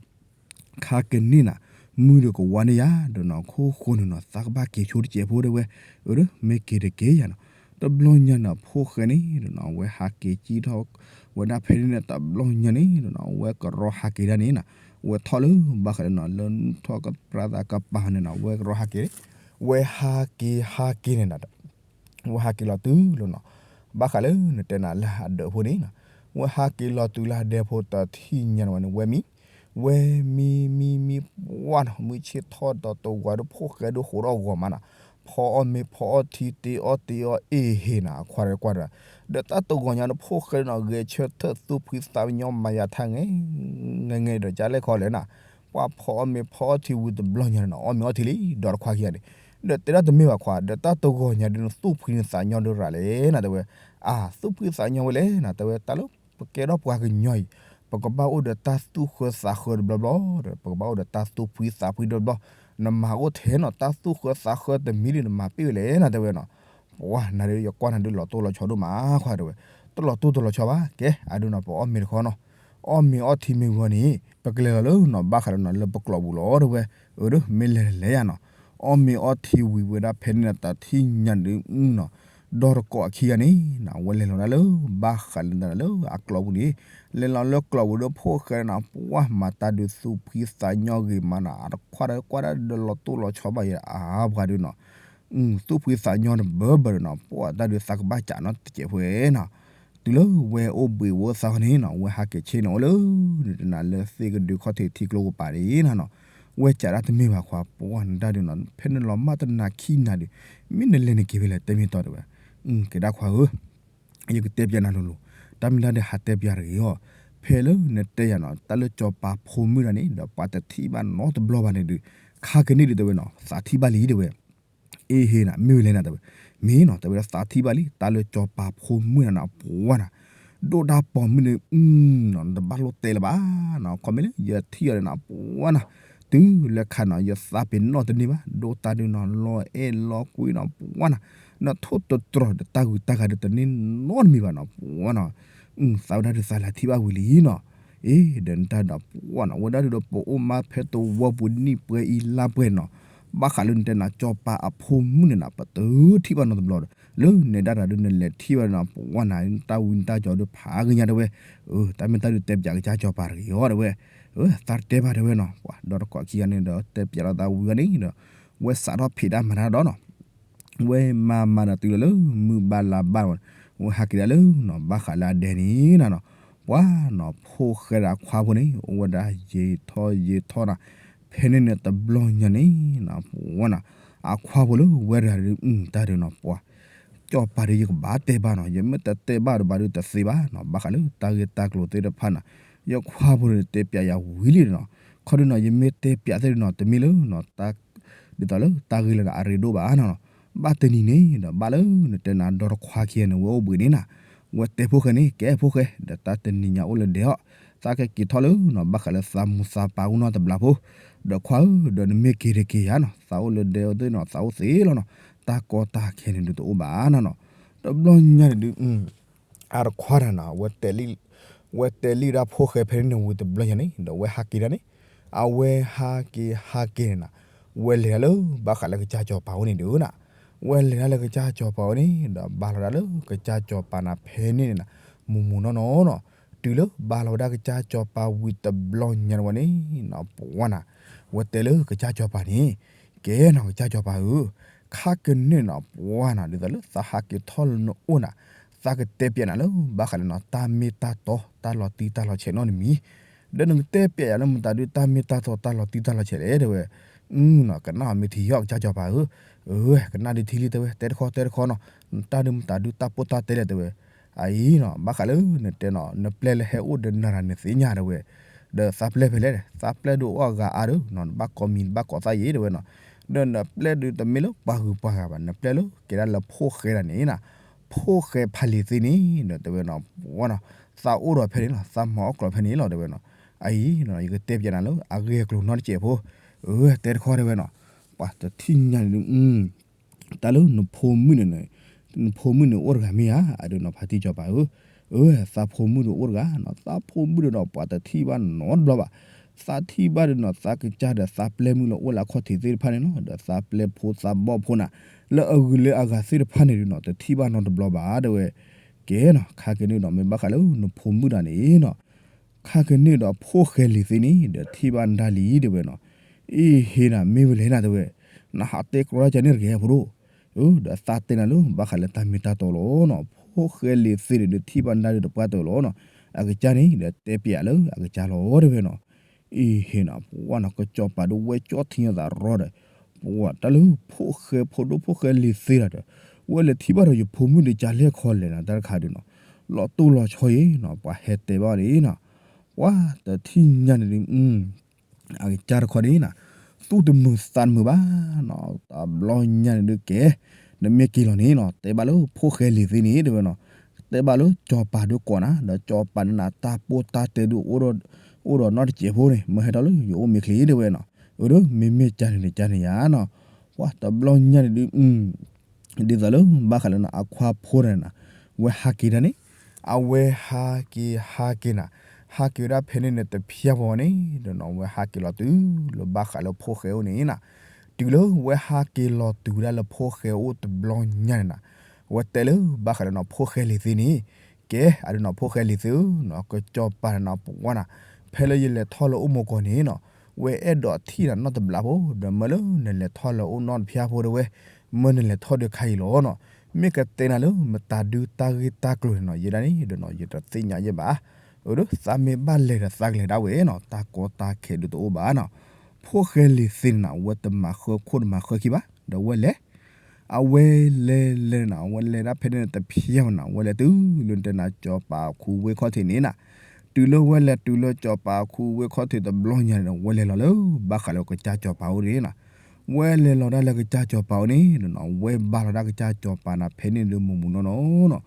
ခါကန့ၢ်နၤ မုၢ်ဒီးကဝါန့ၢ်ယၤ ဒီးနီၤ ခိၣ်ဃိန့ၣ်နီၤ သးကဘၣ်က့ၤဆိတစဲးဖိ တဲဝဲ, အၢဒီး မ့ၢ်က့ၤတက့ၢ်ယၤနီၤ, တဘျီညါနီၤ ဖိၣ်ဃဲန့ၣ်ဒီးနီၤ အဝဲဟးက့ၤကံထီၣ်ဝဲဒၣ်ဖဲန့ၣ်န့ၣ် တဘျီညါန့ၣ်ဒီးနီၤ အဝဲကရီဟးက့ၤဒၣ်န့ၣ်နီၤ, အဝဲထီၣ်လၢဘၣ်ဃးလၢနီၤ လၢနူၢ်ထီၣ်ပြးသးကပၤန့ၣ်နီၤ အဝဲကရီဟးက့ၤ, ဝဲဟးက့ၤဟးက့ၤန့ၣ်နီၤ ဝဲဟးက့ၤလီၤတုၤလီၤနီၤ, ဘၣ်ဃးလၢနတဲနၤလၢအဒၢးဖိန့ၣ်နီၤ, ဝဲဟးက့ၤလီၤတုၤလၢအဒၢးဖိတထံၣ်ညါန့ၣ်ဝဲန့ၣ် ဝဲမံ, ဝဲမံမံမံ ပှၢ်နီၤ မုၢ်ဆ့ၣ်ထီၣ်ဒီးတဝၤဒီး ဖိၣ်ဃဲဒုးဃိးထီၣ်ဂီၤမးနီၤ, ဖီအီၣ်မ့ၤဖီအီၣ်ထံ တ့အီၣ်တ့အီၣ်အ့ၣ်ဟ့ၣ်နီၤ အခွါဒီးကွၢ်ဒီး, ဒီးတၢ်တဂီၤညါဒီး ဖိၣ်ဃဲနီၤ ဂဲၤဆၢထၢၣ်သူၣ်ဖှံသးညီမၤယၤထါ ငဲၤ ငဲၤဒီးကလဲၣ်ခီလဲၣ်နီၤ, ပှၢ်ဖီအီၣ်မ့ၤဖီအီၣ်ထံဝံၤတဘျီညါန့ၣ်နီၤ အီၣ်မ့ၤအီထံလံ ဒီးတခွါခံဂၤန့ၣ်, ဒီးတဲဒၣ်တမ့ၢ်ဘၣ်ခွါ ဒီးတၢ်တဂီၤညါဒီး နသူၣ်ဖှံနသးညီဒီးရၤလဲၣ်နီၤ တဲဝဲ, အါ သူၣ်ဖှံသးညီဝဲလဲၣ်နီၤ တဲဝဲ တၢ်လၢပကဲထီၣ်ပှၤကညီအံၤ ပကဘၣ်အိၣ်ဒီးတၢ်သူၣ်ဃၢသးဃၢတဘျီဘျီ, ပကဘၣ်အိၣ်ဒီးတၢ်သူၣ်ဖှံသးဖှံတဘျီဘျီ, နမၤအိၣ်ထဲနီၤ တၢ်သူၣ်ဃၢသးဃၢတမံၤဒ်နမၤပ့ၢ်ဝဲလဲၣ်နီၤ တဲဝဲနီၤ, ပှၢ်နၤဒီးယကွၢ်နၤဒုးလီၤတိၢ်လီၤဆီဒိၣ်မးခွါ တဲဝဲ, တလီၤတိၢ်တလီၤဆီဘၣ် ကဲ အဒုးနီၤ ပအီၣ်မ့ၤတခီနီၤ, အီၣ်မ့ၤအီထံမ့ၤဝံၤန့ၣ် ပကလဲၤလီၤလၢနီၤ ဘၣ်ဃးဒီးနီၤ လၢပကျိးပူၤလီၤ တဲဝဲ, အၢဒီး မ့ၢ်လဲၤလဲၤယၤနီၤ, အီၣ်မ့ၤအီထံဝံၤဝဲဒၣ်ဖဲန့ၣ်နီၤ တထံၣ်ညါဒုးနီၤ, ဒီတကိးအခံဂၤန့ၣ်နီၤ အဝဲလဲၤလီၤဒၣ်လၢဘၣ်ဃးလၢတၢ်လၢအကျိးပူၤန့ၣ်, လဲၤလီၤလၢကျိးပူၤဒီး ဖိၣ်ဃဲနီၤ ပှၢ်မၤတၢ်ဒုးသူၣ်ဖှံသးညီဂ့ၤမးနီၤ အတခွါဒီးကွၢ်ဒၣ်ဒီးလီၤတိၢ်လီၤဆီဘၣ်ယၤ အါပှၤဒုးနီၤ သူၣ်ဖှံသးညီတဘၢဘၢဒီးနီၤ ပှၢ်တၢ်ဒုးသးကဘၣ်ကးနီတစဲးဖိနီၤ, တုၤလၢဝဲအိၣ်ဘှံးဝဲသးန့ၣ်နီၤ ဝဲဟးက့ၤဆ့ၣ်နီၤအိၣ်လၢ နတနၤလၢသ့ၣ်ကဒုခီၣ်ထံးထံကျိကပၤန့ၣ်နီၤ, ဝဲကးဒၣ်တမ့ၢ်ဘၣ်ခွါ ပှၢ်နတၢ်ဒုးနီၤ ဖဲနလီၤမၢ်တနၤခံနၤဒုး မ့ၢ်နလဲၤနက့ၤဖဲလဲၣ် တဲမ့ၢ်တီတဲဝဲ, ကဲဒၣ်ခွါဧၢ ယကတဲပျးနၤလိၤလိၤ, တၢ်မ့ၢ်တၢ်ဒုးဟးတဲပျးတဂ့ၤအီၤ, ဖဲလၢနတဲယၤနီၤ တၢ်လၢစီၤပၤဖိမုၣ်တဂၤန့ၣ် ဒီးပှၤတထံၣ်ဘၣ်နီတဘျီဘၣ်န့ၣ်ဒုး, ခါကန့ၣ်ဒုးတဲဝဲနီၤ သးထံၣ်ဘၣ်လံတဲဝဲ, အ့ဟ့ၣ်နၤ မ့ၢ်ဝဲလဲၣ်နၤ တဲဝဲ, မ့ၢ်နီၤ တဲဝဲဒၣ်သးထံၣ်ဘၣ်လံ တၢ်လၢစီၤပၤဖိမုၣ်နၤနီၤ ပှၢ်နၤ, ဒိၣ်တၢ်ပိာ်မုၣ်န့ၣ် နတဘၣ်လိၣ်တဲလၢၤဘၣ်နီၤ ခီမ့ၢ်လၢယထံၣ်အီၤန့ၣ်နီၤ ပှၢ်နၤ, တုၤလၢခါနီၤ ယသးပ့ၤနီၣ်တန့ၢ်ဘၣ် ဒိၣ်တၢ်ဒုးနီၤ လီၤအဲၣ်လီၤကွံနီၤ ပှၢ်နၤ, နထိၣ်တတြီၤဒီးတၢ်ဂုၤတၢ်ဂၤဒုးတန့ၢ်နီတမံၤဘၣ်နီၤ ပှၢ်နၤ, သးဝဲဒၣ်ဒုးသးလဲၤထံၣ်ဘၣ်ဝံၤလံနီၤ အ့ ဒီးနတၢ်ဒီးပှၢ်နီၤ ဝဲဒၣ်ဒုးဒီးပအိၣ်မးဖဲသဝီပူၤနံၣ်ပှဲၤအံၤလါပှဲၤနီၤ, ဘၣ်ဃးလၢနတဲနၤ စီၤပၤအဖိမုၣ်န့ၣ်နီၤ ပတထံၣ်ဘၣ်နီတဘျီဒီး လၢနဲဒၣ်တၢ်ဒုးနလဲၤထံၣ်ဘၣ်နီၤ ပှၢ်နၤ တၢ်ဝံတၢ်ကၠီၤဒုးဖးကညါတဲဝဲ, တၢ်မ့ၢ်တၢ်ဒုးတဲပျးကစၢ်စီၤပၤတဂ့ၤအီၤတဲဝဲ, သးတတဲဘၣ်တဲဝဲနီၤ ပှၢ်ဒီတကိးခံဂၤန့ၣ်ဒီး တဲပျးလီၤသးဝံၤဂၤန့ၣ်ဒီး ဝဲစးထီၣ်ဖံးတၢ်မၤတၢ်ဒီးနီၤ ဝဲမၤမၤဒီးတုၤလီၤလၢမုၢ်ဘၣ်လါဘၣ်ဝဲ, ဝဲဟးက့ၤဒၣ်လၢနီၤ ဘၣ်ဃးလၢအဒဲန့ၣ်နီၤ, ပှၢ်နီၤ ဖိၣ်ဃဲဒီးအခွါဖိန့ၣ် အိၣ်ဝဲဒၣ်ယံာ်ထီၣ်ယံာ်ထီၣ်နီၤ, ဖဲန့ၣ်န့ၣ်တဘျီညါန့ၣ်နီၤ ပှၢ်နီၤ အခွါဖိလၢဝဲတဂၤဒုး တၢ်ဒုးနီၤ ပှၢ် စီၤပၤဒုးယကဘၣ်တဲဘၣ်နီၤ, ယမ့ၢ်တတဲဘၣ်ဒီးဘၣ်ဒုးတသ့ဘၣ်နီၤ, ဘၣ်ဃးလၢတၢ်ဂ့ၢ်တၢ်ကျိၤသ့ၣ်တဖၣ်နီၤ, ယခွါဖိန့ၣ်တဲပျးယၤဝံၤလံနီၤ, ခီဒုးနီၤ ယမ့ၢ်တဲပျးသ့ၣ်ဒုးနီၤ တမ့ၢ်လၢ ဒ်သိးလၢတၢ်ဂ့ၢ်လၢအရ့ဒိၣ်ဘၣ်နီၤ. ဘၣ်တနံၤန့ၣ်ဒီး ဘၣ်လၢနတဲနၤဒီတခွါခံဂၤန့ၣ် ဝဲအိၣ်ဘှံးန့ၣ်နၤ, ဝဲတဲဖိၣ်ဃဲန့ၣ် ကဲဖိၣ်ဃဲ ဒီးတၢ်တနံၤညါအိၣ်လၢဒဲးအီၤ, သးကက့ၤထီၣ်လၢနီၤ ဘၣ်ဃးလၢသးမူသးပၢ်အိၣ်နီတဘျီဖိ, ဒီးခွါဧၢ ဒီးနမ့ၢ်က့ၤတက့ၤယၤနီၤ သးအိၣ်လၢဒဲးအီၤသ့ၣ်နီၤ သးအိၣ်သ့လီၤနီၤ, တၢ်ကီတၢ်ခဲန့ၣ်ဒုးတအိၣ်ဘၣ်နီၤနီၤ. တဘျီညါန့ၣ်ဒုး အတခွါတဂၤနီၤ ဝဲတဲလံၣ်ဒၣ်ဖိၣ်ဃဲဖဲန့ၣ်န့ၣ်ဝံၤတဘျီညါန့ၣ် ဒီးဝဲဟးက့ၤဒၣ်န့ၣ်, အဝဲဟးက့ၤဟးက့ၤန့ၣ်နၤ, ဝဲလဲၤဒၣ်လၢဘၣ်ဃးလၢကစၢ်စီၤပၤအိၣ်န့ၣ်ဒုးနၤ, ဝဲလဲၤဒၣ်လၢကစၢ်စီၤပၤအိၣ်န့ၣ် ဒီးဘါလီၤဒၣ်လၢကစၢ်စီၤပၤနၤဖဲန့ၣ်န့ၣ်နၤ, မူၤမူၤနီၢ်နီၢ်နီၤ, တုၤလၢဘါလီၤဝဲဒၣ်ကစၢ်စီၤပၤဝံၤတဘျီညါန့ၣ်ဝဲန့ၣ် ပှၤနၤ, ဝဲတဲလၢကစၢ်စီၤပၤန့ၣ်, ကဲနီၤ ကစၢ်စီၤပၤဧၢ, ခါကန့ၢ်နၤ ပှၤနၤ ဒ်သိးလၢသးဟးက့ၤထီၣ်လၢနအိၣ်နၤ, သးကတဲပျးနၤလၢ ဘၣ်ဃးလၢနတၢ်မ့ၢ်တၢ်တီ တၢ်လီၤတံၢ်တၢ်လီၤဆဲးနီတမံၤ, ဒီးနကတဲပျးယၤလၢမတၤဒုးတၢ်မ့ၢ်တၢ်တီတၢ်လီၤတံၢ်တၢ်လီၤဆဲးလဲၣ် တဲဝဲ, အကနၣ်အီၤမ့ၢ်ထံယီၣ် ကစၢ်စီၤပၤဧၢ, အကနၣ်ဒုးထံလံ တဲဝဲ တဲတခီတဲတခီနီၤ, တၢ်ဒုးမတၤဒုးတၢ်ပိၢ်တၢ်တဲလဲၣ် တဲဝဲ, အအံၤနီၤ ဘၣ်ဃးလၢနတဲနီၤ နပျဲၢ်လၢဟဲအိၣ်ဒီးနၤတၢ်န့ၣ်သ့ၣ်ညါ တဲဝဲ, ဒီးသးပျဲၢ်ဖဲလဲၣ် သးပျဲၢ်ဒုးအိၣ်အဂၤအါဒီး နဘၣ်ကိးမံၤနဘၣ်ကိးသးယံၤ တဲဝဲနီၤ, ဒီးနပျဲၢ်ဒုးတမ့ၢ်လၢပှၤဂုၤပှၤဂၤဘၣ် နပျဲၢ်လၢကဲဒၣ်လၢဖိၣ်ဃဲဒၣ်န့ၣ်နၤ, ဖိၣ်ဃဲဖးလံၤသ့ၣ်န့ၣ် ဒီးတဲဝဲနီၤ ပှၤနီၤ, သးအိၣ်ဒီးဖဲန့ၣ်လီၤ သးမၤအီၣ်ကျီၤဖဲန့ၣ်လီၤ တဲဝဲနီၤ, အအံၤ ယကတဲပျးနၤလၢအဂ့ၢ်အကျိၤနီတစဲးဖိ, တဲတခီတဲဝဲနီၤ, ပှၤတထံၣ်ညါန့ၣ်ဒုး တၢ်လၢနဖိမုၣ်န့ၣ်, နဖိမုၣ်န့ၣ်အိၣ်တဂၤမ့ၢ်ဧါ အဒုးနီၤ ဖါတံၢ်စီၤပၤဧၢ, သးဖိမုၣ်ဒီးအိၣ်တဂၤနီၤ သးဖိမုၣ်ဒီးနီၤ ပှၤတထံၣ်ဘၣ်နီတဘျီဘၣ်, သးထံၣ်ဘၣ်ဒီးနီၤ သးကစၢ်ဒီးသးပျဲၢ်မုၣ်လၢအိၣ်လၢအခီၣ်ထံးသ့ၣ်တဖၣ်န့ၣ်နီၤ ဒီးသးပျဲၢ်ဖိသးဘီၣ်ဖိနၤ, လၢအဂုၤလၢအဂၤသ့ၣ်တဖၣ်န့ၣ်ဒုးနီၤ တထံၣ်ဘၣ်နီတဘျီဘၣ် တဲဝဲ, ကဲနီၤ ခါကန့ၣ်ဒီး မ့ၢ်ဘၣ်ဃးလၢနဖိမုၣ်တၢ်န့ၣ်နီၤ ခါကန့ၣ်ဒီးဖိၣ်ဃဲလံၤသ့ၣ်န့ၣ် ဒီးထံၣ်ဘၣ်နဒၣ်လံ တဲဝဲနီၤ, အ့ဟ့နၤ မ့ၢ်ဝဲလဲၣ်နၤ တဲဝဲ, နဟးတဲကြီဒၣ်ကန့ၣ်တဂ့ၤ ဖိဒိၣ်, ဒီးသးတဲနၤလၢ ဘၣ်ဃးလၢတၢ်မ့ၢ်တၢ်တီလီၤနီၤ ဖိၣ်ဃဲလံၤသ့ၣ်န့ၣ်ဒီး ထံၣ်ဘၣ်နဒၣ်ဒီးတပှၢ်တၢၢ်လီၤနီၤ, အကစၢ်န့ၣ်ဒီးတဲပျးလၢအကစၢ်လီၤ တဲဝဲနီၤ, အ့ဟ့နၤ ပှၤနီၤ ကစီၤပၤဒီးဝဲကၠီထံအသးရီဒီး, ပှၤတၢ်လၢဖိၣ်ဃဲဖိဒိၣ်ဖိၣ်ဃဲလံၤသ့ၣ်ဒီး, ဝဲလဲၤထံၣ်ဘၣ်ဒီးယဖိမုၣ်ဒီးကလဲၣ်ခီလဲၣ်နၤ တၢ်တခါဒုးနီၤ, လီၤတိၢ်လီၤဆီအံၤနီၤ ပှၤဟဲတဲဘၣ်န့ၣ်နီၤ, ပှၤတထံၣ်ညါန့ၣ်ဒုး အကစၢ်တခီန့ၣ်နၤ, သူၣ်တမုာ်သးတမုာ်ဘၣ်နီၤ, တဘျီညါန့ၣ်ဒုးကဲ, နမ့ၢ်က့ၤလီၤန့ၣ်နီၤ တဲဘၣ်လၢဖိၣ်ဃဲလံၤသ့ၣ်န့ၣ် တဲဝဲနီၤ, တဲဘၣ်လၢစီၤပၤဒုးကိးနၤ ဒီးစီၤပၤန့ၣ်နၤ တၢ်ပိၢ်တၢ်တဲဒုး အိၣ်ဒီးနီတစဲးဖိန့ၣ် မၢဟဲထီၣ်လၢယအိၣ်မ့ၢ်ချ့ တဲဝဲနီၤ, အိၣ်ဒီးမ့မ့ၢ်ကန့ၣ်ဒီးကန့ၣ်ယါနီၤ, ပှၤတဘျီညါန့ၣ်ဒုး ဒ်သိးလၢဘၣ်ဃးလၢနအခွါဖိတဂၤန့ၣ်နၤ, ဝဲဟးက့ၤဒၣ်န့ၣ်, အဝဲဟးက့ၤဟးက့ၤနၤ, ဟးက့ၤဝဲဒၣ်ဖဲန့ၣ်န့ၣ်တဖျၢၣ်ဖိန့ၣ် ဒီးနီၤ ဝဲဟးက့ၤလီၤတုၤလၢဘၣ်ဃးလၢဖိၣ်ဃဲအိၣ်န့ၣ်နၤ, တုၤလၢဝဲဟးက့ၤလီၤတုၤဝဲဒၣ်လၢဖိၣ်ဃဲအိၣ်တဘျီညါန့ၣ်နၤ, ဝဲတဲလၢဘၣ်ဃးလၢနီၤ ဖိၣ်ဃဲလံၤသ့ၣ်န့ၣ်, ကဲ အဒုးနီၤ ဖိၣ်ဃဲလံၤသ့ၣ်ဧၢနီၤ ကစီၤပၤန့ၣ်နၤ ပှၤနီၤ, ဖဲလၢယလဲၤထီၣ်လၢအိၣ်မူကီၢ်န့ၣ်နီၤ, ဝဲအဲၣ်ဒိးထံၣ်နၤနီတဘျီဖိ ဒီးမၢလၢနလဲၤထီၣ်လၢအိၣ်နီတဖျၢၣ်ဖိတဲဝဲ, မၢနလဲၤထီၣ်ဒီးခါအံၤလီၤနီၤ, မ့ၢ်ကတဲနၤလၢမတၤဒုးတၢ်ဂ့ၢ်တၢ်ကျိၤန့ၣ်နီၤ ယဲဒၣ်န့ၣ်ဒီးနီၤ ယတသ့ၣ်ညါယဲဘၣ်, အဒုး သးမ့ၢ်ဘၣ်လဲၤဒီးသးကလဲၤဒၣ်ဝဲနီၤ တၢ်ကီတၢ်ခဲဒုးတအိၣ်ဘၣ်နီၤ, ဖိၣ်ဃဲလံၤသ့ၣ်န့ၣ်နၤ ဝဲတမၤဃၢခိၣ်တမၤဃၢခံဘၣ် ဒီးဝဲလဲၤ အဝဲလဲၤလဲၤနၤ အဝဲလဲၤဒၣ်ဖဲန့ၣ်တဖျၢၣ်နၤ ဝဲလဲၤတုၤလၢတဲနၤစီၤပၤခူဝ့ၢ်ခီၣ်ထံးန့ၣ်နၤ, တုၤလၢဝဲလဲၤတုၤလၢစီၤပၤခူဝ့ၢ်ခီၣ်ထံးတဘျီညါန့ၣ် ဝဲလဲၤလီၤလၢဘၣ်ဃးလၢကစၢ်စီၤပၤအိၣ်န့ၣ်နၤ, ဝဲလဲၤလီၤဒၣ်လၢကစၢ်စီၤပၤအိၣ်န့ၣ်နီၤ ဝဲဘါလီၤဒၣ်ကစၢ်စီၤပၤနၤဖဲန့ၣ်ဒုးမူၤမူၤနီၢ်နီၢ်နီၤ,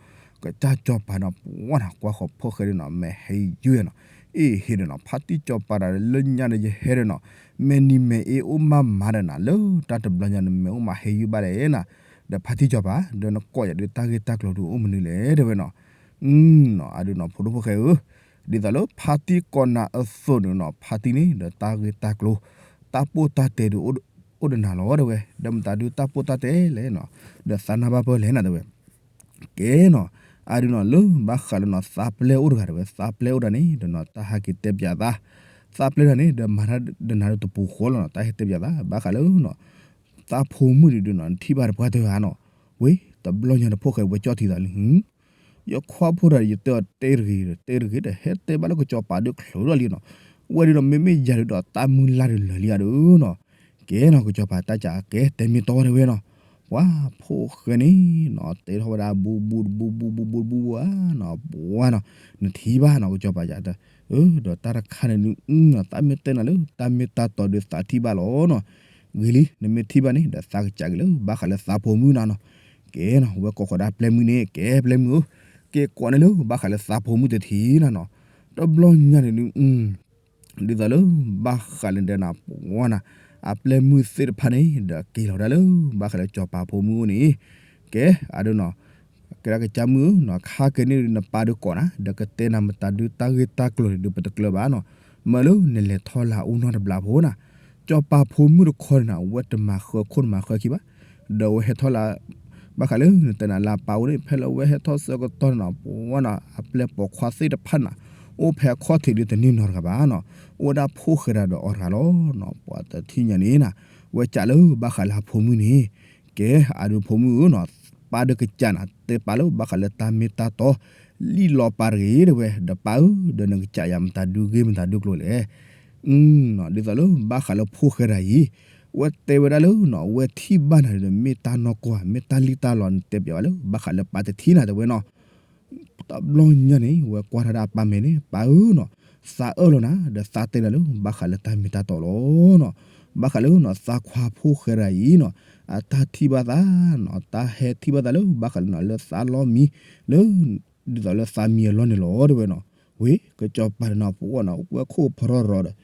ကစၢ်စီၤပၤန့ၣ် ပှၤနီၤ ကွၢ်ဃီၤဖိၣ်ဃဲဒုးနီၤ မဲာ်ဟဲယုၢ်နီၤ, အ့ၣ်ဟ့ဒီးနီၤ ဖါတံၢ်စီၤပၤဒီးလၢညါဒီးယဟဲဒီးနီၤ, မဲာ်နံၤမဲာ်အ့အိၣ်မးမးဒီးနၤ လၢတၢ်တဘျီညါန့ၣ် မဲာ်အိၣ်မးဟဲယုၢ်ဘၣ်လဲၣ်နၤ, ဒီးဖါတံၢ်စီၤပၤ ဒီးနကိးယၤဒုးတၢ်ဂ့ၢ်တၢ်ကျိၤဒုးအိၣ်မနုၤလဲၣ် တဲဝဲနီၤ, နီၤ အဒုးနီၤ ဖိဒိၣ်ဖိၣ်ဃဲဧၢ, ဒ်သိးလၢဖါတံၢ်ကိးနၤအသိးန့ၣ်နီၤ ဖါတံၢ်န့ၣ်ဒီးတၢ်ဂ့ၢ်တၢ်ကျိၤ တၢ်ပိၢ်တၢ်တဲဒုး အိၣ်ဒီးနၤလီၤ တဲဝဲ, ဒီးမတၤဒုးတၢ်ပိၢ်တၢ်တဲလဲၣ်နီၤ, ဒီးသးနၢ်ဘၣ်ပၢၢ်လဲၣ်နၤ တဲဝဲ ကဲနီၤ, အဒုးနီၤ လၢဘၣ်ဃးလၢနီၤ သးပျဲၢ်အိၣ်တဂၤတဲဝဲ သးပျဲၢ်အိၣ်တဂၤန့ၣ် ဒီးနီၤ တၢ်ဟးက့ၤတဲပၠးသး, သးပျဲၢ်တဂၤန့ၣ် ဒီးမၤတၢ်ဒီးနၤဒီးတပူၤဃီလီၤနီၤ တၢ်ဟဲတဲပၠးသး ဘၣ်ဃးလၢနီၤ သးဖိမုၣ်ဒုးနီၤ နထံၣ်ဘၣ်တပှၢ်တၢၢ်ဧါနီၤ, ဝ့ တဘျီညါတဖိၣ်ဃဲဝဲကၠီၣ်ထံသးလံ ယခွါဖိတဂၤ ယတဲအီၤတဲတဂ့ၤဒီး တဲတဂ့ၤဒီး ဟဲတဲဘၣ်လၢကစီၤပၤဒုးချုးထီၣ်လံနီၤ, ဝဲဒုးနီၤ မ့မ့ၢ်ယၤဒုးဒီးတၢ်မုၢ်လၢ်ဒုးလၢာ်လံဧါဒုးနီၤ, ကဲနီၤ ကစီၤပၤတၢ်ကးကဲ တဲမ့ၢ်တီတဲဝဲနီၤ, ပှၤဖိၣ်ဃဲန့ၣ်နီၤ တဲထီၣ်ဝဲဒၣ် ဘူးဘူးတဘူးဘူးဘူးဘူးတဘူးဧါနီၤ ပှၤနီၤ နထံၣ်ဘၣ်နီၤ ကစီၤပၤယၤတဲ အၢ ဒီးတၢ်တခါန့ၣ်ဒုး သးမ့ၢ်တဲနၤလၢ တၢ်မ့ၢ်တၢ်တီဒုးသးထံၣ်ဘၣ်လီၤနီၤ ဂ့ၤလံ နမ့ၢ်ထံၣ်ဘၣ်န့ၣ် ဒီးသးကစးက့ၤလၢ ဘၣ်ဃးလၢသးဖိမုၣ်နၤနီၤ ကဲနီၤ ဝဲကိးဃီၤဒၣ်ပျဲၢ်မုၣ်န့ၣ် ကဲပျဲၢ်မုၣ်ဧၢ က့ၤကိးန့ၢ်လၢ ဘၣ်ဃးလၢသးဖိမုၣ်တထံၣ်နၤနီၤ တဘျီညါန့ၣ်ဒုး ဒ်သိးလၢ ဘၣ်ဃးလၢဒဲနၤ ပှၤနၤ အပျဲၢ်မုၣ်သ့ၣ်တဖၣ်န့ၣ် ဒီးက့ၤလီၤဒၣ်လၢ ဘၣ်ဃးလၢစီၤပၤဖိမုၣ်အိၣ်န့ၣ် ကဲ အဒိနီၤ ကဲဒၣ်ကစၢ်မုၣ်ဧၢနီၤ ခါက့ၤန့ၣ်ဒုး နပၢ်ဒုးကိးနၤ ဒီးကတဲနၤမတၤဒုးတၢ်ဂ့ၢ်တၢ်ကျိၤန့ၣ်ဒုး ပတကျၢၤဘၣ်နီၤ မ့ၢ်လၢနလဲၤထီၣ်လၢအအိၣ်နီတဘျီဖိနၤ စီၤပၤဖိမုၣ်တခီန့ၣ်နၤ အဝဲတမၤဃၢခိၣ်တမၤဃၢခံဘၣ် ဒီးအဝဲဟဲထီၣ်လၢ ဘၣ်ဃးလၢနတဲနၤလၢအပၢ်အိၣ်န့ၣ် ဖဲလၢအဝဲဟဲထီၣ်ဆၢကတီၢ်န့ၣ်နီၤ ပှၤနီၤ အပျဲၢ်ပိာ်ခွါသ့ၣ်တဖၣ်နၤ အိၣ်ဖဲအခီၣ်ထံးဒုးတန့ၢ်နီတဂၤဘၣ်နီၤ အိၣ်ဝဲဒၣ်ဖိၣ်ဃဲတဂၤဒီးအီၤတဂၤလီၤနီၤ ပှၤတထံၣ်ညါန့ၣ်နၤ ဝဲကးလၢဘၣ်ဃးလၢအဖိမုၣ်န့ၣ် ကဲ အဒုးဖိမုၣ်ဧၢနီၤ ပၢ်ဒုးကစးနၤ တဲပၢ်လၢဘၣ်ဃးလၢတၢ်မ့ၢ်တၢ်တီ လံၣ်လီၤပာ်တဂ့ၤတဲဝဲ ဒီးပၢ်ဧၢ ဒီးနကစးယၤမတၤဒုးဂ့ၢ်မတၤဒုးကျိၤလဲၣ် ဒ်သိးလၢဘၣ်ဃးလၢဖိၣ်ဃဲတဂၤအံၤ ဝဲတဲဝဲဒၣ်လၢနီၤ အဝဲထံၣ်ဘၣ်နၤဒီး မ့ၢ်တၢ်နီၢ်ကီၢ် မ့ၢ်တၢ်လံၣ်တၢ်လီ နတဲပျးဝဲလၢ ဘၣ်ဃးလၢပၢ်တထံၣ်နၤတဲဝဲနီၤ တဘျီညါန့ၣ် ဝဲကွၢ်ထီၣ်ဒၣ်အပၢ်မဲာ်န့ၣ် ပၢ်ဧၢနီၤ သးအၢၣ်လီၤနၤ ဒီးသးတဲနၤလၢ ဘၣ်ဃးလၢတၢ်မ့ၢ်တၢ်တီလီၤနီၤ ဘၣ်ဃးလၢနီၤ သးခွါဖိၣ်ဃဲတဂၤအံၤနီၤ အတၢ်ထံၣ်ဘၣ်သးနီၤ တၢ်ဟဲထံၣ်ဘၣ်သးလၢ ဘၣ်ဃးလၢနီၤ လၢသးလီၢ်မံၤ လၢ ဒ်သိးလၢသးမံၤအလီၢ်န့ၣ်လီၤတဲဝဲနီၤ ဝ့ၢ် ကစီၤပၤန့ၣ်နီၤ ပှၤနီၤ ဝဲခိၣ်ဖရီၣ်ရီၤဒီး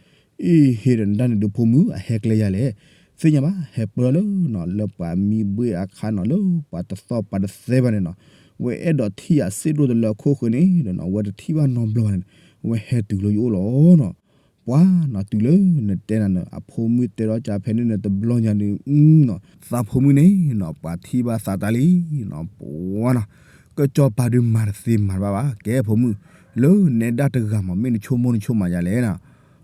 အ့ၣ် ဟ့ၣ်ဒီးနဒၣ်န့ၣ်ဒုးဖိမုၣ် အဟဲကျဲယၤလဲၣ် သ့ၣ်ညါဘၣ် ဟဲပၢၢ်လၢနီၤ လၢပှၤမံဘှ့ၣ်အခါနီၤ လၢပှၤတသီၣ်ပှၤတသဲဘၣ်န့ၣ်နီၤ ဝဲအဲၣ်ဒိးထံၣ်ယၤစ့ၢ်ဒိၣ်တလၢအခိၣ်ဃၢၤန့ၣ်ဒီးနီၤ ဝဲတထံၣ်ဘၣ်နီတဘျီဘၣ်န့ၣ် ဝဲဟဲတုၤလၢယအိၣ်လီၤနီၤ ပှၤနီၤ တုၤလၢနတဲနၤန့ၣ် အဖိမုၣ်တဲထီၣ်ကဖဲန့ၣ်န့ၣ် တဘျီညါန့ၣ် သးဖိမုၣ်န့ၣ်နီၤ ပှၤထံၣ်ဘၣ်သးတၢ်လံနီၤ ပှၤနီၤ ကစီၤပၤဒုးမၤတသ့မၤတဘၣ်ဘၣ် ကဲဖိမုၣ် လၢနဲဒၣ်တဂၤမး မ့ၢ်နဆိကမိၣ်နဆိကမးယၤလဲၣ်နီၤ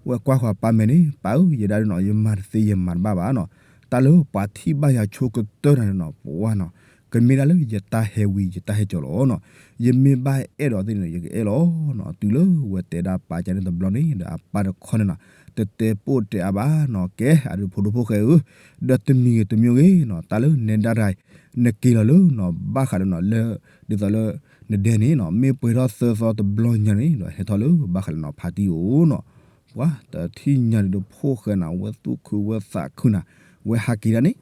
ဝဲကွၢ်ဃီၤပၢ်မဲာ်န့ၣ် ပၢ်ဧၢ ယဲဒၣ်ဒုးနီၤ ယမၤတသ့ယမၤတဘၣ်ဘၣ်နီၤ တၢ်လၢပှၤထံၣ်ဘၣ်ယၤဆိကတၢၢ်နၤန့ၣ်နီၤ ပှၤနီၤ ကမ့ၢ်ဒၣ်လၢယတၢ်ဟဲဝံၤ ယတၢ်ဟဲကၠီၤလီၤနီၤ ယမ့ၢ်ဘၣ်အဲၣ်ဒိးသ့ၣ်န့ၣ် ယကအဲၣ်လီၤနီၤ တုၤလၢဝဲတဲဒၣ်ပၢ်ကန့ၣ်တဘျီန့ၣ်ဒီး အပၢ်တခီန့ၣ်နီၤ တတဲပိၢ်တဲအါဘၣ်နီၤ ကဲ အဒုးဖိဒိၣ်ဖိၣ်ဃဲဧၢ ဒီးတမံၤဂ့ၤတမံၤဂ့ၤနီၤ တၢ်လၢနဲဒၣ်တဂၤ နက့ၤလီၤလၢနီၤ ဘၣ်ဃးလၢနီၤ လၢ ဒ်သိးလၢ နဒဲန့ၣ်နီၤ မ့ၢ်ပှဲၤထီၣ်သၢသီတဘျီညါန့ၣ် ဒီးဟဲထီၣ်လၢဘၣ်ဃးလၢနီၤ ဖါတံၢ်အိၣ်နီၤ ပှၤတထံၣ်ညါန့ၣ်ဒီးဖိၣ်ဃဲနၤ ဝဲသူၣ်ခုဝဲသးခုနၤ ဝဲဟးက့ၤဒၣ်န့ၣ်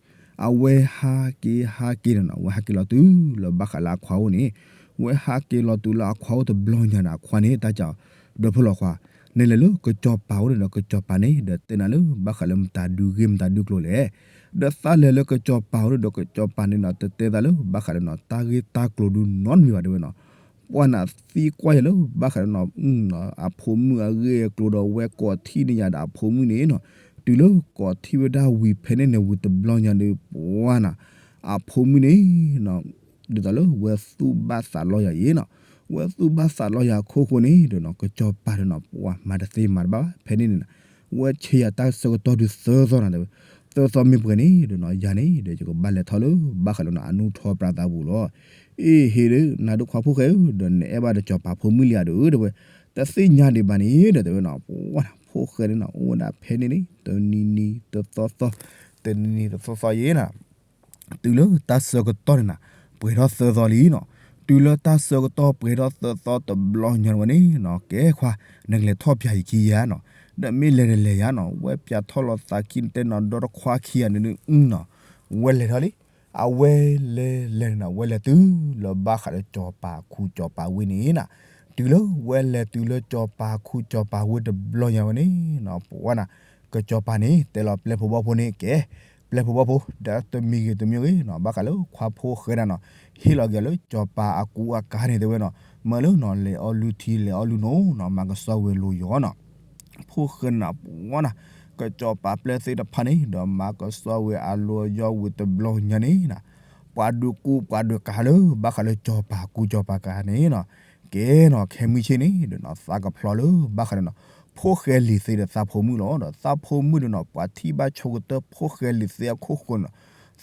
အဝဲဟးက့ၤဟးက့ၤန့ၣ်နီၤ ဝဲဟးက့ၤလီၤတုၤလၢဘၣ်ဃးလၢအခွါအိၣ်န့ၣ် ဝဲဟးက့ၤလီၤတုၤလၢအခွါအိၣ်တဘျီညါန့ၣ် အခွါန့ၣ် တၢ်ကး ဒီဖုလီၤခွါ နလဲၤလၢကစီၤပၤအိၣ်န့ၣ်ဒီး ကစီၤပၤန့ၣ် ဒီးတဲနၤလၢဘၣ်ဃးလၢမတၤဒုးဂ့ၢ်မတၤဒုးကျိၤလဲၣ် ဒီးသးလဲၤလၢကစီၤပၤအိၣ်န့ၣ်ဒီး ကစီၤပၤန့ၣ်နီၤ တတဲသးလၢဘၣ်ဃးလၢနီၤ တၢ်ဂ့ၢ်တၢ်ကျိၤဒုးနီတမံၤဘၣ်တဲဝဲနီၤ ပှၤနၤသံကွၢ်ယၤလၢဘၣ်ဃးလၢနီၤ အဖိမုၣ်အဂ့ၢ်အကျိၤဒီးဝဲကိးထံၣ်န့ၢ်ယၤဒီးအဖိမုၣ်န့ၣ်နီၤ တုၤလၢကိးထံၣ်ဝဲဒၣ်ဝံၤဖဲန့ၣ်န့ၣ်ဝံၤတဘျီညါဒီး ပှၤနၤ အဖိမုၣ်န့ၣ်နီၤ ဒ်သိးလၢဝဲသူၣ်ဘၣ်သးလီယၤအံၤနီၤ ဝဲသူၣ်ဘၣ်သးလီယၤအခိၣ်ဃိန့ၣ်ဒီးနီၤ ကစီၤပၤဒီးနီၤ ပှၤမၤတသ့မၤတဘၣ်ဘၣ် ဖဲန့ၣ်န့ၣ်နီၤ ဝဲဆဲးယၤတၢ်ဆၢကတီၢ်ဒုးသၢသီနၤတဲဝဲ သၢသီမ့ၢ်ပှဲၤန့ၣ်ဒီးနီၤ ယၤန့ၣ်ဒီး ယကဘၣ်လဲၤထီၣ်လၢဘၣ်ဃးလၢနီၤ အနူၢ်ထီပြးသးပူၤလီၤ အ့ၣ် ဟ့ၣ်ဒီး နၤဒုးခွါဖိၣ်ဃဲဧၢ ဒီးနအဲၣ်ဘၣ်ဒီးစီၤပၤဖိမုၣ်လံဧါဒီး တဲဝဲ တသ့ၣ်ညါဒံးဘၣ်န့ၣ်ဒီးတဲဝဲနီၤ ပှၤ ဖိၣ်ဃဲန့ၣ်နီၤ အိၣ်ဝဲဒၣ်ဖဲန့ၣ်န့ၣ် တနံၤနံၤတသီသီ တနံၤနံၤတသီသီယဲနီၤ တုၤလၢတၢ်ဆၢကတီၢ်န့ၣ်နီၤ ပှဲၤထီၣ်သၢသီလံနီၤ တုၤလၢတၢ်ဆၢကတီၢ်ပှဲၤထီၣ်သၢသီတဘျီညါဝဲန့ၣ်နီၤ ကဲခွါ နကလဲၤထီၣ်ပၠးယခံယၤနီၤ ဒီးမ့ၢ်လဲၤတလဲၤယၤနီၤ ဝဲပၠးထီၣ်လီၤသးခံနတဲနီၤ ဒီတခွါခံဂၤန့ၣ်နီၤ ဝဲလဲၤထီၣ်လံ အဝဲလဲၤလဲၤန့ၣ်နီၤ ဝဲလဲၤတုၤလၢဘၣ်ဃးလၢစီၤပၤခူစီၤပၤဝ့ၢ်န့ၣ်နီၤ တုၤလၢဝဲလဲၤတုၤလၢစီၤပၤခူစီၤပၤဝ့ၢ်တဘျီညါဝဲန့ၣ်နီၤ ပှၤနီၤ ကစီၤပၤန့ၣ် တဲလီၤပျဲၢ်ဖိဘီၣ်ဖိန့ၣ် ကဲ ပျဲၢ်ဖိဘီၣ်ဖိ ဒီးတမံၤဂ့ၤတမံၤဂ့ၤနီၤ ဘၣ်ဃးလၢခွါဖိၣ်ဃဲဒၣ်နီၤ ဟ့ၣ်လီၤက့ၤလၢစီၤပၤအကူအကၤန့ၣ်တဲဝဲနီၤ မၢလၢနီၤ လဲၤအီၣ်လုၢ်ထံ လဲၤအီၣ်လုၢ်နိနီၤ မၤကစီၣ်ဝဲၤလိာ်ယီၤနီၤ ဖိၣ်ဃဲန့ၣ်နီၤ ပှၤနီၤ ကစီၤပၤပျဲၢ်သ့ၣ်တဖၣ်န့ၣ် ဒီးမၤကစီၣ်ဝဲၤအလိၤယီၤဝံၤတဘျီညါန့ၣ် ပှၤဒုးကူပှၤဒုးကၤလၢ ဘၣ်ဃးလၢစီၤပၤကူစီၤပၤကၤန့ၣ်နီၤ ကဲနီၤ ခဲမုၢ်ဆ့ၣ်န့ၣ်ဒီးနီၤ သးကဖျီလၢ ဘၣ်ဃးဒီးနီၤ ဖိၣ်ဃဲလံၤသ့ဒီးသးဖိမုၣ်လီၤ ဒီးသးဖိမုၣ်ဒီးနီၤ ပှၤထံၣ်ဘၣ်ဆိကတၢၢ်ဖိၣ်ဃဲလံၤသ့အခိၣ်ဃိနီၤ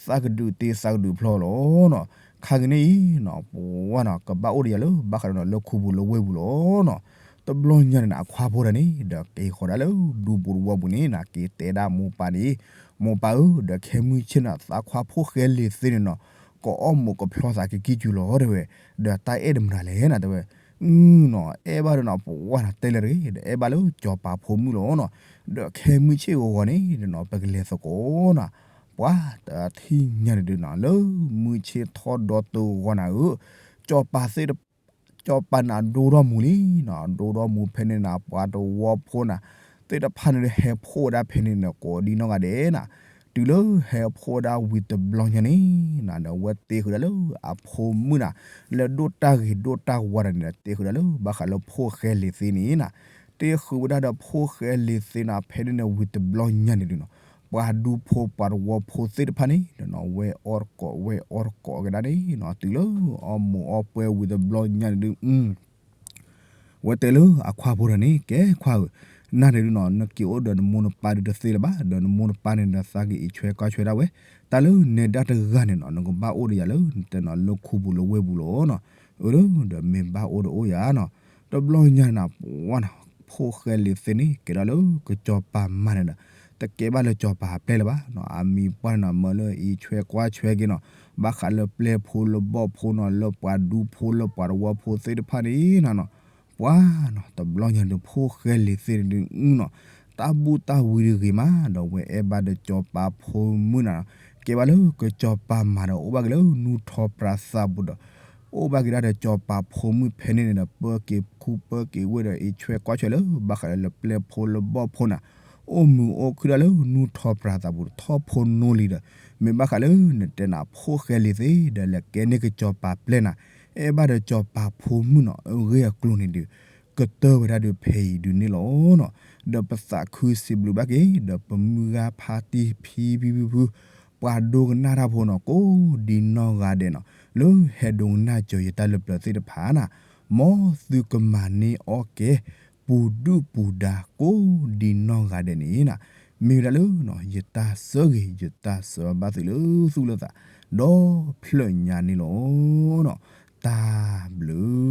သးကဒုးတ့သးကဒုးဖျီလီၤနီၤ ခါက့ၤန့ၣ်အံၤနီၤ ပှၤနီၤ ကဘၣ်အိၣ်ဒီးယၤလၢ ဘၣ်ဃးဒီးနီၤလၢခူပူၤလၢဝ့ၢ်ပူၤလီၤနီၤ တဘျီညါန့ၣ်နီၤ အခွါဖိတဂၤန့ၣ် ဒီးက့ၤဃီၤဒၣ်လၢဒူပူၤတဝီပူၤန့ၣ်နီၤ က့ၤတဲဒၣ်မိၢ်ပၢ်န့ၣ်, မိၢ်ပၢ်ဧၢ, ဒီးခဲမုၢ်ဆ့ၣ်နီၤ သးခွါဖိၣ်ဃဲလံၤသ့န့ၣ်နီၤ ကအီၣ်မူးကဖျီသးကကံၢ်စူၤလီၤတဲဝဲ, ဒီးတၢ်အဲၣ်တမုာ်တၢ်လဲၣ်နီၤတဲဝဲ, အနီၤ အဲၣ်ဘၣ်ဒီးနီၤ ပှၤနီၤ တဲလၢတဂ့ၤ ဒီးအဲၣ်ဘၣ်လၢစီၤပၤဖိမုၣ်လီၤနီၤ, ဒီးခဲမုၢ်ဆ့ၣ်ဂီၤဂီၤန့ၣ်နီၤ ပကလဲၤသကိးနီၤ, ပှၤတထံၣ်ညါန့ၣ်ဒုးနီၤ လၢမုၢ်ဆ့ၣ်ထီၣ်ဒီတဂီၤနၤဧၢ, စီၤပၤသ့ၣ် စီၤပၤန့ၣ်ဒိၣ်ထီၣ်မူၤလံနီၤ, ဒိၣ်ထီၣ်မူၤဖဲန့ၣ်နီၤ ပှၤတဝီဖိနီၤ သ့ၣ်တဖၣ်န့ၣ်ဒီးဟဲဖှိၣ်ဝဲဒၣ်ဖဲန့ၣ်နီၤ ကိးဒံနီၢ်ဂၤဒဲးနီၤ, တုၤလၢဟဲဖှိၣ်ဝဲဒၣ်ဝံၤတဘျီညါန့ၣ်နီၤ ဒီးအဝဲတဲဃုာ်ဒၣ်လၢအဖိမုၣ်နီၤ လၢဒိၣ်တၢ်ဂ့ၤဒိၣ်တၢ်ဝါတဂၤန့ၣ်ဒီး တဲဃုာ်ဒၣ်လၢဘၣ်ဃးလၢဖိၣ်ဃဲလံၤသ့န့ၣ်နီၤ, တဲဃုာ်ဝဲဒၣ်ဒီးဖိၣ်ဃဲလံၤသ့နီၤ ဖဲန့ၣ်န့ၣ်ဝံၤတဘျီညါန့ၣ်ဒုးနီၤ ပှၤဒူဖိပှၤတဝီဖိသ့ၣ်တဖၣ်န့ၣ်နီၤ ဝဲအီၣ်တကိး ဝဲအီၣ်တကိးက့ၤဒၣ်န့ၣ်နီၤ တုၤလၢအီၣ်မူးအီၣ်ပွဲဝံၤတဘျီညါန့ၣ်ဒုး ဝဲတဲလၢအခွါဖိတဂၤန့ၣ် ကဲခွါဧၢ, နၤန့ၣ်ဒုးနီၤ နက့ၤအိၣ်ဒီးနမိၢ်နပၢ်ဒုးတသ့လၢၤဘၣ်, ဒီးနမိၢ်နပၢ်န့ၣ်ဒီးသးကအံးဆွဲကွၢ်ဆွဲဒၣ်ဝဲ, တၢ်လၢနဲဒၣ်တဂၤန့ၣ်နီၤ နကဘၣ်အိၣ်ဒီးယၤလၢနတဲနီၤ လၢခူပူၤလၢဝ့ၢ်ပူၤလီၤနီၤ, အၢ ဒီးမ့ၢ်ဘၣ်အိၣ်ဒီးအိၣ်ယၤနီၤ, တဘျီညါန့ၣ်နီၤ ပှၤနီၤ ဖိၣ်ဃဲလံၤသ့န့ၣ် ကဲဒၣ်လၢကစီၤပၤမၤန့ၣ်ဒီး တကဲဘၣ်လၢစီၤပၤအပျဲၢ်လၢၤဘၣ်နီၤ, အမံၤပှၢ်န့ၣ်နီၤ မၢလၢအံးဆွဲကွၢ်ဆွဲက့ၤနီၤ ဘၣ်ဃးလၢပျဲၢ်ဖိလၢဘီၣ်ဖိနီၤ လၢပှၤဒူဖိလၢပှၤတဝီဖိသ့ၣ်တဖၣ်န့ၣ်နီၤနီၤ ပှၤနီၤ တဘျီညါဒုးဖိၣ်ဃဲလံၤသ့န့ၣ်ဒုးနီၤ တၢ်ဘူၣ်တၢ်ဝံဒုးဂ့ၤမး ဒီးဝဲအဲၣ်ဘၣ်ဒီးစီၤပၤဖိမုၣ်နီၤ, ကဲဘၣ်လၢကစီၤပၤမၤဒီးအိၣ်ဘၣ်က့ၤလၢနူၢ်ထီပြးသးပူၤဒီး အိၣ်ဘၣ်က့ၤဒၣ်ဒီးစီၤပၤဖိမုၣ်ဖဲန့ၣ်န့ၣ်ဒီး ပၢက့ၤခူပၢက့ၤဝ့ၢ်ဒီး အံးဆွဲကွၢ်ဆွဲလၢဘၣ်ဃးလၢပျဲၢ်ဖိလၢဘီၣ်ဖိနီၤ, အိၣ်မုာ်အိၣ်ခုၣ်ဒၣ်လၢနူၢ်ထီပြးသးပူၤ ထီၣ်ဖိနီလံဒီး မ့ၢ်ဘၣ်ဃးလၢနတဲနၤဖိၣ်ဃဲလံၤသ့ ဒီးလဲၤကဲန့ၢ်ကစီၤပၤပျဲၢ်နီၤ, အဲၣ်ဘၣ်ဒီးစီၤပၤဖိမုၣ်နီၤ အဂ့ၢ်အကျိၤန့ၣ်ဒုး ကတၢၢ်ဝဲဒၣ်ဒုးဖဲအံၤဒုးန့ၣ်လီၤနီၤ, ဒီးပသးခုစံးဘျုးဘၣ်က့ၤ ဒီးပမုၢ်ဂၤဖါတံၢ်ဖံဖံဖုဖု ပှၤဒိကနၣ်တၢ်ဖိနီၤ ကိးဒံနီၢ်ဂၤဒဲးနီၤ လၢဟဲဒိကနၣ်စၢၤယတၢ်လၢပျၢၤသ့ၣ်တဖၣ်နီၤ, မ်သုကမၤန့ၢ်အီၣ်ကဲ ပူၤဒုၣ်ပူၤဒါ ကိးဒံနီၢ်ဂၤဒဲးန့ၣ်နီၤ, မ့ၢ်ဝဲဒၣ်လၢ ယတၢ်ဆၢဂ့ၤ ယတၢ်ဆၢဘၣ်သုလၢသူၣ်လၢသး ဒီဖျၢၣ်ညါန့ၣ်လီၤနီၤ, တၢ်ဘျုး